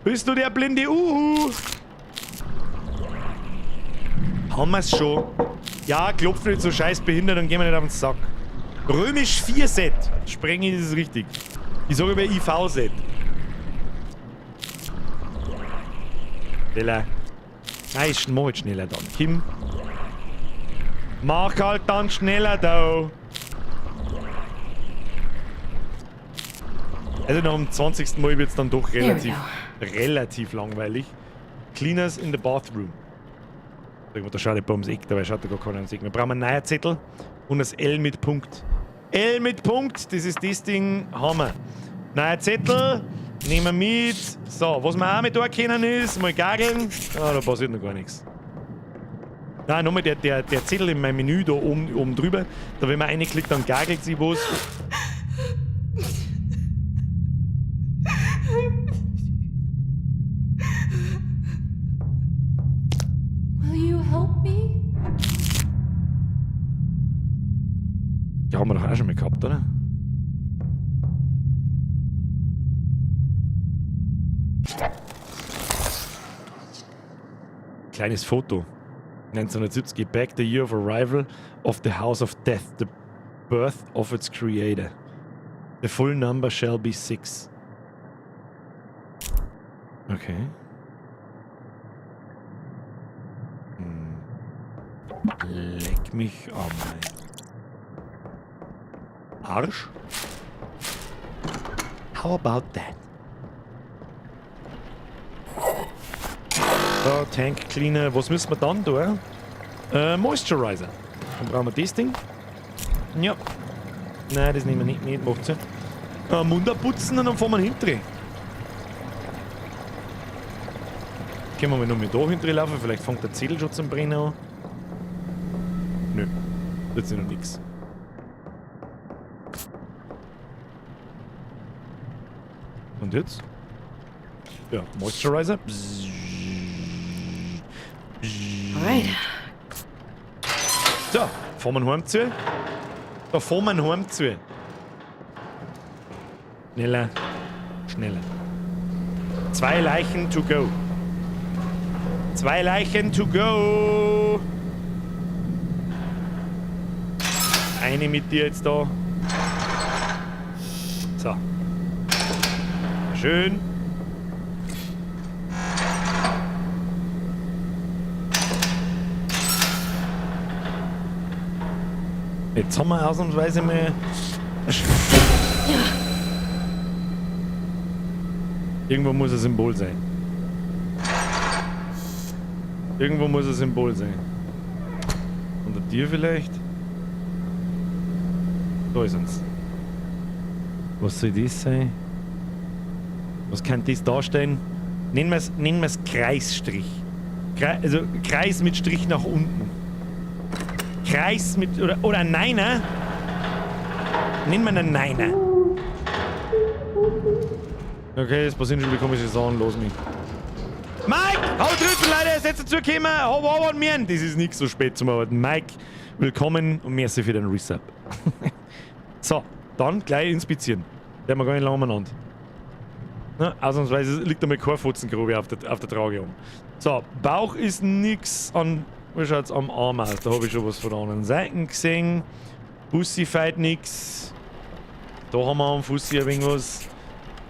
Bist du der blinde Uhu? Haben wir's schon? Ja, klopf nicht so scheiß behindert und geh mir nicht auf den Sack. Römisch 4 Set. Sprenge ich, das ist richtig. Ich sage immer IV-Set. Schneller. Nein, ich mach jetzt schneller dann. Kim. Mach halt dann schneller da. Also nach dem 20. Mal wird's dann doch relativ langweilig. Cleaners in the bathroom. Da schaut jemand ums Eck, dabei schaut da gar keiner ums Eck. Wir brauchen einen neuen Zettel und das L mit Punkt. L mit Punkt, das ist das Ding, haben wir. Neuer Zettel, Nehmen wir mit. So, was wir auch mit da können ist, mal gageln. Ah, da passiert noch gar nichts. Nein, nochmal der Zettel in meinem Menü da oben drüber. Da, wenn man reinklickt, dann gagelt sie was. Will you help me? Die haben wir doch auch schon mal gehabt, oder? Kleines Foto. 1970, back the year of arrival of the House of Death, the birth of its creator. The full number shall be 6. Okay. Leck mich am Arsch. How about that? So, Tank Cleaner. Was müssen wir dann tun? Moisturizer. Dann brauchen wir das Ding. Ja. Nein, das nehmen wir nicht mit. Macht's ja. Mund abputzen und dann fahren wir hinterher. Können wir mal noch mit da hinterher laufen? Vielleicht fängt der Zettel schon zum Brennen an. Nö. Tut sich noch nix. Und jetzt? Ja, Moisturizer. Alright. So, fahren wir heim zu. Da fahren wir heim zu. Schneller. Schneller. 2 Leichen to go. 2 Leichen to go. Eine mit dir jetzt da. So. Schön. Jetzt haben wir ausnahmsweise mal... Irgendwo muss ein Symbol sein. Irgendwo muss ein Symbol sein. Unter dir vielleicht? Da ist eins. Was soll das sein? Was kann das darstellen? Nennen wir's Kreisstrich. Also Kreis mit Strich nach unten. Kreis mit... Oder ein Niner. Nennen wir einen Niner. Okay, es passieren schon wieder komische Sachen. Los mich. Mike! Hau drüben, Leute! Seid dazu gekommen! Hau, hau, hau, mir! Das ist nicht so spät zum Arbeiten. Mike, willkommen und merci für den Resub. So, dann gleich inspizieren. Der haben wir gar nicht lange umeinander. Na, ausnahmsweise liegt da mal kein Fotzengrube auf der Trage um. So, Bauch ist nix an. Wie schaut's am Arm aus? Da hab ich schon was von der anderen Seite gesehen. Bussi feit nix. Da haben wir am Fussi ein wenig was.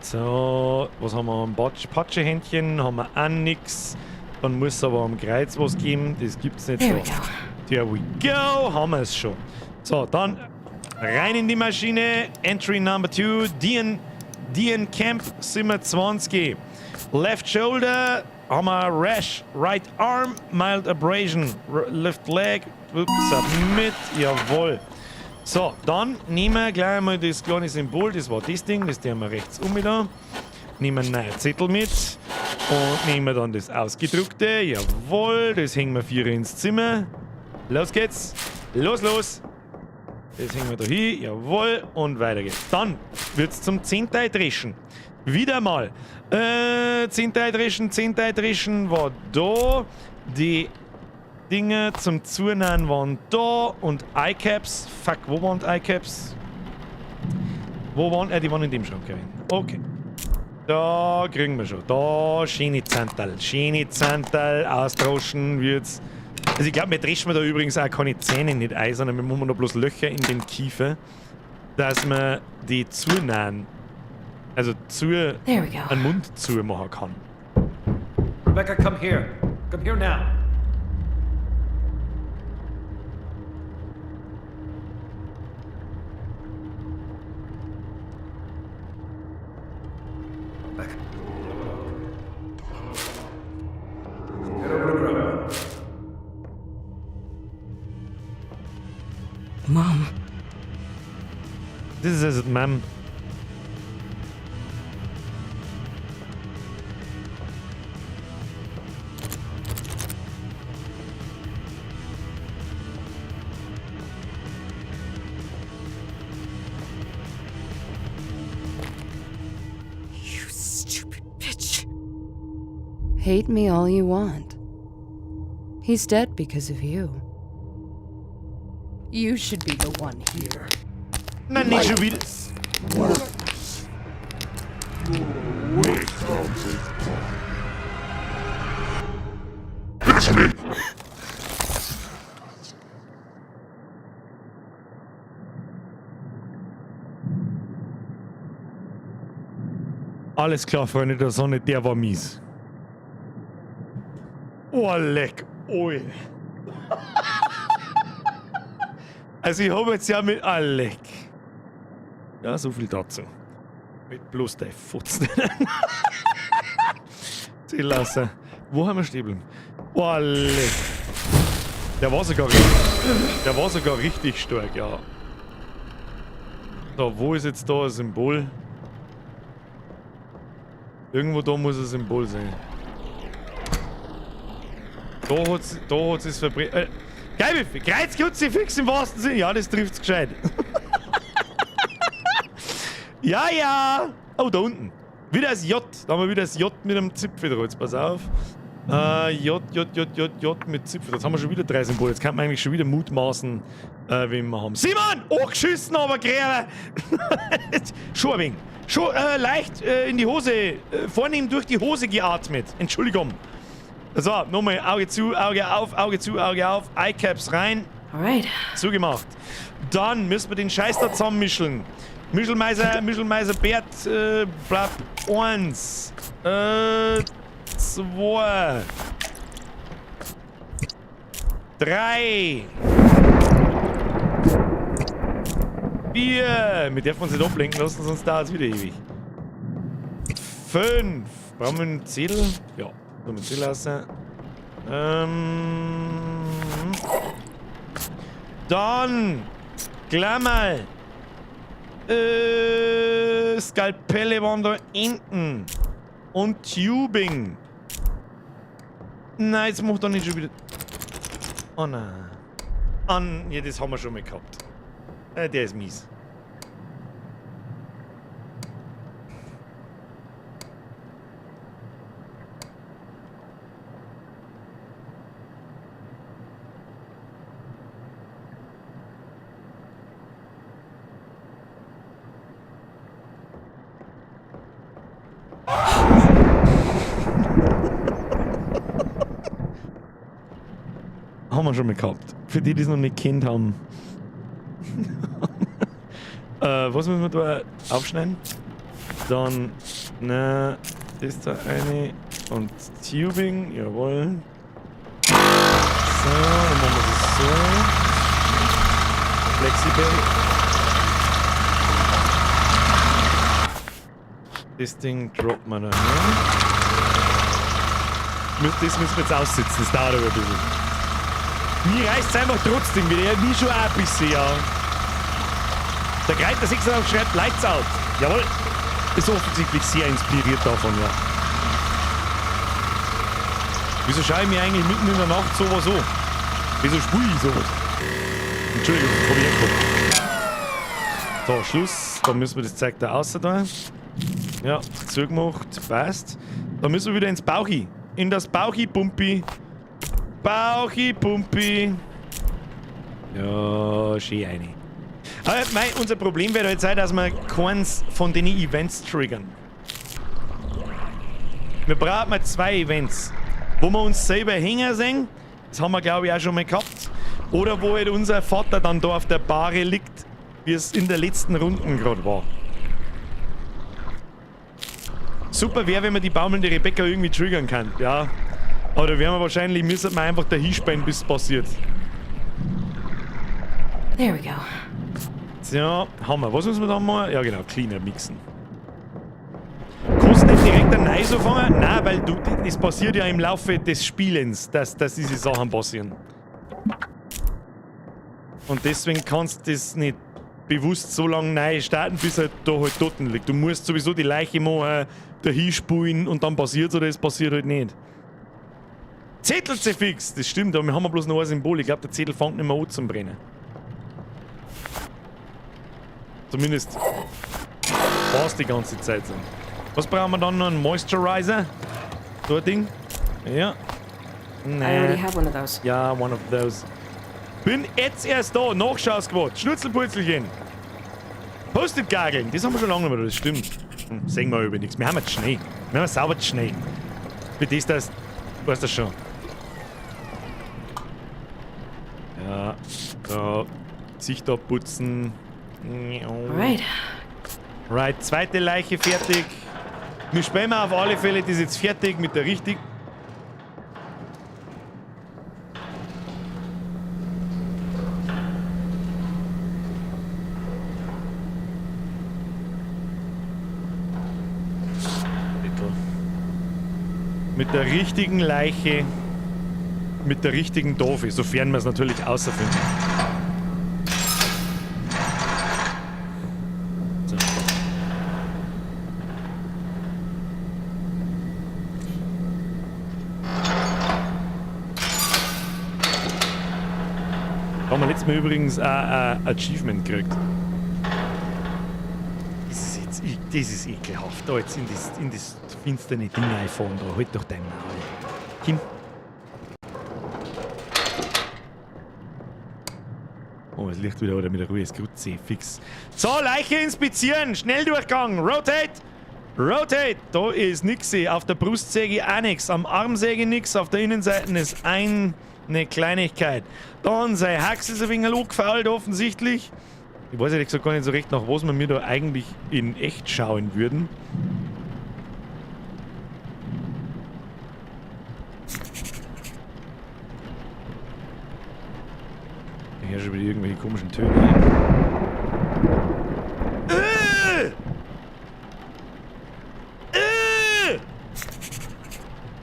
So, was haben wir am Patschehändchen? Haben wir auch nix. Dann muss es aber am Kreuz was geben. Das gibt's nicht. There we so. go. There we go. Haben wir es schon. So, dann rein in die Maschine. Entry Number 2. Dean Camp, Zimmer 20. Left Shoulder, haben wir Rash. Right Arm, Mild Abrasion. Left Leg, ups, submit. Jawohl. So, dann nehmen wir gleich mal das kleine Symbol. Das war das Ding, das tun wir rechts um wieder. Nehmen wir einen neuen Zettel mit. Und nehmen wir dann das ausgedruckte. Jawohl, das hängen wir 4 ins Zimmer. Los geht's. Los, los. Das hängen wir da hin. Jawohl. Und weiter geht's. Dann wird's zum 10. Dreschen. Wieder mal. 10. Dreschen, 10. Dreschen war da. Die Dinge zum Zunehmen waren da. Und Eyecaps. Fuck, wo waren die Eyecaps? Wo waren... Die waren in dem Schrank gewesen. Okay. Da kriegen wir schon. Da, schöne Zanterl. Schöne Zanterl. Ausdroschen wird's. Also ich glaub, wir dreschen da übrigens auch keine Zähne nicht ein, sondern wir machen da bloß Löcher in den Kiefer, dass man die zunahen, also zu, There we go. einen Mund zu machen kann. Rebecca, come here. Come here now. Mom. This is it, Mom. Hate me all you want. He's dead because of you. You should be the one here. Nein, nicht schon wieder. Alles klar, Freunde der Sonne, der war mies. Oh, leck. Ui. Also ich habe jetzt ja mit... Ah, leck. Ja, so viel dazu. Mit bloß der Futzen. Sie lassen. Wo haben wir stehen? Oh, leck. Der war sogar richtig, der war sogar richtig stark, ja. So, wo ist jetzt da ein Symbol? Irgendwo da muss ein Symbol sein. Da hat's es verbrennt. Geil, Kreuzkruzifix im wahrsten Sinne. Ja, das trifft's gescheit. Ja, ja. Oh, da unten. Wieder das J. Da haben wir wieder das J mit einem Zipfel drauf. Jetzt pass auf. J, J, J, J, J mit Zipfel. Jetzt haben wir schon wieder 3 Symbole. Jetzt kann man eigentlich schon wieder mutmaßen, wen wir haben. Simon! Angeschissen, aber Gräber! Schon ein wenig. Schon leicht in die Hose, vornehm durch die Hose geatmet. Entschuldigung. So, nochmal Auge zu, Auge auf, Auge zu, Auge auf. Eyecaps rein. Alright. Zugemacht. Dann müssen wir den Scheiß da zusammenmischen. Mischelmeiser, Mischelmeiser Bert, blab, 1, 2, 3, 4. Wir dürfen uns nicht ablenken lassen, sonst dauert es wieder ewig. 5. Brauchen wir einen Zettel? Ja, sollen wir einen Zettel lassen. Dann, Klammer. Skalpelle waren da hinten. Und Tubing. Nein, jetzt macht er nicht schon wieder. Oh nein. An, ja, das haben wir schon mal gehabt. Der ist mies. Haben wir schon mal gehabt. Für die, die es noch nicht kennt haben. Was müssen wir da aufschneiden? Dann, ne, das da eine und Tubing, jawohl. So, dann machen wir das so. Flexibel. Das Ding droppt man da, ne? Das müssen wir jetzt aussitzen, das dauert aber ein bisschen. Mir reißt es einfach trotzdem wieder, ja, mir schon auch ein bisschen, ja. Der Greiter 86 schreibt Lights Out. Jawohl. Ist offensichtlich sehr inspiriert davon, ja. Wieso schaue ich mir eigentlich mitten in der Nacht sowas an? Wieso spiele ich sowas? Entschuldigung, hab ich hergekommen. So, Schluss. Dann müssen wir das Zeug da außer da. Ja, zugemacht. Passt. Dann müssen wir wieder ins Bauchi. In das Bauchi-Pumpi. Bauchi-Pumpi. Ja, schön eine. Aber mei, unser Problem wird halt sein, dass wir keins von den Events triggern. Wir brauchen mal 2 Events, wo wir uns selber hängen sehen. Das haben wir, glaube ich, auch schon mal gehabt. Oder wo halt unser Vater dann da auf der Bahre liegt, wie es in der letzten Runde gerade war. Super wäre, wenn man die baumelnde Rebecca irgendwie triggern kann. Ja. Aber da werden wir wahrscheinlich, müssen wir einfach da hinsperren, bis es passiert. There we go. Tja, haben wir. Was müssen wir da machen? Ja genau, Cleaner mixen. Kannst du nicht direkt ein Neues anfangen? Nein, weil du, das passiert ja im Laufe des Spielens, dass diese Sachen passieren. Und deswegen kannst du das nicht bewusst so lange neu starten, bis halt da halt tot liegt. Du musst sowieso die Leiche machen, da hinspulen und dann passiert's oder es passiert halt nicht. Zettel fix, das stimmt, aber wir haben ja bloß noch ein Symbol. Ich glaube, der Zettel fängt nicht mehr an zum Brennen. Zumindest war es die ganze Zeit so. Was brauchen wir dann noch? Ein Moisturizer? So ein Ding. Ja. I already have one of those. Ja, one of those. Bin jetzt erst da. Nachschausquad. Schnutzelpurzelchen. Post-it-Gageln. Das haben wir schon lange nicht mehr, das stimmt. Sehen wir über nichts. Wir haben jetzt Schnee. Wir haben sauber Schnee. Für das, das, weißt du schon. Ja, so. Gesicht abputzen. Alright. Right, zweite Leiche fertig. Wir spielen auf alle Fälle das jetzt fertig mit der richtigen. Mit der richtigen Leiche, mit der richtigen Doofe, sofern wir es natürlich außerfinden. So. Da haben wir letztes Mal übrigens ein Achievement gekriegt. Das ist jetzt, das ist ekelhaft. Da jetzt in das finstere Ding einfahren, da. Halt doch dein Maul. Kim. Oh, es liegt wieder oder mit der Ruhe, ist fix. So, Leiche inspizieren! Schnelldurchgang! Rotate! Rotate! Da ist nix. Auf der Brustsäge auch nix. Am Arm säge nix. Auf der Innenseite ist eine Kleinigkeit. Dann sein Hax ist ein wenig angefault, offensichtlich. Ich weiß ehrlich gesagt gar nicht so recht, nach was wir mir da eigentlich in echt schauen würden. Ich höre schon wieder irgendwelche komischen Töne.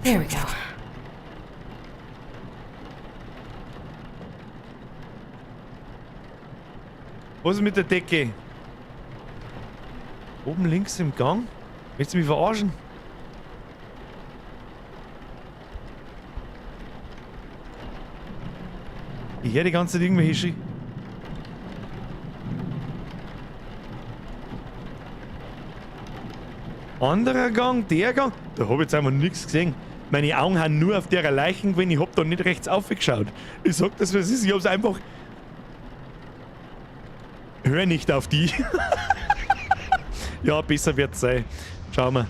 There we go. Was ist mit der Decke? Oben links im Gang? Willst du mich verarschen? Ich höre die ganze Zeit irgendwelche Schrie. Anderer Gang, der Gang. Da hab ich jetzt einfach nichts gesehen. Meine Augen haben nur auf der Leichen gewesen. Ich hab da nicht rechts aufgeschaut. Ich sag das, was ist. Ich hab's einfach. Hör nicht auf die. Ja, besser wird's sein. Schauen wir.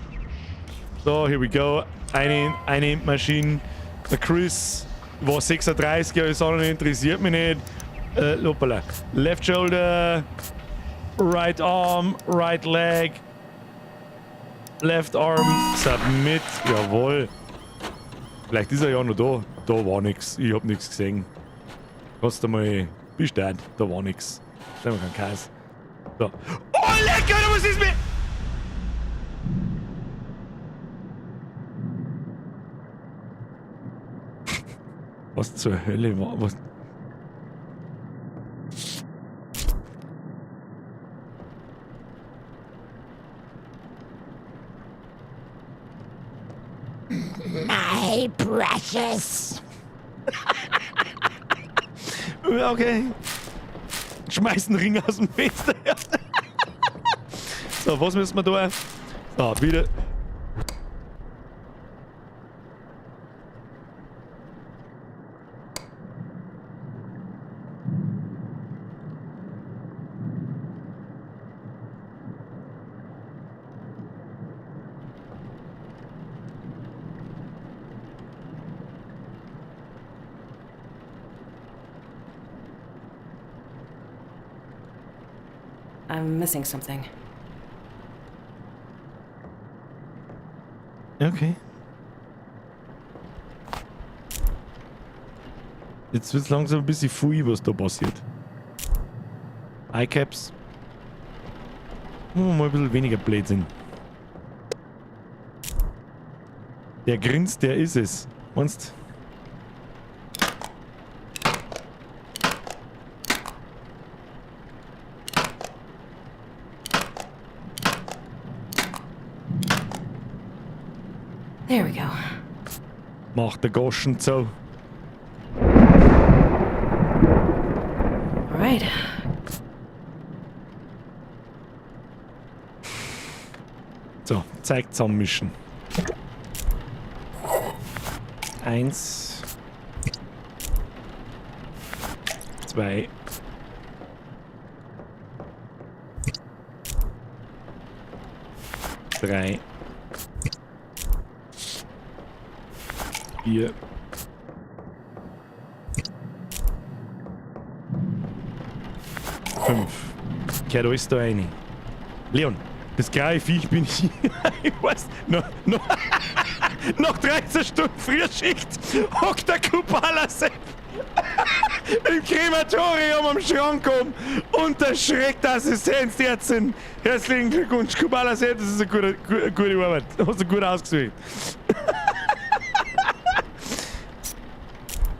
So, here we go. Eine Maschine. Der Chris war 36, ja, ist auch noch interessiert mich nicht. Hoppala. Left shoulder, right arm, right leg, left arm, submit. Jawohl. Vielleicht ist er ja noch da. Da war nix. Ich hab nix gesehen. Kannst du mal. Bist dead. Da war nix. Da haben wir keinen Käse. So. Oh, lecker! Was ist mit. Was zur Hölle war. Was. My precious. Okay. Schmeiß einen Ring aus dem Fenster. So, was müssen wir da? So, wieder. I'm missing something. Okay. Jetzt wird's langsam ein bisschen viel, was da passiert. Eyecaps. Machen wir mal ein bisschen weniger Blödsinn. Der grinst, der ist es. Meinst? There we go. Macht der Goschen zu. Alright. So, Zeug zusammenmischen. Eins. Zwei. Drei. 4. 5. Gehört alles da rein. Leon, das kleine Viech bin ich. Ich weiß, noch, nach 13 Stunden Frühschicht hockt der Kubala Sepp im Krematorium am Schrank um und der Schreckt Assistenzärztin. Herzlichen Glückwunsch, Kubala Sepp, das ist eine gute Arbeit. Hast du gut ausgesucht.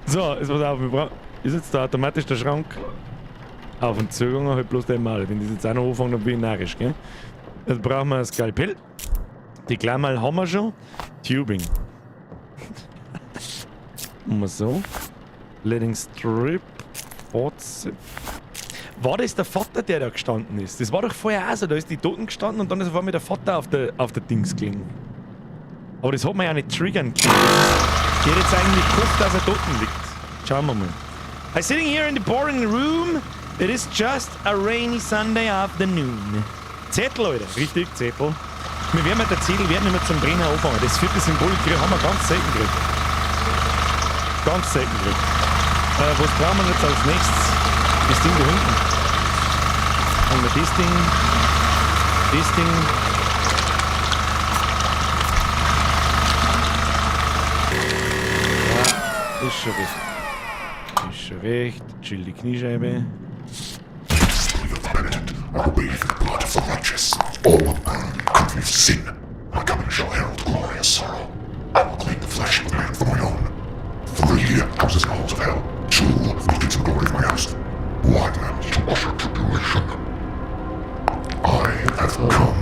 So, jetzt pass auf, wir brauchen, ist jetzt da automatisch der Schrank auf und zugegangen, halt bloß einmal. Wenn das jetzt auch noch anfangen, dann bin ich narrisch, gell? Jetzt brauchen wir ein Skalpell. Die Klammer haben wir schon. Tubing. Machen wir so. Letting Strip. Forts. War das der Vater, der da gestanden ist? Das war doch vorher auch so. Da ist die Toten gestanden und dann ist auf einmal der Vater auf der Dings gelegen. Aber das hat man ja nicht triggern können. Das geht jetzt eigentlich gehofft, dass er dort liegt. Schauen wir mal. I'm sitting here in the boring room. It is just a rainy Sunday afternoon. Zettel, Alter. Richtig, Zettel. Wir werden mit der Zettel werden nicht mehr zum Brennen anfangen. Das vierte Symbol haben wir ganz selten gekriegt. Ganz selten gekriegt. Was brauchen wir jetzt als nächstes? Das Ding da hinten. Haben wir das Ding. Das Ding. Ja, ist schon recht. Ist schon recht. Chill die Kniescheibe. Are bathed in the blood of the righteous. All will burn the country of sin. My coming shall herald glorious sorrow. I will claim the flesh of man for my own. 3 houses and halls of hell. 2 beacons and glory of my house. 1 to usher tribulation. I have come.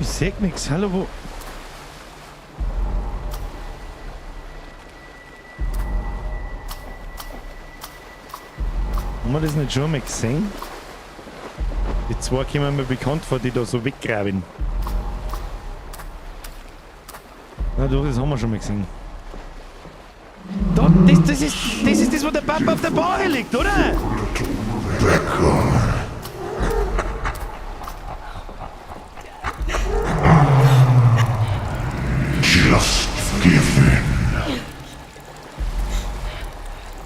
Ich seh nix. Hallo, wo? Haben wir das nicht schon mal gesehen? Die zwei kommen mir bekannt vor, die da so weggraben. Na doch, das haben wir schon mal gesehen. Da, das ist das, wo der Papa auf der Bahre liegt, oder? Just give in.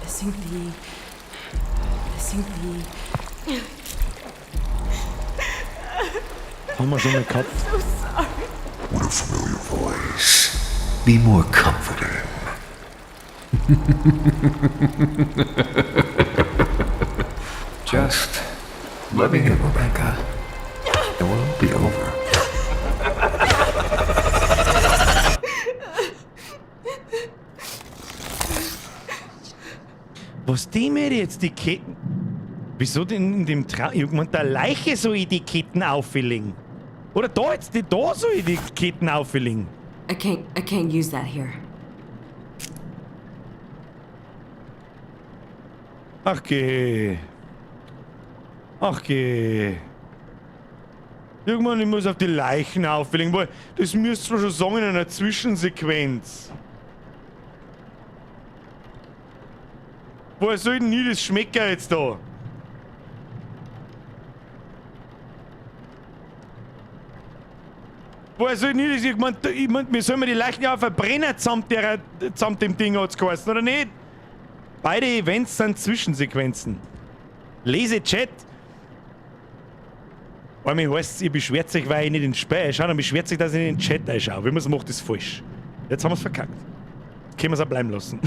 Missing the. Missing the. Haben wir schon mal gehabt. So sorry. Would a familiar voice be more comforting? Just let me in, Rebecca. It will all be over. Was die mir jetzt die Ketten... Wieso denn in dem Traum... Ich hab gemeint, der Leiche soll ich die Ketten auffüllen. Oder da jetzt, die da soll ich die Ketten auffüllen. I can't use that here. Ach geh. Ach geh. Irgendwann, ich muss auf die Leichen auffüllen, weil das müsst ihr schon sagen in einer Zwischensequenz. Woher soll denn nie das schmecken jetzt da? Woher soll denn nie das? Ich mein, wir sollen die Leichen ja auch verbrennen samt dem Ding, hat's geheißen, oder nicht? Beide Events sind Zwischensequenzen. Lese Chat. Einmal heißt's, ihr beschwert sich, weil ich nicht ins Spiel einschaue, dann beschwert sich, dass ich nicht in den Chat einschaue. Wie man's macht, ist falsch. Jetzt haben wir's verkackt. Jetzt können wir's auch bleiben lassen.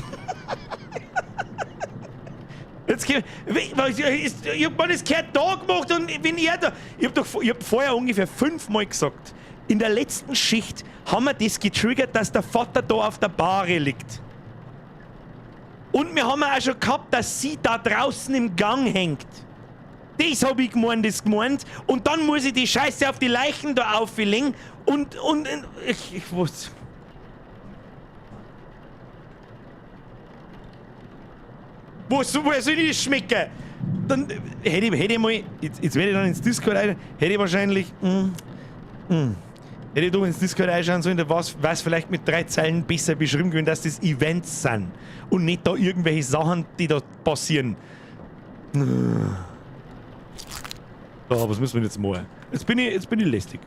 Jetzt können, wie, was, ist, ich hab mir das gehört da gemacht und wenn er da. Ich hab doch, ich hab vorher ungefähr 5-mal gesagt, in der letzten Schicht haben wir das getriggert, dass der Vater da auf der Bahre liegt. Und wir haben auch schon gehabt, dass sie da draußen im Gang hängt. Das hab ich gemeint, das gemeint. Und dann muss ich die Scheiße auf die Leichen da auffüllen. Und ich was. Woher soll ich das schmecken? Dann hätte ich mal, jetzt werde ich dann ins Discord rein, hätte ich wahrscheinlich, hätte ich doch ins Discord reinschauen sollen, da war's vielleicht mit 3 Zeilen besser beschrieben gewesen, dass das Events sind und nicht da irgendwelche Sachen, die da passieren. So, was müssen wir jetzt machen? Jetzt bin ich lästig.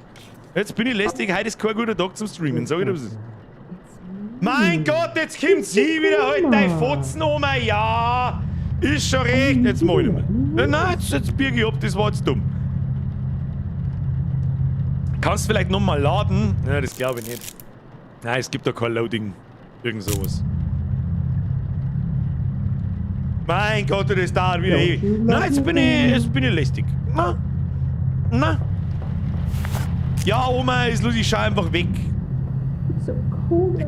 Jetzt bin ich lästig, heute ist kein guter Tag zum Streamen, sag ich dir, was ist. Mein Gott, jetzt kommt sie wieder halt, dein Fotzen, Oma, ja! Ist schon recht, jetzt mach ich nicht mehr. Nein, jetzt biege ich ab, das war jetzt dumm. Kannst du vielleicht nochmal laden? Ja, das glaube ich nicht. Nein, es gibt da kein Loading. Irgend sowas. Mein Gott, das dauert wieder ewig. Nein, jetzt bin ich lästig. Na? Na? Ja, Oma, ist lustig, ich schau einfach weg.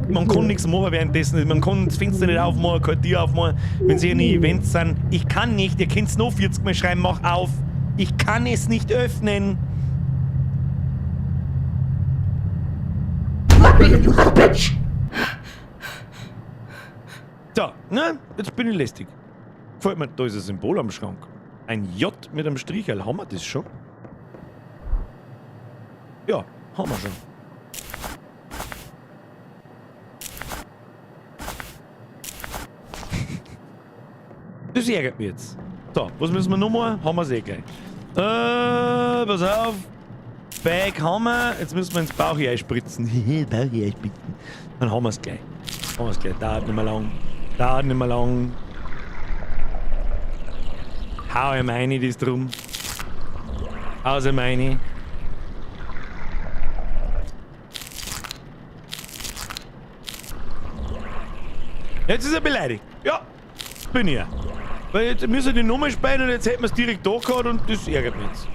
Man kann nichts machen währenddessen. Man kann das Fenster nicht aufmachen, keine Tür aufmachen, wenn sie in Events sind. Ich kann nicht, ihr könnt's noch 40 Mal schreiben, mach auf. Ich kann es nicht öffnen. So, ne? Jetzt bin ich lästig. Gefällt mir, da ist ein Symbol am Schrank. Ein J mit einem Stricherl. Haben wir das schon? Ja, haben wir schon. Das ärgert mich jetzt. So, was müssen wir noch machen? Haben wir's eh gleich. Pass auf. Bag haben wir. Jetzt müssen wir ins Bauch hier einspritzen. Bauch hier einspritzen. Dann haben wir's gleich. Haben wir's gleich. Dauert nicht mehr lang. Dauert nicht mehr lang. Hau ihm rein, das drum. Hau ihm rein. Jetzt ist er beleidigt. Ja, bin ich ja. Weil jetzt müssen wir die Nummer speichern und jetzt hätten wir's direkt da gehabt und das ärgert mich jetzt.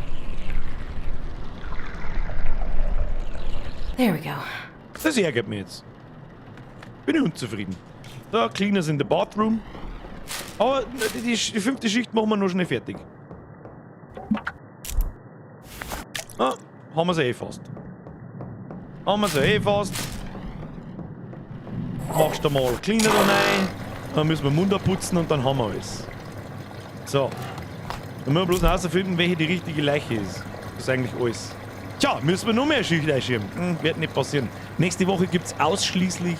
There we go. Das ärgert mich jetzt. Bin ich unzufrieden. Da, Cleaners in the bathroom. Aber die 5. Schicht machen wir noch schnell fertig. Ah, haben wir sie eh fast. Haben wir sie eh fast. Machst du mal Cleaner da rein. Dann müssen wir Mund putzen und dann haben wir alles. So. Dann müssen wir bloß herausfinden, welche die richtige Leiche ist. Das ist eigentlich alles. Tja, müssen wir noch mehr Schicht einschieben. Wird nicht passieren. Nächste Woche gibt's ausschließlich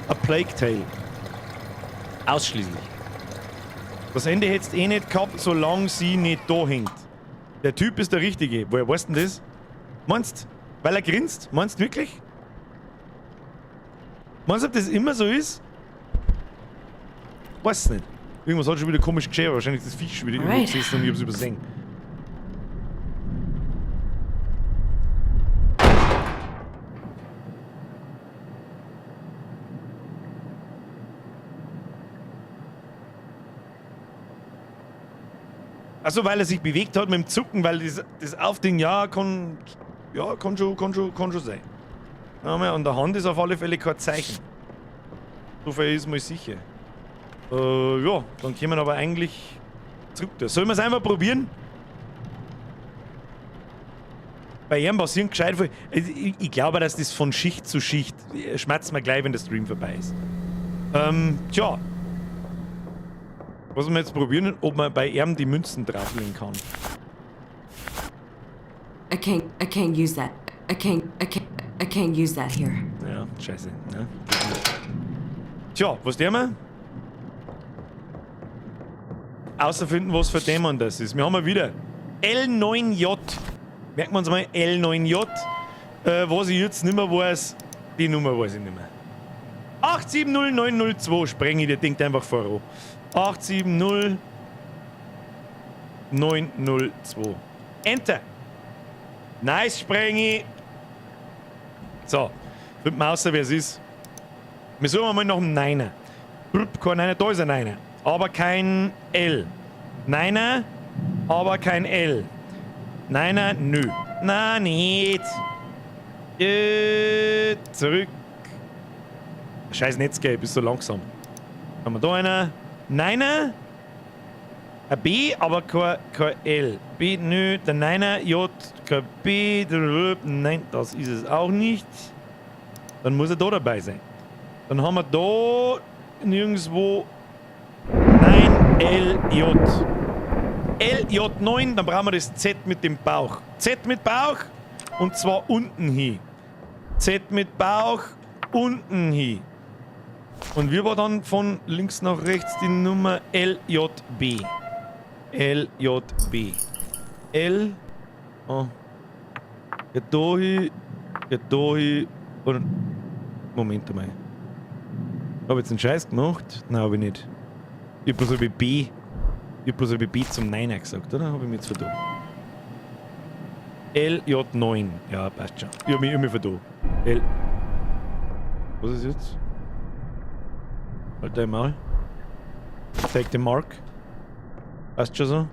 A Plague Tale. Ausschließlich. Das Ende hättest eh nicht gehabt, solange sie nicht da hängt. Der Typ ist der Richtige. Woher weißt du denn das? Meinst du? Weil er grinst? Meinst du wirklich? Meinst du, ob das immer so ist? Weiß nicht. Irgendwas hat schon wieder komisch geschehen. Wahrscheinlich ist das Fisch schon wieder irgendwo gesessen und ich hab's übersehen. Also weil er sich bewegt hat mit dem Zucken, weil das Aufding, ja, kann, ja, kann schon, kann schon, kann schon sein. Ja, an der Hand ist auf alle Fälle kein Zeichen. So viel ist mal sicher. Ja, dann können wir aber eigentlich zurück da. Sollen wir es einfach probieren? Bei ihm passieren gescheit viel. Also ich glaube, dass das von Schicht zu Schicht schmerzt mir gleich, wenn der Stream vorbei ist. Tja. Was wir jetzt probieren, ob man bei ihm die Münzen drauflegen kann. I can't use that. I can't use that here. Ja, scheiße. Ne? Tja, was tun wir? Außerfinden, was für Dämon das ist. Wir haben ja wieder L9J. Merken wir uns mal L9J. Was ich jetzt nicht mehr weiß, die Nummer weiß ich nicht mehr. 870902 spreng ich, der denkt einfach vor. 870902. Enter. Nice, Sprengi. So, finden wir raus, wer es ist. Wir suchen mal nach dem Niner. Brr, kein Niner, da ist ein Niner. Aber kein L. Niner, aber kein L. Niner, nö. Na, nicht. Zurück. Scheiß Netzgeld, bist so langsam. Haben wir da einer? Niner? Ein B, aber kein L. B, nö, der Neiner, J, K, B, nein, das ist es auch nicht. Dann muss er da dabei sein. Dann haben wir da nirgendwo 9, L, J. L, J 9, dann brauchen wir das Z mit dem Bauch. Z mit Bauch und zwar unten hin. Z mit Bauch unten hin. Und wir war dann von links nach rechts die Nummer LJB. LJB. L. Oh. Geht da hin. Geht da hin. Und. Moment einmal. Hab ich jetzt einen Scheiß gemacht? Nein, hab ich nicht. Ich hab bloß hab ich B. Ich hab bloß hab ich B zum Neiner gesagt, oder? Hab ich mich jetzt vertan? LJ9. Ja, passt schon. Ich hab mich immer vertan. L. Was ist jetzt? Halt dein Maul. Take the mark. Passt schon so?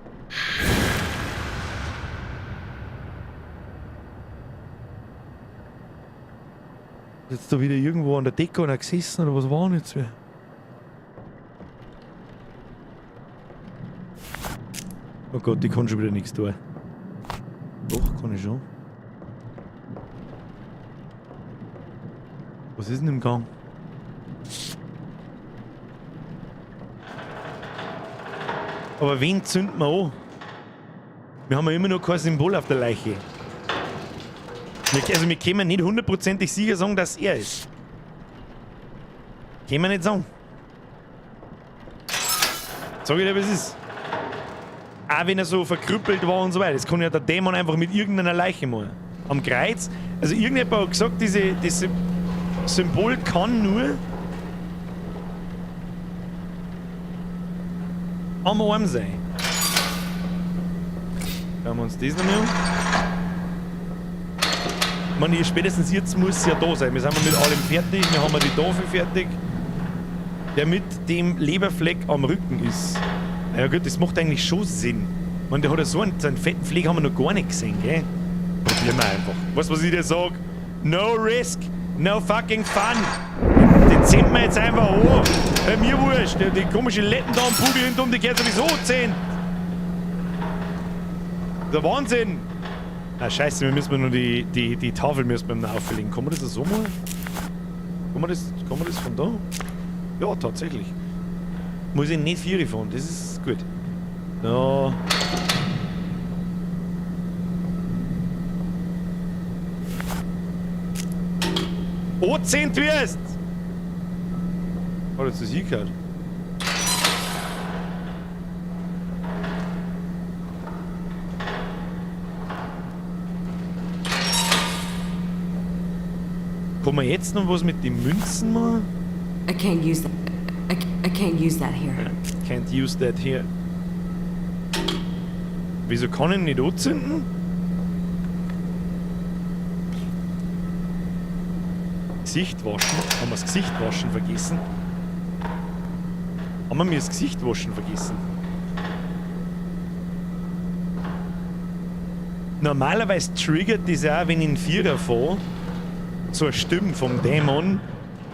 Ist jetzt da wieder irgendwo an der Decke einer gesessen oder was war denn jetzt? wieder? Oh Gott, ich kann schon wieder nichts tun. Doch, kann ich schon. Was ist denn im Gang? Aber wen zündet man an? Wir haben ja immer noch kein Symbol auf der Leiche. Wir, also wir können nicht hundertprozentig sicher sagen, dass er ist. Können wir nicht sagen. Sag ich dir, was es ist. Auch wenn er so verkrüppelt war und so weiter. Das kann ja der Dämon einfach mit irgendeiner Leiche machen. Am Kreuz. Also irgendjemand hat gesagt, dieses Symbol kann nur am Arm sein. Schauen wir uns das nochmal an. Ich meine, spätestens jetzt muss es ja da sein. Wir sind mit allem fertig, wir haben ja die Tafel fertig. Der mit dem Leberfleck am Rücken ist. Na ja gut, das macht eigentlich schon Sinn. Ich meine, der hat ja so einen fetten Fleck haben wir noch gar nicht gesehen, gell? Probieren wir einfach. Weißt du, was ich dir sag? No risk, no fucking fun. Den zählt wir jetzt einfach an. Bei mir wurscht. Die komische Letten da am Pugel hinten um, die gehört sowieso 10. Der Wahnsinn. Ah, scheiße, wir müssen nur die Tafel müssen wir noch auffüllen. Kann man das so mal? Kann man das von da? Ja, tatsächlich. Muss ich nicht 4 fahren, das ist gut. So. Oh, 10 wirst! Hat jetzt das hingehört? Kann man jetzt noch was mit den Münzen machen? I can't use that. I can't use that here. Can't use that here. Wieso kann ich nicht anzünden? Gesicht waschen? Haben wir das Gesicht waschen vergessen? Haben wir mir das Gesicht waschen vergessen? Normalerweise triggert das auch, wenn ich einen Vierer fahre, so eine Stimme vom Dämon.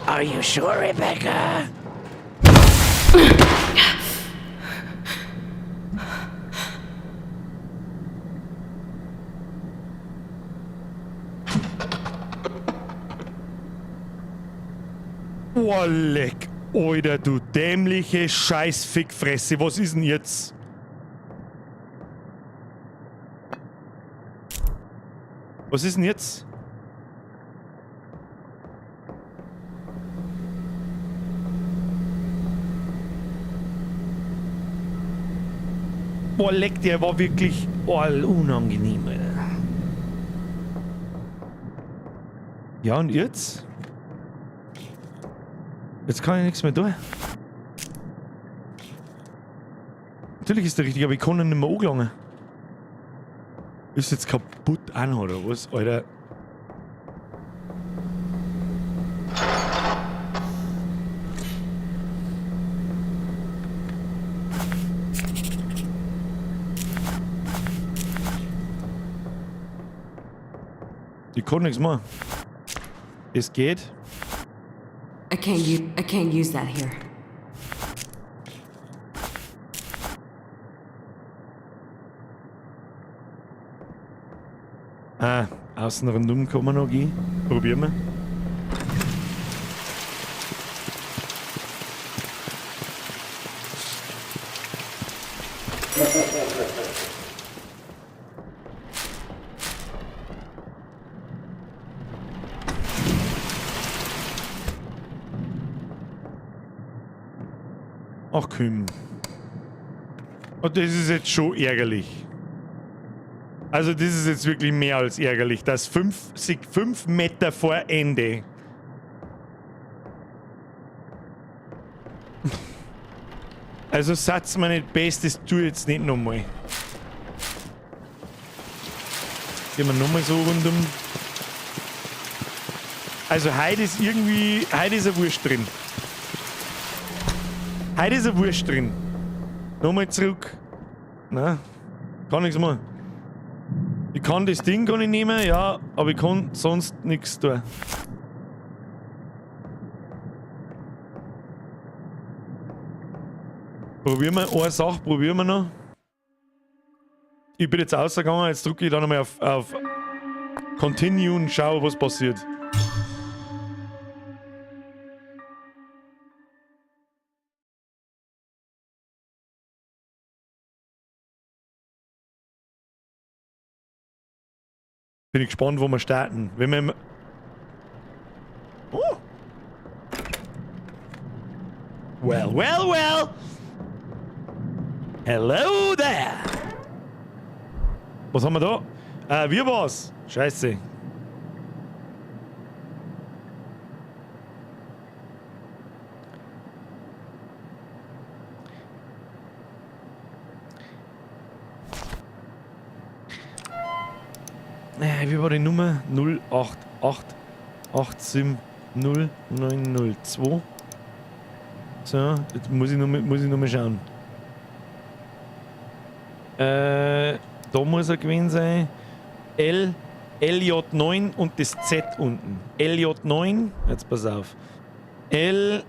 Are you sure, Rebecca? Oh, leck, Alter, du dämliche Scheißfickfresse. Was ist denn jetzt? Was ist denn jetzt? Boah, leck, der war wirklich all unangenehm, Alter. Ja, und jetzt? Jetzt kann ich nichts mehr tun. Natürlich ist der richtig, aber ich kann ihn nicht mehr angelangen. Ist jetzt kaputt auch noch, oder was? Alter. Ich kann nichts machen. Es geht. I can't use that here. Ah, außen rundum kann man noch gehen. Probieren wir. Ach komm. Und das ist jetzt schon ärgerlich. Also das ist jetzt wirklich mehr als ärgerlich, dass 5 Meter vor Ende. Also Satz mir nicht best, das tue ich jetzt nicht nochmal. Gehen wir nochmal so rundum. Also heute ist irgendwie, heute ist eine Wurst drin. Heute ist eine Wurst drin. Nochmal zurück. Nein, kann nichts mehr. Ich kann das Ding gar nicht nehmen, ja, aber ich kann sonst nichts tun. Probieren wir eine Sache, probieren wir noch. Ich bin jetzt rausgegangen, jetzt drücke ich da nochmal auf Continue und schaue, was passiert. Bin ich gespannt, wo wir starten. Wenn wir im Oh! Well, well, well! Hello there! Was haben wir da? Wie war's? Scheiße. Wie war die Nummer? 0 8 8 8 7 0 9 0 2. So, jetzt muss ich noch mal schauen. Da muss er gewesen sein. L, LJ9 und das Z unten. LJ9, jetzt pass auf. L,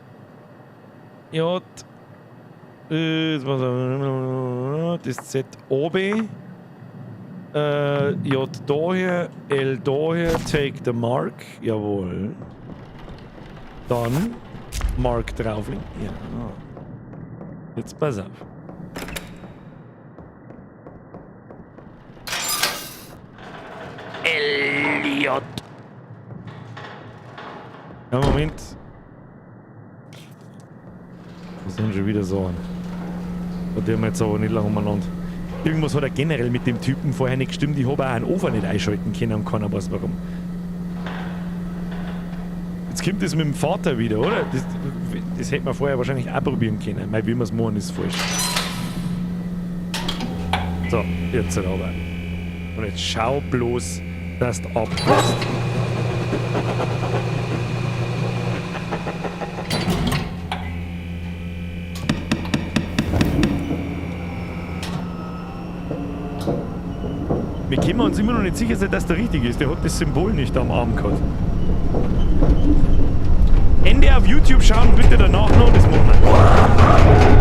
J, jetzt pass auf, das Z oben. J daher, L daher, take the mark, jawohl. Dann Mark drauflegen, ja. Jetzt pass auf. L, J. Ja, Moment. Das sind schon wieder so an. Bei dem wir jetzt aber nicht lange umeinander. Irgendwas hat er generell mit dem Typen vorher nicht gestimmt. Ich hab auch einen Ofen nicht einschalten können und keiner weiß warum. Jetzt kommt das mit dem Vater wieder, oder? Das hätte man vorher wahrscheinlich auch probieren können. Mei, wie wir's machen, ist falsch. So, jetzt aber. Und jetzt schau bloß, dass du abpasst. Wir können uns immer noch nicht sicher sein, dass der richtig ist. Der hat das Symbol nicht am Arm gehabt. Ende auf YouTube schauen, bitte danach noch, das machen wir.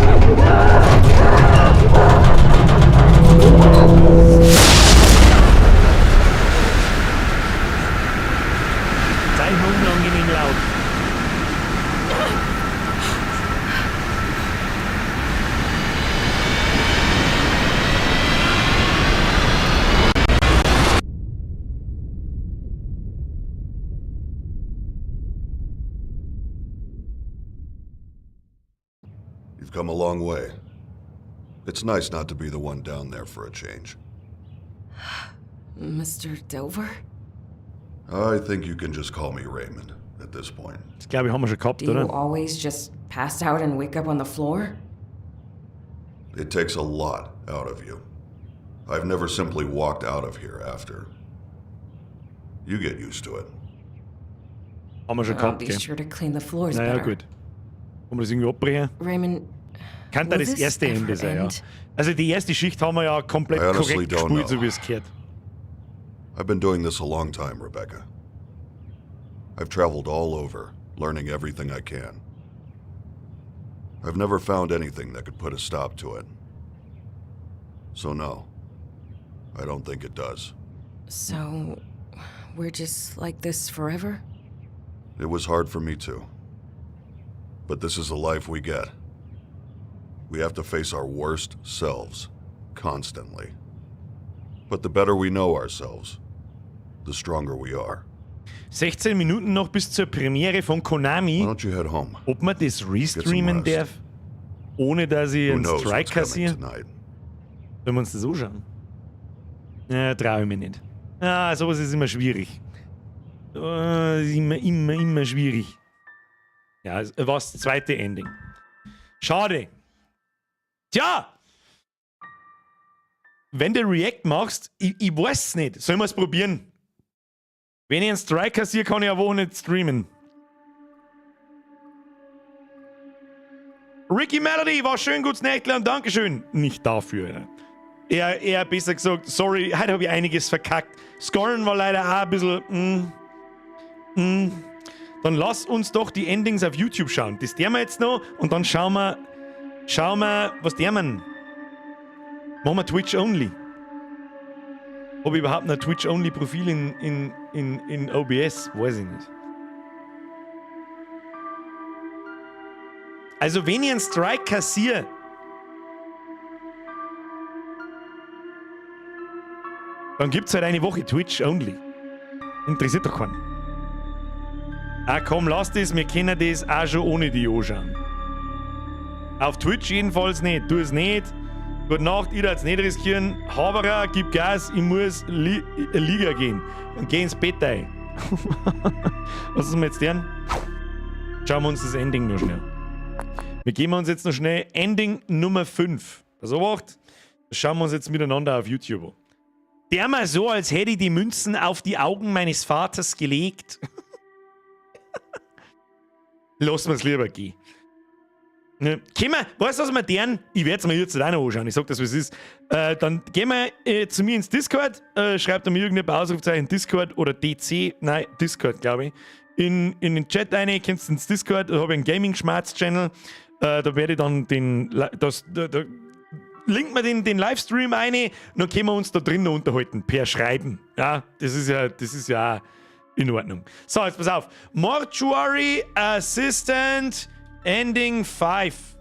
Zeichen unangenehm laut. You've come a long way. It's nice not to be the one down there for a change. Mr. Dover? I think you can just call me Raymond at this point. Das glaube ich, haben wir schon gehabt, Do you oder? always just pass out and wake up on the floor? It takes a lot out of you. I've never simply walked out of here after. You get used to it. Haben wir schon I'll gehabt, be gell? sure to clean the floors Naja, better. gut. Kann man das irgendwie abbrechen? Raymond, Kann da will das this erste ever Ende sein, ja. end? Also die erste Schicht haben wir ja komplett I honestly korrekt don't gespielt, know. so wie es gehört. I've been doing this a long time, Rebecca. I've traveled all over, learning everything I can. I've never found anything that could put a stop to it. So no, I don't think it does. So, we're just like this forever? It was hard for me too. But this is the life we get. We have to face our worst selves constantly. But the better we know ourselves, the stronger we are. 16 Minuten noch bis zur Premiere von Konami. Why don't you head home? Ob man das restreamen Get some darf, ohne dass ich Who einen knows Strike what's coming kassiere? tonight? Sollen wir uns das anschauen? Ja, traue ich mich nicht. Ah, sowas ist immer schwierig. Ist immer, immer, immer schwierig. Ja, es war das zweite Ending. Schade. Tja! Wenn du React machst, ich weiß es nicht. Sollen wir es probieren? Wenn ich einen Strike kassiere, kann ich eine Woche nicht streamen. Ricky Melody war schön gutes Nächtle und Dankeschön. Nicht dafür. Ja. Eher besser gesagt, sorry, heute habe ich einiges verkackt. Scoren war leider auch ein bisschen. Dann lass uns doch die Endings auf YouTube schauen. Das tun wir jetzt noch und dann schauen wir, was der man. Machen wir Twitch Only. Ob ich überhaupt noch ein Twitch Only Profil in OBS, weiß ich nicht. Also, wenn ich einen Strike kassiere, dann gibt's halt eine Woche Twitch Only. Interessiert doch keinen. Ah komm, lass das, wir können das auch schon ohne die anschauen. Auf Twitch jedenfalls nicht, tu es nicht. Gute Nacht, ich darf's nicht riskieren. Haberer, gib Gas, ich muss Liga gehen. Und geh ins Bett ein. Was ist denn jetzt deren? Schauen wir uns das Ending noch schnell. Wir geben uns jetzt noch schnell Ending Nummer 5. Also wacht, das schauen wir uns jetzt miteinander auf YouTube an. Der mal so, als hätte ich die Münzen auf die Augen meines Vaters gelegt. Lass mir's lieber gehen. Ne? Können wir, weißt du, was wir deren? Ich werd's mir jetzt auch noch anschauen, ich sag das, wie es ist. Dann gehen wir zu mir ins Discord, schreibt mir irgendein Ausrufezeichen Discord oder DC, nein, Discord, glaub ich, in den Chat rein, kommst ins Discord, da hab ich einen Gaming-Schmerz-Channel, da werde ich dann den, das, da, da, linkt mir den Livestream ein, und dann können wir uns da drinnen unterhalten, per Schreiben. Ja, das ist ja auch in Ordnung. So, jetzt pass auf. Mortuary Assistant Ending 5.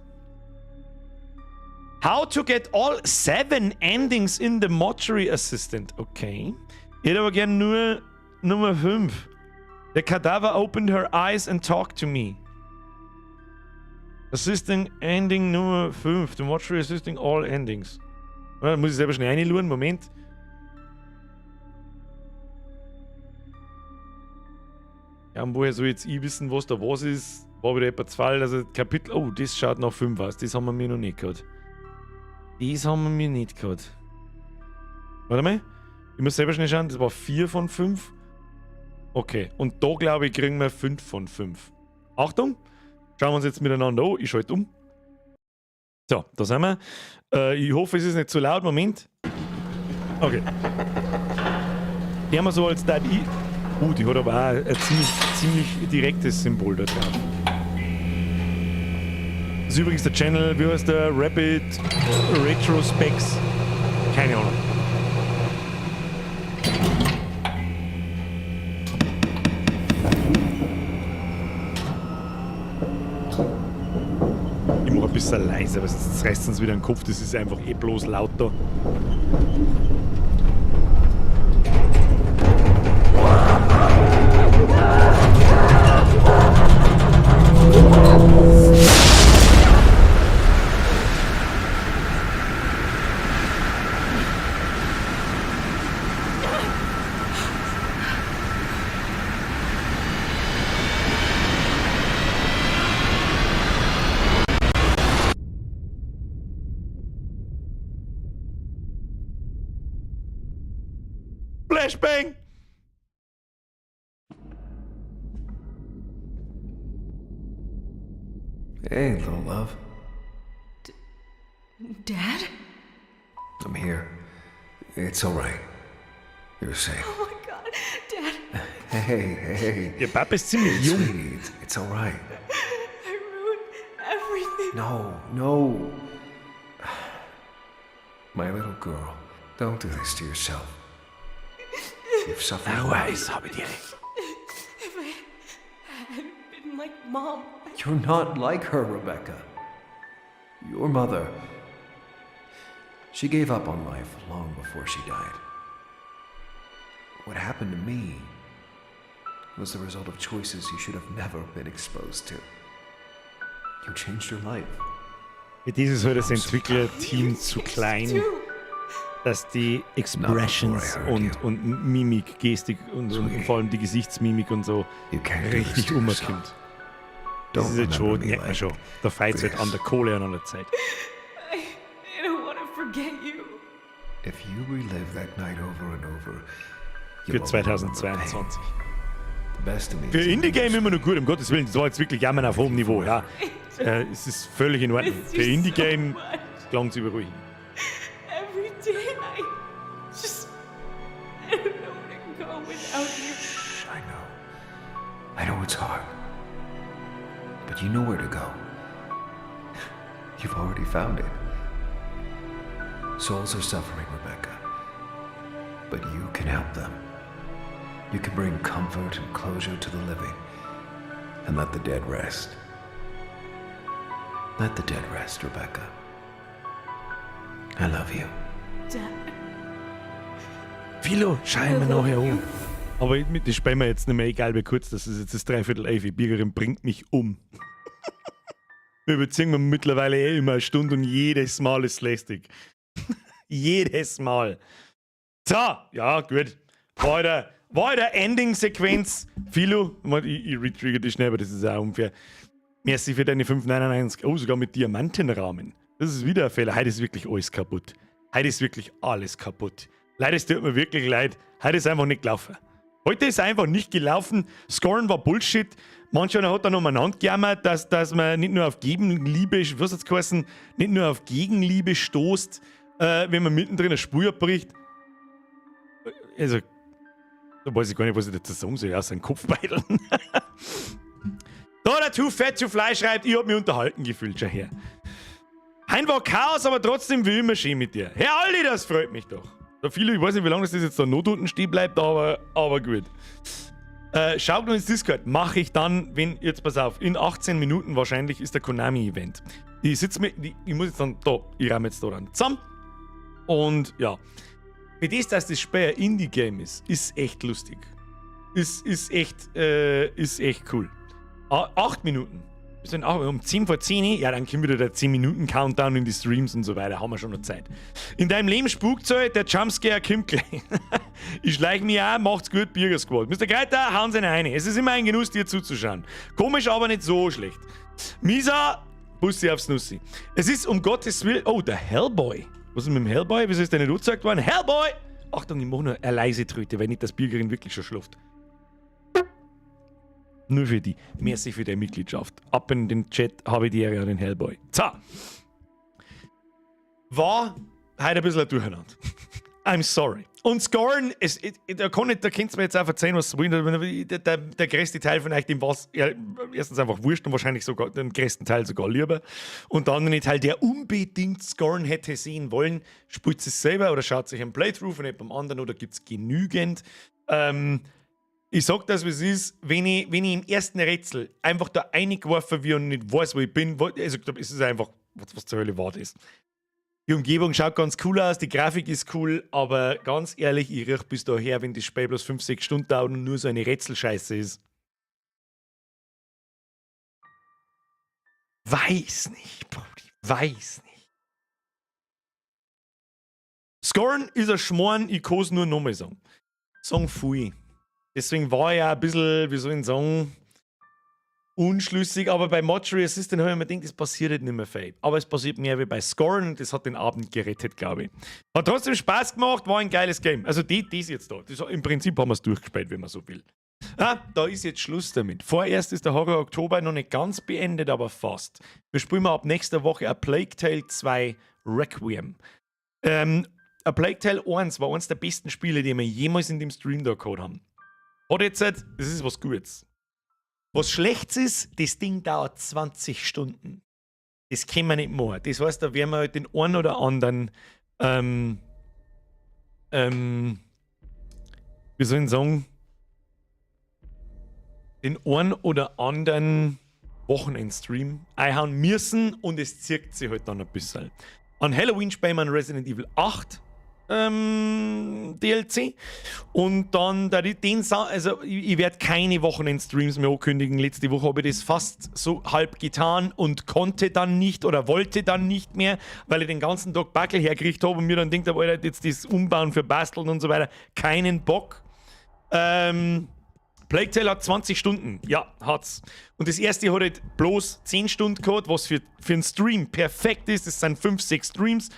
How to get all 7 endings in the Mortuary Assistant. Okay. Ich hätte aber gern nur Nummer 5. The cadaver opened her eyes and talked to me. Assistant Ending Nummer 5. The Mortuary Assisting all endings. Da muss ich selber schnell reinschauen. Moment. Ja, und woher soll jetzt ich wissen, was da was ist? War wieder etwa 2, also Kapitel. Oh, das schaut nach 5 aus. Das haben wir mir noch nicht gehabt. Das haben wir mir nicht gehabt. Warte mal. Ich muss selber schnell schauen. Das war 4 von 5. Okay. Und da, glaube ich, kriegen wir 5 von 5. Achtung. Schauen wir uns jetzt miteinander an. Ich schalte um. So, da sind wir. Ich hoffe, es ist nicht zu laut. Moment. Okay. Die haben wir so als Dad. Die hat aber auch ein ziemlich direktes Symbol da drauf. Das ist übrigens der Channel, wie heißt der? Rapid Retrospecs. Keine Ahnung. Ich mach ein bisschen leiser, aber sonst reißt uns wieder den Kopf. Das ist einfach eh bloß laut da. Flashbang! Hey, little love. Dad? I'm here. It's all right. You're safe. Oh my God, Dad. Hey, hey. Ihr Papa ist ziemlich jung. Sweetie, it's all right. I ruined everything. No, no. My little girl, don't do this to yourself. You've suffered. Weiß, habe die. If I hadn't been like Mom. You're not like her, Rebecca. Your mother. She gave up on life long before she died. What happened to me was the result of choices you should have never been exposed to. You changed your life. Für dieses halt das Entwicklerteam zu klein, dass die Expressions und Mimik, Gestik und vor allem die Gesichtsmimik und so richtig umkommt. Das ist jetzt schon, merkt man schon. Da fehlt halt an der Kohle und an der Zeit. I don't want to forget you. If you relive that night over and over, Für 2022. The best of me Für Indie-Game immer noch gut, um Gottes Willen. Das war jetzt wirklich Jammern auf hohem Niveau, ja. Es ist völlig in Ordnung. Für Indie-Game klang es überruhig. Every day I just, I don't know where to go without you. I know. I know it's hard. But you know where to go. You've already found it. Souls are suffering, Rebecca. But you can help them. You can bring comfort and closure to the living and let the dead rest. Let the dead rest, Rebecca. I love you. Dad. Philo, schau ihn mir nachher an. Aber das spielen wir jetzt nicht mehr, egal wie kurz das ist. Jetzt ist 10:45. Die Birgerin bringt mich um. Wir überziehen wir mittlerweile eh immer eine Stunde und jedes Mal ist es lästig. Jedes Mal. So, ja, gut. War der Ending-Sequenz. Philo, ich retrigger dich schnell, aber das ist auch unfair. Merci für deine 5,99. Oh, sogar mit Diamantenrahmen. Das ist wieder ein Fehler. Heute ist wirklich alles kaputt. Heute ist wirklich alles kaputt. Leider, es tut mir wirklich leid. Heute ist einfach nicht gelaufen. Heute ist einfach nicht gelaufen. Scorn war Bullshit. Mancher hat dann umeinander gejammert, dass man nicht nur auf Gegenliebe, was hat's geheißen, nicht nur auf Gegenliebe stoßt, wenn man mittendrin eine Spur abbricht. Also, da weiß ich gar nicht, was ich dazu sagen soll. Ja, sein Kopf beideln. Da der Too Fat to Fly schreibt, ich hab mich unterhalten gefühlt, schon her. Hein war Chaos, aber trotzdem wie immer schön mit dir. Herr Aldi, das freut mich doch. Da viele, ich weiß nicht, wie lange das jetzt da noch unten stehen bleibt, aber gut. Schaut nur ins Discord. Mache ich dann, wenn, jetzt pass auf, in 18 Minuten wahrscheinlich ist der Konami-Event. Ich sitze mir, ich muss jetzt dann da, ich räume jetzt da dann zusammen. Und ja, für das, dass das Spiel ein Indie-Game ist, ist echt lustig. Ist echt cool. Ah, 8 Minuten. Wir sind auch um 10 vor 10, ja, dann kommt wieder der 10 Minuten Countdown in die Streams und so weiter, haben wir schon noch Zeit. In deinem Leben spukt's halt, der Jumpscare kommt gleich. Ich schleich mich auch, macht's gut, Birger Squad. Mr. Greiter, hauen Sie rein. Es ist immer ein Genuss, dir zuzuschauen. Komisch, aber nicht so schlecht. Misa, Bussi aufs Nussi. Es ist um Gottes Willen. Oh, der Hellboy. Was ist mit dem Hellboy? Wieso ist der nicht angezeigt worden? Hellboy! Achtung, ich mache nur eine leise Tröte, weil nicht das Birgerin wirklich schon schläft. Nur für die. Merci für deine Mitgliedschaft. Ab in den Chat, habe ich die Ehre an den Hellboy. So. War heute ein bisschen ein Durcheinander. I'm sorry. Und Scorn, da könnt ihr mir jetzt auch verzeihen, was wollen. Der größte Teil von euch, dem war es ja, erstens einfach wurscht und wahrscheinlich sogar den größten Teil sogar lieber. Und der andere Teil, der unbedingt Scorn hätte sehen wollen, spielt es selber oder schaut sich ein Playthrough von jemandem anderen oder gibt es genügend. Ich sag das, wie es ist, wenn ich im ersten Rätsel einfach da eingeworfen wird und nicht weiß, wo ich bin, also es ist einfach, was zur Hölle war das? Die Umgebung schaut ganz cool aus, die Grafik ist cool, aber ganz ehrlich, ich riech bis daher, wenn das Spiel bloß 5, 6 Stunden dauert und nur so eine Rätselscheiße ist. Weiß nicht, Brudi, weiß nicht. Scorn ist ein Schmarrn, ich kann es nur nochmal sagen. Sagen viel. Deswegen war ich ja ein bisschen, wie soll ich sagen, unschlüssig, aber bei Mortuary Assistant habe ich mir gedacht, das passiert halt nicht mehr viel. Aber es passiert mehr wie bei Scorn und das hat den Abend gerettet, glaube ich. Hat trotzdem Spaß gemacht, war ein geiles Game. Also die ist jetzt da. Das, im Prinzip haben wir es durchgespielt, wenn man so will. Ah, da ist jetzt Schluss damit. Vorerst ist der Horror Oktober noch nicht ganz beendet, aber fast. Wir spielen mal ab nächster Woche A Plague Tale 2 Requiem. A Plague Tale 1 war eines der besten Spiele, die wir jemals in dem Stream da gehabt haben. Hat jetzt, das ist was Gutes. Was Schlechtes ist, das Ding dauert 20 Stunden. Das können wir nicht machen. Das heißt, da werden wir halt den einen oder anderen, wie soll ich sagen, Wie soll ich sagen, den einen oder anderen Wochenendstream einhauen müssen und es zirkt sich halt dann ein bisschen. An Halloween spielen wir Resident Evil 8 DLC und dann den, also ich werde keine Wochenendstreams mehr ankündigen. Letzte Woche habe ich das fast so halb getan und konnte dann nicht oder wollte dann nicht mehr, weil ich den ganzen Tag Backel hergekriegt habe und mir dann denkt, Alter, jetzt das Umbauen für Basteln und so weiter, keinen Bock. Plague Tale hat 20 Stunden. Ja, hat's. Und das erste hat halt bloß 10 Stunden gehabt, was für einen Stream perfekt ist. Das sind 5, 6 Streams.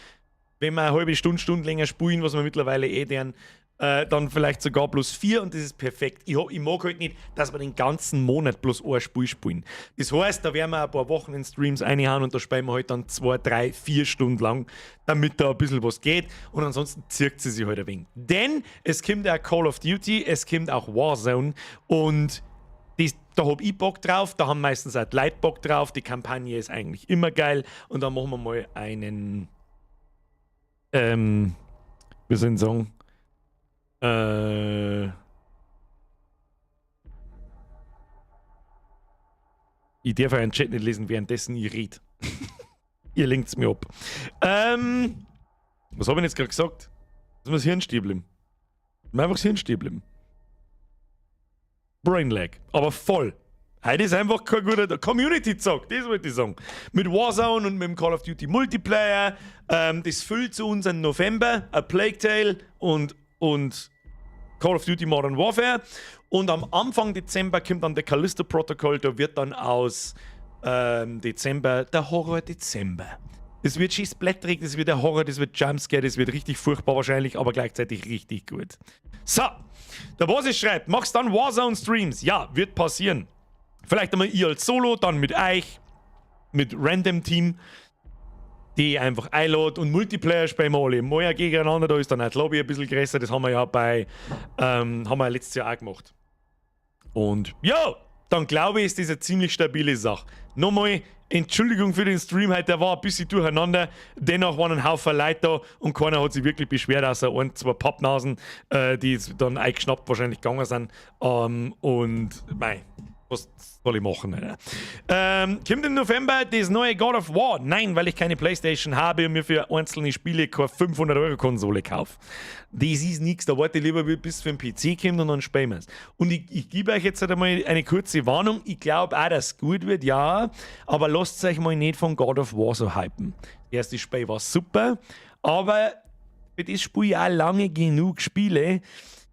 Wenn wir eine halbe Stunde, Stunde länger spielen, was wir mittlerweile eh deren, dann vielleicht sogar bloß 4 und das ist perfekt. Ich mag halt nicht, dass wir den ganzen Monat bloß ein Spiel spielen. Das heißt, da werden wir ein paar Wochen in Streams reinhauen und da spielen wir halt dann 2, 3, 4 Stunden lang, damit da ein bisschen was geht. Und ansonsten zirkt sie sich halt ein wenig. Denn es kommt auch Call of Duty, es kommt auch Warzone und da hab ich Bock drauf, da haben meistens auch die Leute Bock drauf, die Kampagne ist eigentlich immer geil und dann machen wir mal einen, wie soll ich sagen, ich darf euren Chat nicht lesen, währenddessen ich rede. Ihr lenkt's mir ab. Was hab ich denn jetzt gerade gesagt? Dass wir das Hirn stehen bleiben. Einfach das Hirn stehen bleiben. Brain Lag. Aber voll. Heute ist einfach kein guter Community-Zock, das wollte ich sagen. Mit Warzone und mit dem Call of Duty Multiplayer. Das füllt zu unseren November. A Plague Tale und Call of Duty Modern Warfare. Und am Anfang Dezember kommt dann der Callisto Protocol. Da wird dann aus Dezember der Horror Dezember. Das wird schön splatterig, das wird der Horror, das wird Jumpscare, das wird richtig furchtbar wahrscheinlich, aber gleichzeitig richtig gut. So, der Boss schreibt, machst dann Warzone-Streams? Ja, wird passieren. Vielleicht einmal ich als Solo, dann mit euch, mit Random Team, die einfach einladet und Multiplayer spielen wir alle mal gegeneinander, da ist dann auch die Lobby ein bisschen größer, das haben wir ja haben wir letztes Jahr auch gemacht. Und ja, dann glaube ich, ist das eine ziemlich stabile Sache. Nochmal, Entschuldigung für den Stream heute, der war ein bisschen durcheinander. Dennoch waren ein Haufen Leute da und keiner hat sich wirklich beschwert, außer ein, zwei Pappnasen, die dann eingeschnappt wahrscheinlich gegangen sind. Und mei, was soll ich machen? Alter? Kommt im November das neue God of War? Nein, weil ich keine Playstation habe und mir für einzelne Spiele keine 500-Euro-Konsole kaufe. Das ist nix, da warte ich lieber, bis es für den PC kommt und dann spielen wir's. Und ich gebe euch jetzt halt einmal eine kurze Warnung. Ich glaub auch, dass es gut wird, ja, aber lasst euch mal nicht von God of War so hypen. Das erste Spiel war super, aber für das Spiel ich auch lange genug Spiele,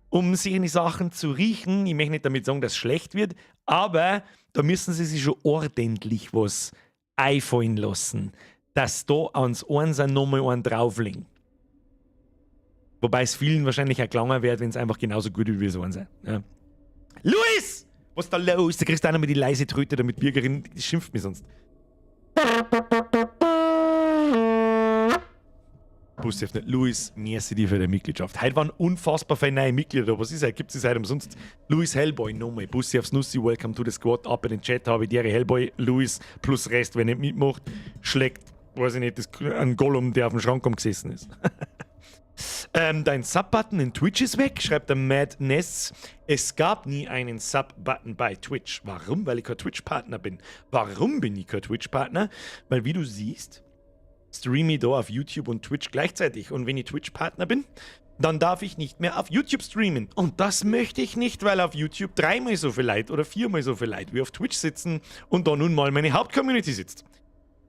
um sich in die Sachen zu riechen. Ich möchte nicht damit sagen, dass es schlecht wird, aber da müssen sie sich schon ordentlich was einfallen lassen, dass da ans Einser nochmal einen drauflegen. Wobei es vielen wahrscheinlich auch gelangen wird, wenn's einfach genauso gut ist wie das Einser. Ja. Luis! Was ist da los? Da kriegst du auch noch mit die leise Tröte da mit Bürgerin, die schimpft mich sonst. Bussi auf nicht. Luis, merci dir für deine Mitgliedschaft. Heute waren unfassbar viele neue Mitglieder da. Was ist heute? Gibt's das heute umsonst? Luis Hellboy nochmal. Bussi aufs Nussi, welcome to the squad. Ab in den Chat habe ich die Hellboy, Luis plus Rest, wer nicht mitmacht, schlägt, weiß ich nicht, das, ein Gollum, der auf dem Schrank gesessen ist. Dein Sub-Button in Twitch ist weg, schreibt der Madness. Es gab nie einen Sub-Button bei Twitch. Warum? Weil ich kein Twitch-Partner bin. Warum bin ich kein Twitch-Partner? Weil, wie du siehst, streame ich da auf YouTube und Twitch gleichzeitig. Und wenn ich Twitch-Partner bin, dann darf ich nicht mehr auf YouTube streamen. Und das möchte ich nicht, weil auf YouTube dreimal so viel Leute oder viermal so viel Leute wie auf Twitch sitzen und da nun mal meine Hauptcommunity sitzt.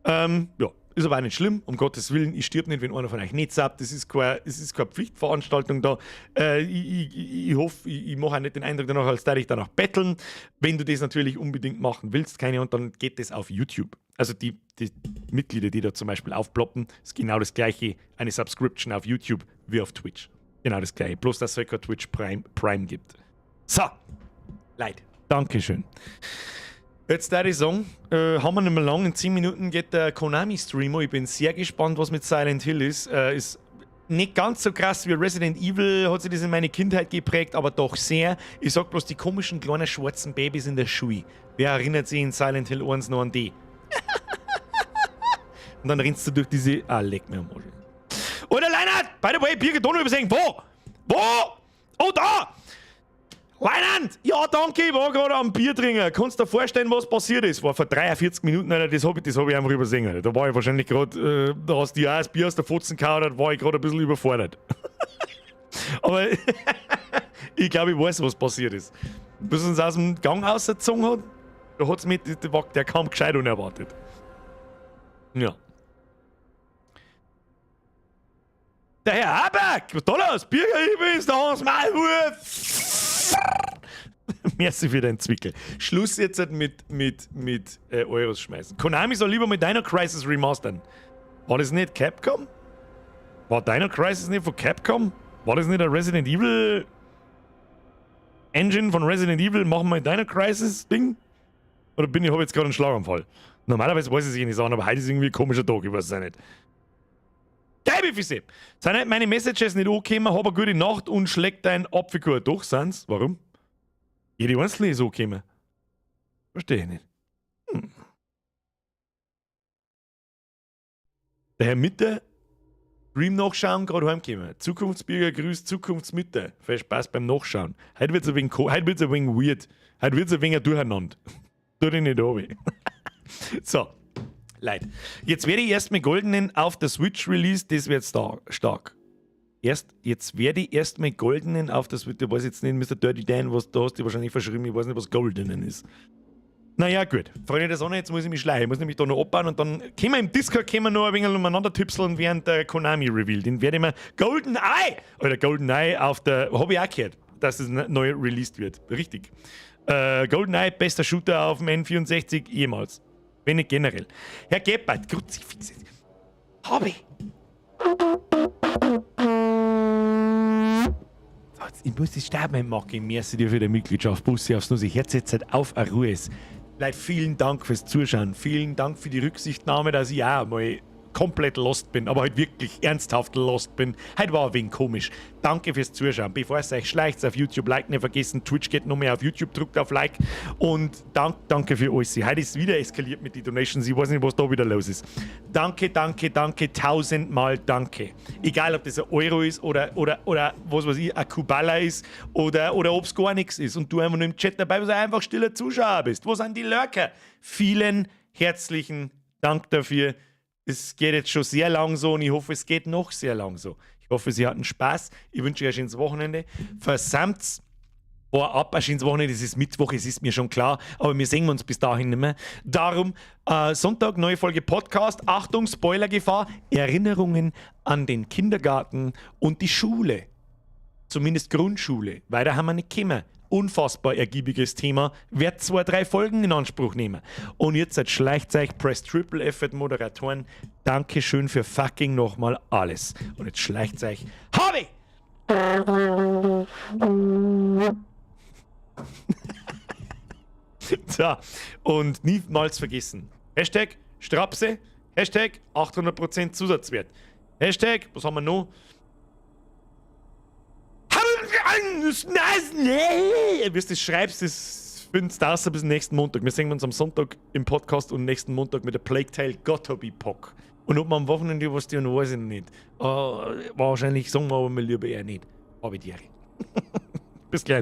Ja, ist aber auch nicht schlimm, um Gottes Willen, ich stirb nicht, wenn einer von euch nicht subbt. Das ist keine Pflichtveranstaltung da. Ich hoffe, ich mache auch nicht den Eindruck danach, als würde ich danach betteln. Wenn du das natürlich unbedingt machen willst, keine Ahnung, dann geht das auf YouTube. Also die Mitglieder, die da zum Beispiel aufploppen, ist genau das gleiche, eine Subscription auf YouTube wie auf Twitch. Genau das gleiche, bloß dass es halt kein Twitch Prime gibt. So, Leute, Dankeschön. Jetzt würde ich sagen, haben wir nicht mehr lang. In 10 Minuten geht der Konami-Streamer. Ich bin sehr gespannt, was mit Silent Hill ist. Ist nicht ganz so krass wie Resident Evil, hat sich das in meine Kindheit geprägt, aber doch sehr. Ich sag bloß, die komischen kleinen schwarzen Babys in der Schule. Wer erinnert sich in Silent Hill 1 noch an die? Und dann rennst du durch diese... Ah, leck mir am Arsch. Oder Leinert! By the way, Birgit Donau übersehen. Wo? Wo? Oh, da! Leinand! Ja, danke, ich war gerade am Bier trinken. Kannst du dir vorstellen, was passiert ist? War vor 43 Minuten, Alter, das hab ich einfach übersehen. Alter. Da war ich wahrscheinlich gerade, da hast du ja auch das Bier aus der Fotzen gehauen, da war ich gerade ein bisschen überfordert. Aber ich glaube, ich weiß, was passiert ist. Bis uns aus dem Gang rausgezogen hat, da hat's mit, der kam gescheit unerwartet. Ja. Der Herr Habeck, was ist da los? Bürger, ich bin's, der Hans Maulwurf. Merci für deinen Zwickel. Schluss jetzt halt mit Euros schmeißen. Konami soll lieber mit Dino Crisis remastern. War das nicht Capcom? War Dino Crisis nicht von Capcom? War das nicht ein Resident Evil Engine von Resident Evil? Machen wir Dino Crisis Ding? Oder bin ich, hab jetzt gerade einen Schlaganfall? Normalerweise weiß ich es nicht sagen, aber heute ist irgendwie ein komischer Tag, ich weiß es auch nicht. Geil, Füße! Sind halt meine Messages nicht angekommen, hab eine gute Nacht und schlägt dein Apfelkuchen. Doch, sind's. Warum? Jede einzelne ist angekommen. Verstehe ich nicht. Der Herr Mitte, Stream nachschauen, gerade heimgekommen. Zukunftsbürger grüßt Zukunftsmitte. Viel Spaß beim Nachschauen. Heute wird's ein wenig, heute wird's ein wenig weird. Heute wird's ein wenig durcheinander. Tu dich nicht runter. So. Leid. Jetzt werde ich erst mit Goldenen auf der Switch release, das wird stark. Jetzt werde ich erst mit Goldenen auf der Switch, ich weiß jetzt nicht, Mr. Dirty Dan, was da hast du wahrscheinlich verschrieben, ich weiß nicht, was Goldenen ist. Naja, gut. Freunde der Sonne, jetzt muss ich mich schleichen. Ich muss nämlich da noch abbauen und dann können wir im Discord können wir noch ein wenig umeinander tipseln während der Konami Reveal. Den werde ich mir Golden Eye! Oder Golden Eye auf der. Hab ich auch gehört, dass es neu released wird. Richtig. Golden Eye, bester Shooter auf dem N64 jemals. Wenn nicht generell. Herr Gebhardt, Kruzifix. Hab ich. So, jetzt, ich muss das Statement machen. Merci dir für die Mitgliedschaft. Bussi aufs Nuss. Ich Herz jetzt halt auf eine Ruhe ist. Leute, vielen Dank fürs Zuschauen. Vielen Dank für die Rücksichtnahme, dass ich auch mal komplett lost bin, aber halt wirklich ernsthaft lost bin. Heute war ein wenig komisch. Danke fürs Zuschauen. Bevor es euch schleicht, auf YouTube Like nicht vergessen. Twitch geht noch mehr auf YouTube, drückt auf Like. Und danke für alles. Heute ist es wieder eskaliert mit den Donations. Ich weiß nicht, was da wieder los ist. Danke, danke, danke, tausendmal danke. Egal, ob das ein Euro ist oder was weiß ich, ein Kubala ist oder ob's gar nichts ist und du einfach nur im Chat dabei bist, einfach stiller Zuschauer bist. Wo sind die Lurker? Vielen herzlichen Dank dafür. Es geht jetzt schon sehr lang so und ich hoffe, es geht noch sehr lang so. Ich hoffe, Sie hatten Spaß. Ich wünsche euch ein schönes Wochenende. Versammt vorab ein schönes Wochenende. Es ist Mittwoch, es ist mir schon klar, aber wir sehen uns bis dahin nicht mehr. Darum, Sonntag, neue Folge Podcast. Achtung, Spoilergefahr. Erinnerungen an den Kindergarten und die Schule. Zumindest Grundschule. Weiter haben wir nicht gekommen. Unfassbar ergiebiges Thema. Werd 2, 3 Folgen in Anspruch nehmen. Und jetzt seid schleicht euch, Press Triple F Moderatoren. Dankeschön für fucking nochmal alles. Und jetzt schleicht euch. Hobby! So, und niemals vergessen. Hashtag Strapse, Hashtag 800% Zusatzwert. Hashtag, was haben wir noch? Wenn du das schreibst, das findest du außer bis nächsten Montag. Wir sehen uns am Sonntag im Podcast und nächsten Montag mit der Plague Tale Gotta Be Pock. Und ob wir am Wochenende was tun, weiß ich nicht. Wahrscheinlich sagen wir aber mal lieber eher nicht. Aber die Ehre. Bis gleich.